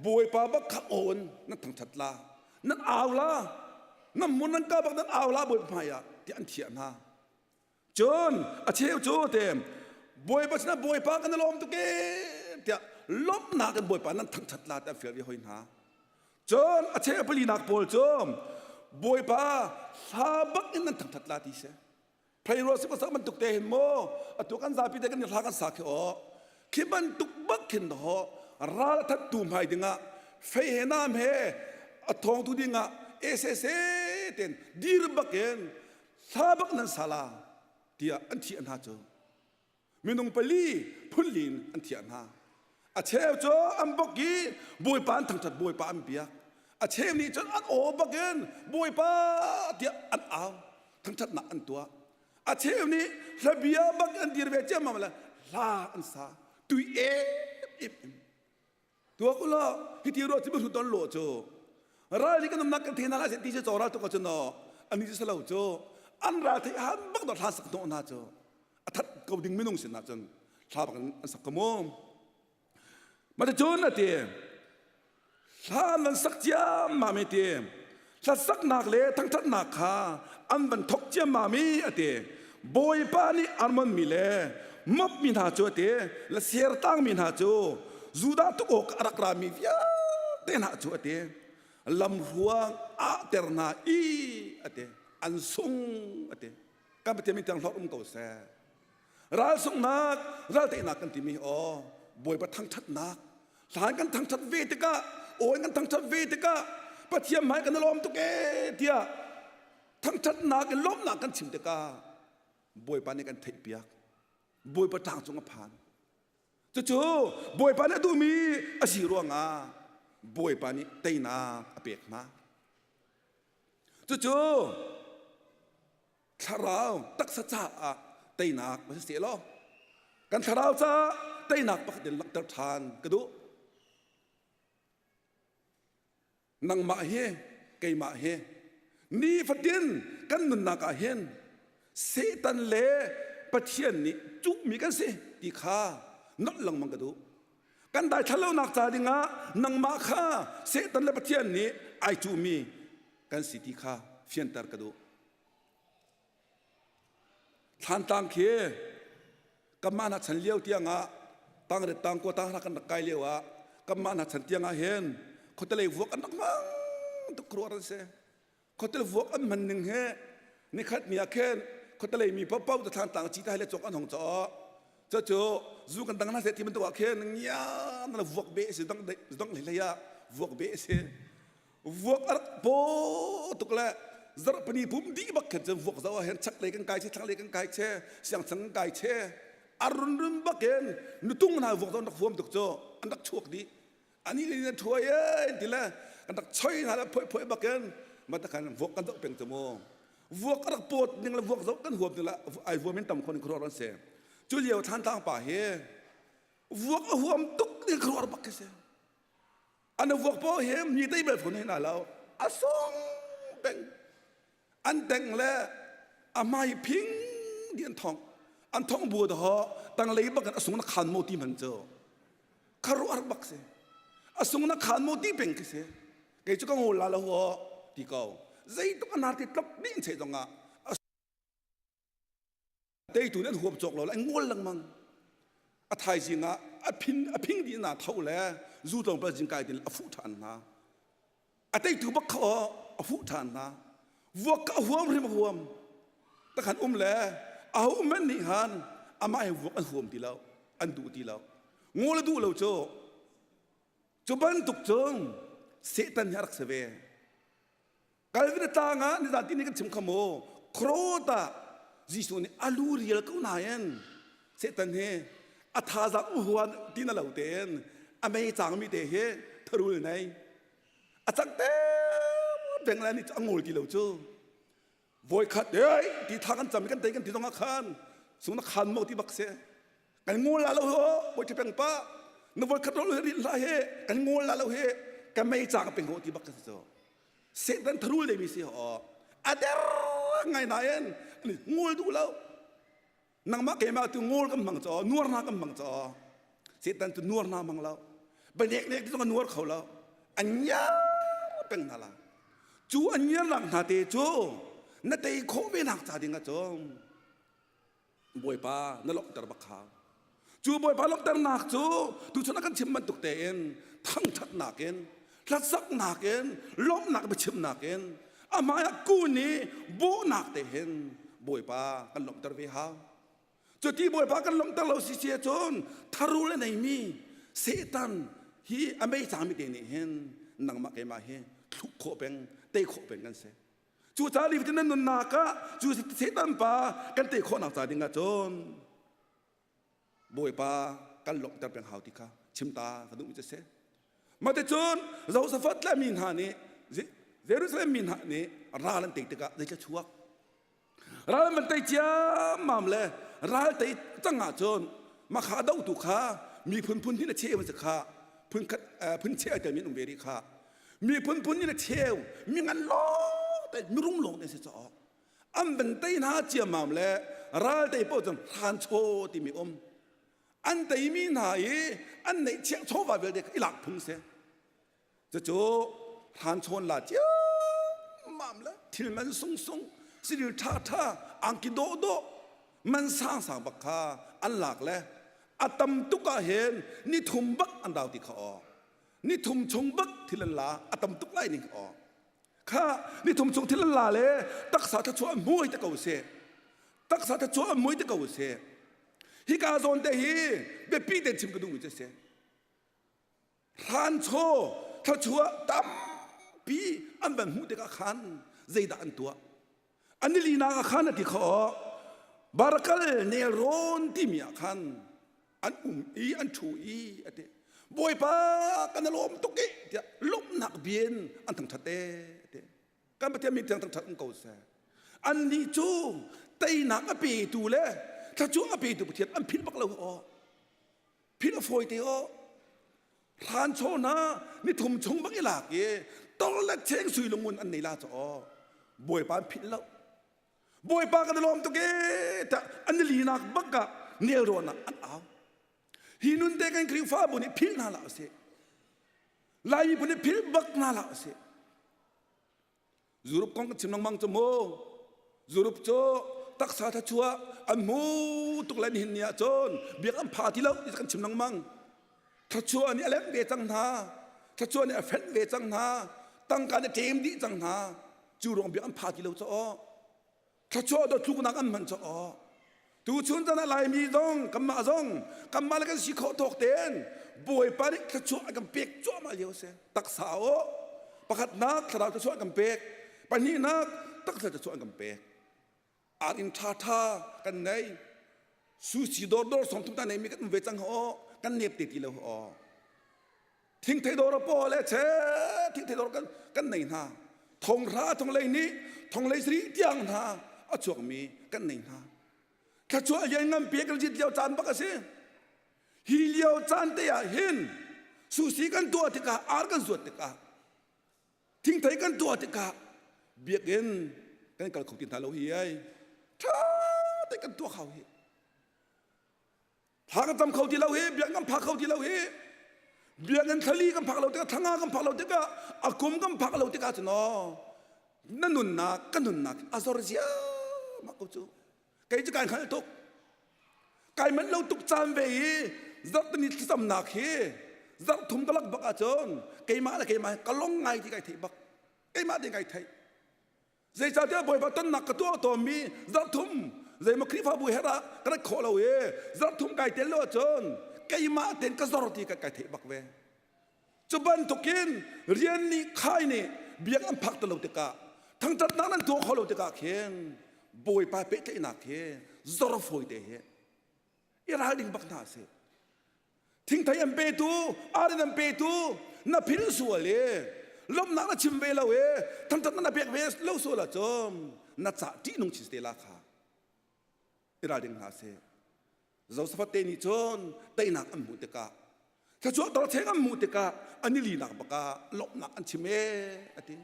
Bawipa bak kha aw in nan thangthat la nan au la nan mun nan ka bak nan au la Bawipa hmai ah tiah an thiah hna. Cun a cheu cu te Bawipa sinah Bawipa kan i lawm tuk ee tiah lawmhnak in Bawipa nan thangṭhat la tiah fial ve hoi hna. Cun a cheu palinak pawl cu Bawipa hla bak in nan thangṭhat la ti si. Pheiro si pasak bantuk te hin maw atu kan zapi te kan i hla kan sa khi aw khi bantuk bak khin ho ral thattu hmai dingah fei he nam he a thawngtu dingah esese ten dir bakin hla bak nan sa la tiah an thiah hna cu minung pali phunli in an thiah hna a cheu cu an bok i bawipa an thangṭhat bawipa an biak a cheu nih cun an aw bak in bawipa tiah an au thangṭhatnak an tuah a cheu nih hlabia bak an dir ve ciammam le hla an sa tui em em Tuak u law hiti ruah cu mihrut don lo cu ral nih kan umnak kan thei hna lai ti cu caw ral tuk ahcun no ani cu salo cu an ral thei han bak do thla sak hnawh hna cu a that ko ding minung sin ahcun thla bak an sak ko mu Mati cun a ti hla nan sak ciammam i ti hlasaknak le thangṭhatnak kha an van thok ciammam i a ti Bawipa nih Armon mi le Moab mi hna cu a ti la sertang mi hna cu Judah tuk awk a rak rami vialte hna cu a ti lamhruang ah ter hna i a ti an sung a ti kan Pathian min tiang hlorh um ko seh ral sunghnak ral teinak kan timi aw Bawipa thangṭhatnak hlan kan thangṭhat ve tikah aw in kan thangṭhat ve tikah Pathian hmai kan i lawm tuk ee tiah thangṭhatnak in lawmhnak kan chim tikah Bawipa nih kan theihpiak Bawipa ṭang cung a phan cucu Bawipa nih a duhmi a si ruangah Bawipa nih teinak a pek hna cucu thlarau taksa caah teinak va si law kan thlarau caah teinak pakhat in langhter ṭhan ka duh nangmah hi keimah hi nifatin kan nunnak ah hin Satan le Pathian nih cuhmi kan si ti kha nolh lengmang ka duh kan daithlan lonak ca dingah nangmah kha Satan le Pathian nih ai cuhmi kan si ti kha fianter ka duh Thlantlang khi kanmah hna chan lio tiangah tangret tangkua tanghra kan rak kai lio ah kanmah hna chan tiangah hin khuatelei vuak an rak hmang tuk khuaruahar an si. Khuatel vuak an hman ning hi nikhat ni ah khin khuatelei mi paohpaoh cu thlantlang ci tai le cawk an hong caw. Cucu zu kan dang hna seh ti bantuk ah khin ngiam na vuak beh si dang dang hlei hlei ah vuak beh si. Vuak a rak paw tuk le zarhpini pum dih bak khin cun vuak zoh ah hin chaklei kan kai che thlanglei kan kai che siangchang kan kai che a runrun bak in nutung hna vuak zoh an rak huam tuk cu an rak chuak dih ani le nan thuai e ti le kan rak choi hna le phoi phoi bak in matakhan vuak kan zoh peng cu mu vuak a rak pawt ning le vuak zoh kan huam ning le ai vuam in tam khon khuruar an si cu lio thlantlang pa hi vuak a huam tuk ning khuruar bak khi si An vuak paoh hi mi tei bal phun hna lo. A sung peng. An teng le a hmai phing di an thong. An thong bu da ho tanglei bak in a sung na khan mo ti man cu. Kharuar bak si. A sung na khan mo ti peng khi si. Kei cu ka ngol la lo ho ti ko. Zeituk anar ti tlok ding che zong ah Teitu nih an huam cawk lo le an ngol lengmang. A thaizing ah a phin a phing dih na tho le zu tlawmpal zing kai tin a fuh ṭhan hna. A teitu bak kha aw a fuh ṭhan hna. Vuak ka huam hrim huam. Takhan um le aho um man nih han amah he vuak an huam ti lo, an duh ti lo. Ngol a duh lo cu. Cu bantuk cun Satan hi a rak si ve. Calvin tlang ah nizan ti ni kan chim kha mu khrot ah Jesuh nih a lu rial ko nain Satan hi a thazaang uhuan ti na lo tein a mei cangmi te hi tharul nei a cang te beng lai ni a ngol ti lo cu voikhat ei ti tha kan cam kan tei kan ti zong ah khan sung na khan mo ti bak se kan ngol la lo ho boi peng pa na voikhat ro ri la he kan ngol la lo he ka mei chang peng ho ti bak ka so Satan tharul dei mi si ho a der ngai nain ngol duh lo nangmah keimah tu ngol kan hmang cho nuar na kan hmang cho Satan tu nuar na hmang lo banek nek tu nuar kho lo an nyar peng na la cu an nyar nak hna te cu na tei khawh ve nak ca ding ah cun Bawipa na lawmhter bak kha. Cu Bawipa lawmhternak cu tuchun ah kan chim bantuk tein thangṭhatnak in hlasaknak in lawmhnak biachimnak in a hmaiah kun i bawhnak te hin Bawipa kan lawmhter ve hau. Cuti Bawipa kan lawmhter lo si si ahcun tharul a neimi Satan hi a mei cangmi te nih hin nangmah keimah hi thluk khawh peng tei khawh peng kan si. Cucaah nifatin nan nunnak ah cu Satan pa kan tei khawhnak ca ding ah cun Bawipa kan lawmhter peng hau ti kha chim ta ka duhmi cu si. Mah ticun Jehoshaphat le mi hna nih Jerusalem mi hna nih ral an tei tikah zeithil chuak? Ral an van tei ciammam le ral tei cang ahcun mah kha a dohtu kha miphun phun hnih le cheu an si kha phun khat phun cheu ai telmi an um ve rih kha miphun phun nih le cheu mi ngan lawng te mirum lawng te si caw an van tei hna ciammam le ral tei paoh cun hranchaw timi um an teimi hna i an neih chiah chawva vialte i lak phung si cucu hranchawn la ciammam le thil man sung sung sidil ṭha ṭha angki dawh dawh man sang sang bak kha an lak le a tam tuk ah hin ni thum bak an rau ti kha aw ni thum chung bak thil an la a tam tuk lai ning aw kha ni thum chung thil an la le taksa thluachuah muai te ko se taksa thluachuah muai te ko se hika zawn te hi biapi te chim ka duhmi cu si hranchaw thluachuah tampi an van hmuh tikah khan zeidah an tuah an linak ah khan a ti kho barakal nelrawn timi ah khan an um i an ṭhu i a ti bawipa kan i lawm tuk i tiah lawmhnak bien an thangṭhat e a ti kan pathian min thiang thangṭhat um ko seh annih cu teinak a petu le thluachuah a petu pathian an philh bak lo aw philh a fawi te aw hranchaw hna ni thum chung bang i lak i tor le cheng sui lungun an nei la cho aw bawipa an philh lo Bawipa kan i lawm tuk ee tiah an i linak bak ah nelrawn ah an au. Hi nun te kan Khrihfabu nih philh hna hlah usih. Lai miphun nih philh bak hna hlah usih. Zurup kong kan chim lengmang cu mu. Zurup cu taksa thachuah an hmu tuk le nihin ni ah cun biak an pha ti lo ti kan chim lengmang. Thluachuah nih a leng ve cang hna. Thluachuah nih a fenh ve cang hna. Tangka nih a ṭem dih cang hna. Cu ruang biak an pha ti lo caw. Thluachuah dawthluknak an hman caw. Tuchun chan ah Laimi zong kanmah zong kanmah le kan si khawh tawk tein Bawipa nih thluachuah a kan pek cuahmah lio a si. Taksa aw pakhatnak thlarau thluachuah a kan pek. Pahnihnak taksa thluachuah an kan pek. Ar inn ṭhaṭha kan nei sushi dawr dawr song thum ta nei mi kan um ve cang ho kan nep te ti lo ho thingthei dawr paw le che thingthei dawr kan kan nei hna thong hra thong lei ni thong lei sri tiang hna a chuak mi kan nei hna thlachuah lian ngan pe kan jit lio caan bak a si hi lio caan te ah hin sushi kan tuah tikah ar kan zuat tikah Thingthei kan tuah tikah biakinn kan kal kho ti hna lo hi ai. Ṭha te kan tuah kho hi. Thla kan cam kho ti lo hi, biakinn kan phak kho ti lo hi. Biakinn thlali kan phak lo tikah, thlanga kan phak lo tikah, a kum kan phak lo tikah cun aw na nunnak ka nunnak a zor ziahmah ko cu. Kei cu kai hngalh tuk. Kai manh lo tuk caan ve i zarhtini thlacamnak hi zarh thum ka lak bak ahcun keimah le keimah ka long ngai ti kai theih bak. Keimah te kai theih. Zeicahtiah Bawipa tonnak ka tuah tawnmi zarhthum zeimaw Khrihfabu herh ah ka rat khawh lo i zarhthum kai tel lo ahcun keimah tein ka zor ti ka kai theih bak ve. Cu bantukin rian nih khai nih biak an phak ti lo tikah thangṭhatnak nan tuah khawh lo tikah khin Bawipa pehtlaihnak hi zor fawi te hi i ralring bak hna sih. Thingthei an petu, arin an petu, na phil sual i lawmhnak na chim ve lo i thangṭhatnak na pek ve lo sual ahcun na cah ṭihnung chin te la kha i ralring hna sih. Josaphat te nih cun teinak an hmuh tikah thluachuah torcheng an hmuh tikah an i linak bak ah lawmhnak an chim ee a ti.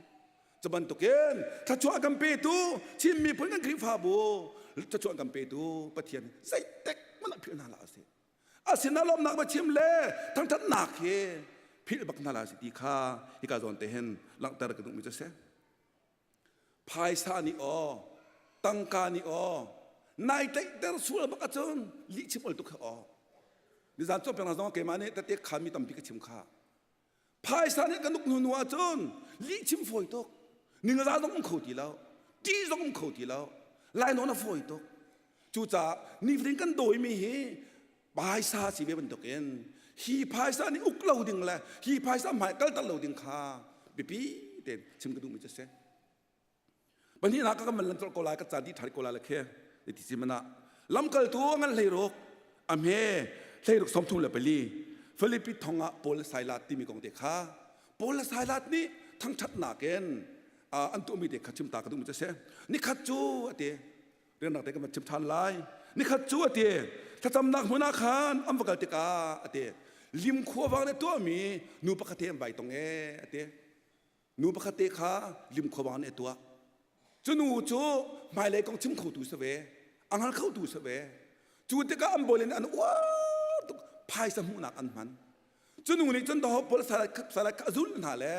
Cu bantukin thluachuah kan petu Chin miphun kan Khrihfabu thluachuah kan petu Pathian zeitek hmanh ah philh hna hlah usih. Asina lawmhnak va chim le thangṭhatnak hi philh bak hna hlah usih ti kha hika zawn te hin langhter ka duhmi cu a si. Phaisa nih aw, tangka nih aw, nai tlaihter sual bak ahcun lihchim ol tuk he aw. Nizan cawnpiak hna zong keimah nih tete khanmi tampi ka chim kha. Phaisa nih kan uk hnu hnu ahcun lihchim fawi tuk. Ningzah zong um kho ti lo. Ṭih zong um kho ti lo. Lainawn a fawi tuk. Cucaah nifatin kan dawimi hi phaisa si ve bantukin hi phaisa nih uk lo ding le hi phaisa hmai kalter lo ding kha biapi tein chim ka duhmi cu a si. Pahnihnak ka kan van lan ko lai ka ca dih ṭhan ko lai le khe ti si mana lamkaltu ngan hleiruk a hme hleiruk 34 Filipi thong ah Paul le Silas timi kong te kha Paul le Silas nih thangṭhatnak in an tuahmi te kha chim ta ka duhmi cu a si. Nikhat cu a ti riannak te kan van chim ṭhan lai nikhat cu a ti thlacamnak hmun ah khan an va kal tikah a ti lim khuavang nih tuahmi nu pakhat he an vai tong e a ti nu pakhat te kha lim khuavang nih a tuah cu nu cu hmailei kong chim khotu si ve a hngal khotu si ve cu tikah an bawi nih an uar tuk phaisa hmuhnak an hman cu nu nih cun daho paul salai kha a zul hna le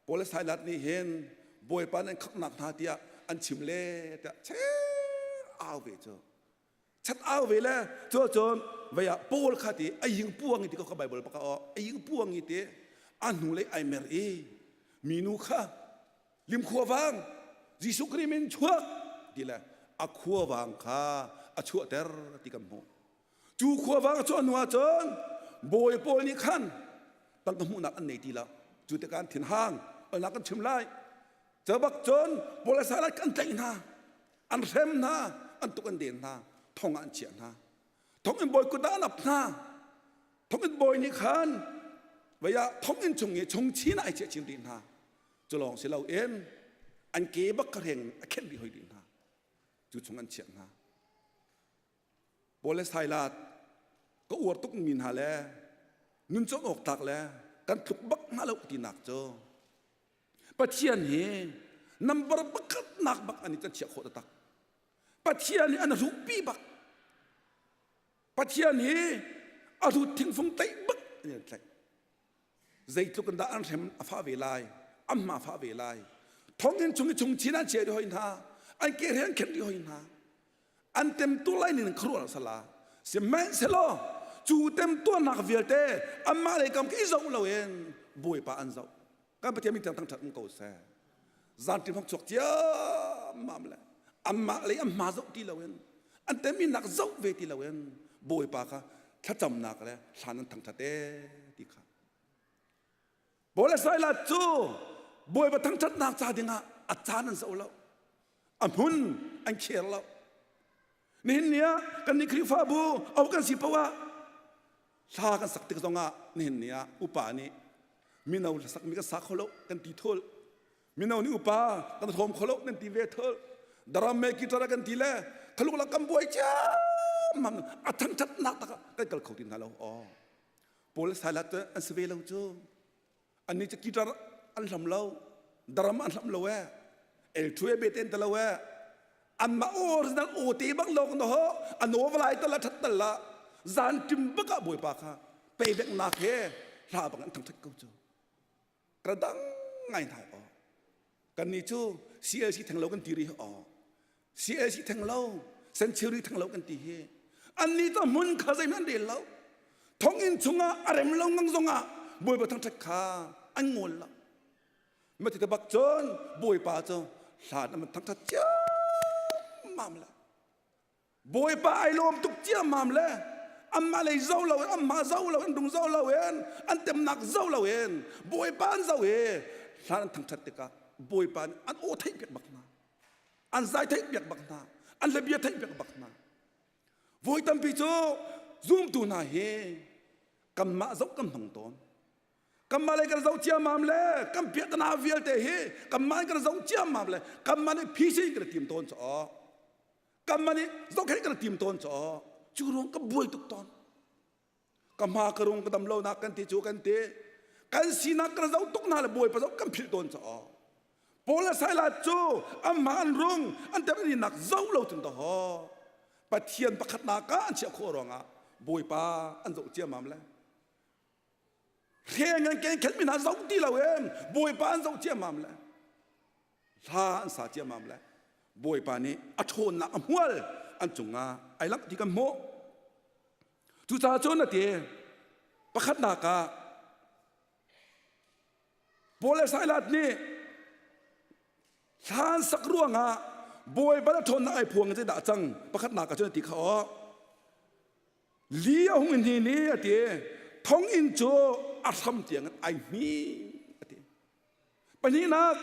Paul le Silas nih hin Bawipa nan khamhnak hna tiah an chim le tiah che au ve cu chat au ve le cu cun vei ah Paul kha ti a ying puang i ti ko ka Bible baka o a ying puang i ti a hnu lei ai mer i minu kha lim khuavang Jesuh Khrih min chuak ti le a khuavang kha a chuahter ti kan hmuh Cu khuavang a chuah hnu ahcun bawi pawl nih khan tangka hmuhnak an nei ti lo. Cu tikah an thinhang, alnak kan chim lai. Cu bak cun Paul le Silas an tlaih hna, an hrem hna, an tuk an den hna, thong ah an chiah hna. Thonginn bawi kut ah an ap hna. Thonginn bawi nih khan vei ah thonginn chung i chungchin ah ai chiah chin rih hna. Cu lawng si loin an ke bak kha hreng a khenh rih hoi rih hna. Cu chung an chiah hna. Paul le Silas ka uar tuk mi hna le nun cawn awk tlak le kan tluk bak hna lo tinak cu Pathian hi number pakhat nak bak an i kan chiah khawh taktak. Pathian hi an hruhpi bak. Pathian hi a hrut thingfung tlaih bak an i tlaih. Zeitluk in dah an hrem a fah ve lai, an hma fah ve lai. Thonginn chung i chungchin an chiah dih hoi hna, an ke he an khenh dih hoi hna. An temtuar lai ning khuaruah sala. Sihmanhsehlaw cu temtuarnak vialte anmah lei kam i zoh loin Bawipa an zoh. Kan Pathian min tiang thangṭhat um ko seh. Zanṭim hong chuak ciammam le anmah lei an hma zoh ti loin an teminnak zoh ve ti loin Bawipa kha thlacamnak le hlan an thangṭhat ee ti kha. Paul le Silas cu Bawipa thangṭhatnak ca dingah a caan an zoh lo. A hmun an kher lo. Nihin ni ah kan nih Khrihfabu au kan si paoh ah hla kan sak tik zongah nihin ni ah upa nih mino hlasak mi kan sa kho lo kan ti thul. Mino nih upa kan hrawm kho lo nan ti ve thul. Daram me guitar kan ti le khaluk la kan buai ciammam a thangṭhatnak tak kan kal kho ti hna lo. Aw. Paul le Silas cu an si ve lo cu. Annih cu guitar an hlam lo, drum an hlam lo ee. El thu e bete an ti lo ee. Anmah original aw te bang lawng na ho an aw valai tal la that tal la zan tim bak ah Bawipa kha payback nak he hla bang an thangthat ko cu. Ka dang ngai hna aw. Kannih cu CLC theng lo kan ti rih aw. CLC theng lo, Century theng lo kan ti hi. Annih cu hmun kha zeihmanh an rel lo. Thonginn chungah a rem lo ngang zongah Bawipa thangṭhat kha an ngol lo. Mati bak cun Bawipa cu Hlan an thangthat ciammam le Bawipa ai lawm tuk ciammam le anmah lei zo lo in anmah zo lo in rung zo lo in an temnak zo lo in Bawipa an zo i hlan an thangthat tikah Bawipa nih an aw theih piak bak hna an zai theih piak bak hna an lebia theih piak bak hna Voi tampi cu zumtu hna hi kanmah zoh kan hmang tawn. Kanmah lei kan zoh ciammam le kan piahtana vialte hi kanmah in kan zoh ciammam le kanmah nih phisin kan i tim tawn caw. Kanmah nih zohkhenh kan i tim tawn caw. Cu ruang ka buai tuk tawn. Ka hma ka rung ka dam lonak kan ti cu kan ti. Kan sinak kan zoh tuk hna le Bawipa zoh kan philh tawn caw. Paul le Silas cu anmah an rung an tem an nak zo lo cun daw Pathian pakhatnak ah an chiah khawh ruangah Bawipa an zoh ciammam le hreng an ken khet mi hna zoh ti lo in Bawipa an zoh ciammam le hla an sa ciammam le Bawipa nih a ṭhawnnak a hmual an cungah ai langh ti kan hmuh cucaah cun a ti pakhatnak ah Paul le Silas nih hlan sak ruangah Bawipa le ṭhawnnak ai phuang in dah cang pakhatnak ah cun a ti kha aw li a hung in hi ni a ti thonginn cu a hram tiang in ai hmi a ti pahnihnak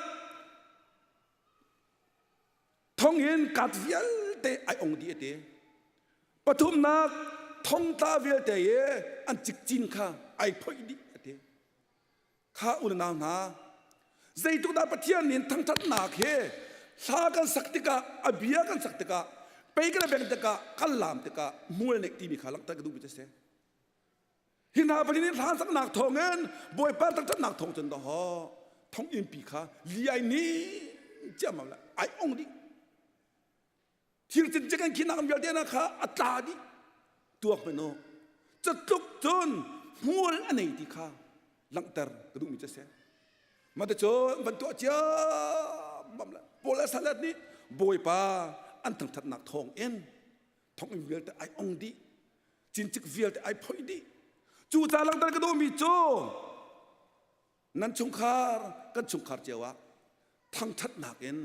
thonginn kat vialte ai ong dih a ti pathumnak thongtla vialte i an cikcin kha ai phoih dih a ti Kha unau hna, zeitluk dah Pathian nih thangṭhatnak he hla kan sak tikah, a bia kan sak tikah, pei kan beng tikah, kan laam tikah hmual neih timi kha langhter ka duhmi cu a si. Hi hna Pathian nih hla saknak thawngin Bawipa thangṭhatnak thawng cun dawh thonginn pi kha li ai ni ciammam le ai ong dih. Thil cincik an khinak vialte na kha a tla dih tuak hmanh u catluk cun hmual a nei ti kha langhter ka duhmi cu a si mah cun van tuah ciammam le Paul le Silas nih Bawipa an thangthatnak thawng in thonginn vialte ai ong dih cincik vialte ai phoih dih cu ca langhter ka duhmi cu Nan chungkhar kan chungkhar cio ah thangṭhatnak in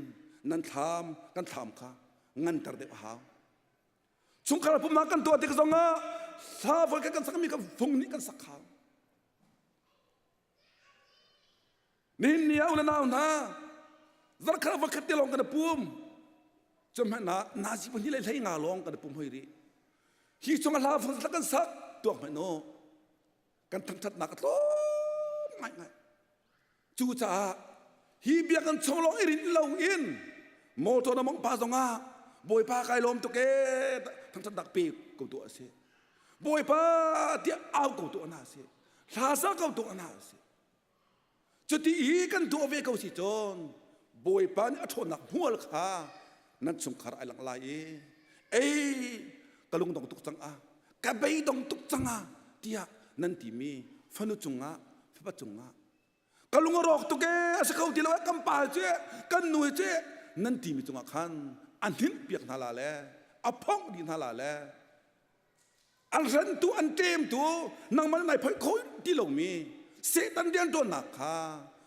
nan thlam kan thlam kha nganter deuh a hau. Chungkhar pumnak kan tuah tik zongah hla voi kan sakmi kha fung nih kan sak hau. Nihin ni ah u le nau hna zarkhat voikhat te lawng kan i pum. Cu hmanh ah nazi pahnih le hlei nga lawng kan i pum hoi rih. Hi chung ah hla fung kan sak tuak hmanh u. Kan thangṭhatnak a tlawm ngaingai. Cucaah hi biakinn chung lawng i rinh loin motor na mawngh pah zongah Bawipa kai lawm tuk ee thangṭhatnak pe ko tuah a si. Bawipa tiah au ko tuah hna sih. Hla sa ko tuah hna sih. Cuti i kan tuah ve ko si cun Bawipa nih a ṭhawnnak hmual kha nan chungkhar ai langh lai i ei ka lungdong tuk cang ah ka beidong tuk cang ah tiah nan timi fanu cungah fapa cungah ka lung a rawk tuk ee a si kho ti lo ee kan pa cu kan nu cu nan timi cungah khan a hninh piak hna la le a phongh dih hna la le an hrentu an ṭemtu nangmah nai phoih kho ti lomi Satan rianṭuannak kha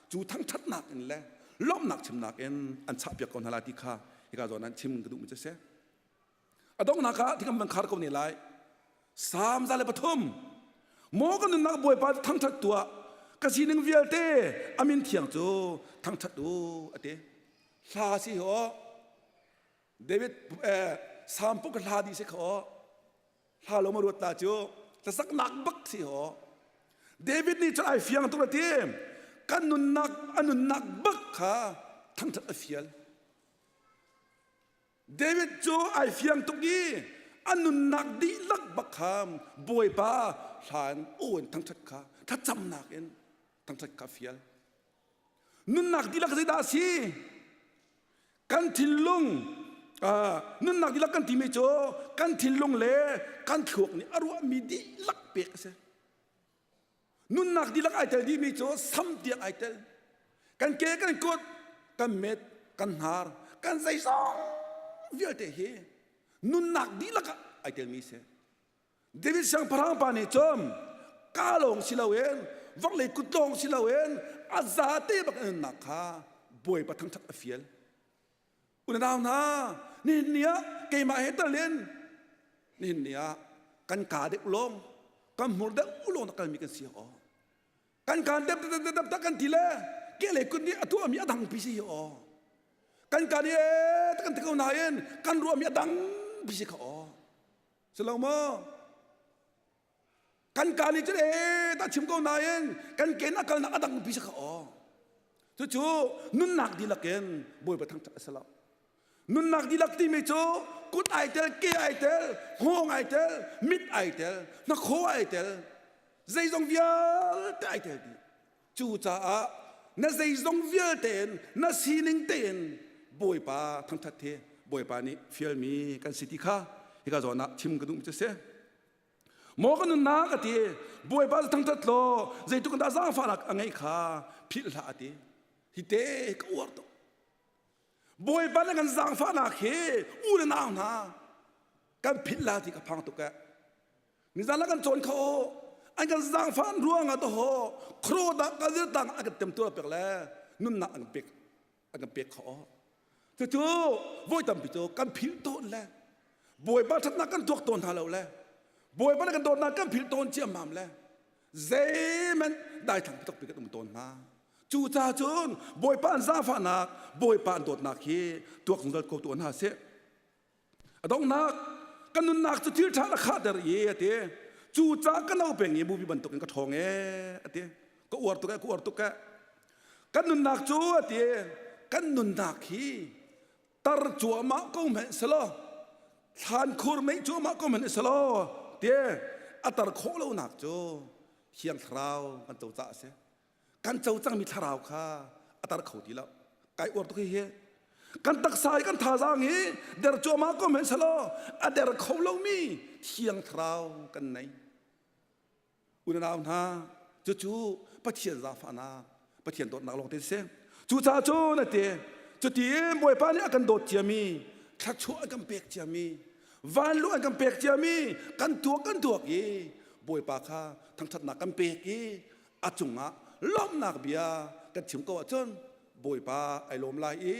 cu thangṭhatnak in le lawmhnak chimnak in an chahpiak ko hna lai ti kha hika zawn an chim ka duhmi cu a si. A donghnak ah thikam van khar ko ne lai. Salm 103 Maw ka nunnak Bawipa cu thangṭhat tuah ka sining vialte a min thiang cu thangṭhat u a ti. Hla si ho David Salm puk hla dih si kho hla lo ma ruat ta cu hlasaknak bak si ho David nih cun ai fiang tuk ti kan nunnak a nunnak bak kha thangṭhat a fial David cu ai fiang tuk i a nunnak dihlak bak kha Bawipa hlan aw in thangṭhat kha thlacamnak in thangṭhat kha fial nunnak dihlak zeidah a si Kan thinlung nunnak dihlak kan timi cu kan thinlung le kan thluak nih a ruahmi dihlak pek a si. Nunnak dihlak ai tel dihmi cu sam tiang ai tel. Kan ke kan kut, kan mit, kan hnar, kan zeizong vialte hi nunnak dihlak ah ai telmi si. David siangpahrang pa nih cun ka lawng si loin vawlei kut lawng si loin a zate bak nunnak kha Bawipa thangṭhat a fial. Unau hna, nihin ni ah keimah he talin nihin ni ah kan ka deuh lawng, kan hmur deuh lawng na kalmi kan si aw. Kan kaan dep dep dep dep kan ti le ke le kut nih a tuahmi a dang pi si aw. Kan ka nih ee kan ti ko nain kan ruahmi a dang pi si kha aw. Si lo maw? Kan ka nih cun ee ta chim ko nain kan ke na kalnak a dang pi si kha aw. Cucu nunnak dihlak in Bawipa thangṭhat a si lo. Nunnak dihlak timi cu kut ai tel, ke ai tel, hngawng ai tel, mit ai tel, hnakhaw ai tel, zeizong vialte ai tel dih. Cucaah na zeizong vialte in na sining tein Bawipa thangṭhat hi Bawipa nih fialmi kan si ti kha hika zawn ah chim ka duhmi cu a si. Maw ka nunnak a ti Bawipa cu thangṭhat law zeitluk in dah zaangfahnak a ngeih kha philh hlah a ti. Hi te ka uar tuk. Bawipa nih kan zaangfahnak hi u le nau hna kan philh la ti ka phang tuk eh. Nizan ah kan cawn kho an kan zaangfah ruangah to ho khro dah ka zir tang a kan temtuar pek le nunnak an pek an kan pek kho. Cucu voi tampi cu kan philh tawn le Bawipa ṭhatnak kan tuak tawn hna lo le Bawipa nih kan dawtnak kan philh tawn ciammam le zeihmanh daithlang tuk pi kan um tawn hna. Cucaah cun Bawipa an zaangfahnak Bawipa an dawtnak hi tuak zungzal ko tuah hna sih. A donghnak kan nunnak cu thil ṭha na khahter i a ti. Cucaah ka no peng i bupi bantukin ka ṭhawng e a ti. Ka uar tuk e, ka uar tuk e. Kan nunnak cu a ti. Kan nunnak hi tar cuahmah ko hmanh selaw thlan khur mei cuahmah ko hmanh selaw te a tar khawh lonak cu Thiang Thlarau kan co caah a si. Kan co cangmi thlarau kha a tar kho ti lo. Kai uar tuk hi hi. Kan taksa i kan thazaang hi der cuahmah ko hmanh selaw a der kho lomi Thiang Thlarau kan nei. Unau hna, cucu Pathian zaangfahnak, Pathian dawtnak lawng te si. Cucaah cun a ti, cuti Bawipa nih a kan dawt ciami, thluachuah an kan pek ciami, vanluh an kan pek ciami, kan tuak kan tuak i Bawipa kha thangṭhatnak kan pek i a cungah lawmhnak bia kan chim ko ahcun Bawipa ai lawm lai i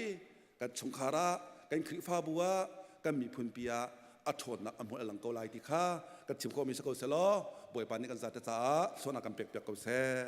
kan chungkhar ah kan Khrihfabu ah kan miphunpi ah a ṭhawnnak a hmual a lang ko lai ti kha kan chim khawhmi si ko selaw Bawipa nih kan zate caah sualnak kan pek piak ko seh.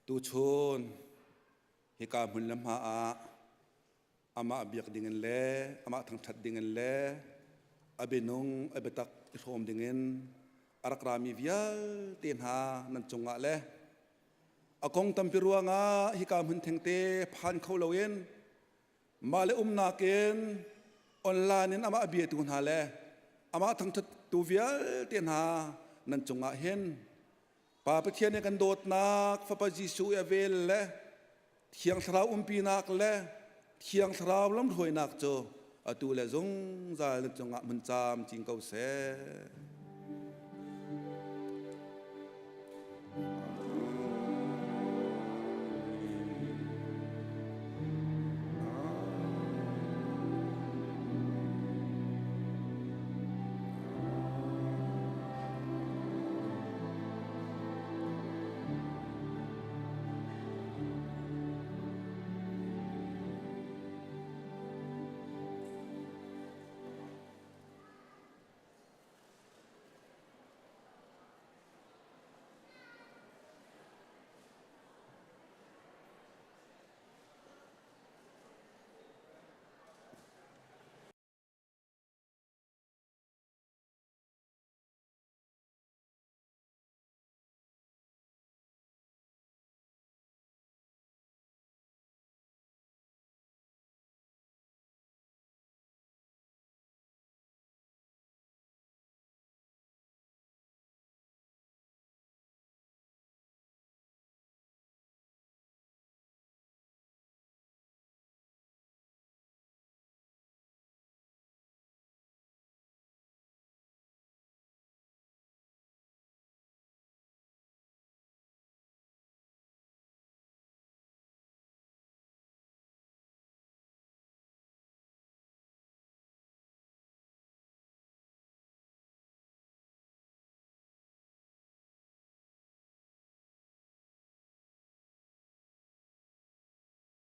Tuchun hika hmun le hma ah amah biak dingin le amah thangṭhat dingin le a bianung a biatak i hrawm dingin a rak rami vialte hna nan cungah le a kong tampi ruangah hika hmun thengte phan kho loin mah le umnak in online in amah biatu hna le amah thangṭhattu vialte hna nan cungah hin Pa Pathian nih kan dawtnak Fapa Jesuh i a vel le Thiang Thlarau umpinak le Thiang Thlarau lamhruainak cu atu le zungzal na cungah hmun camcin ko seh.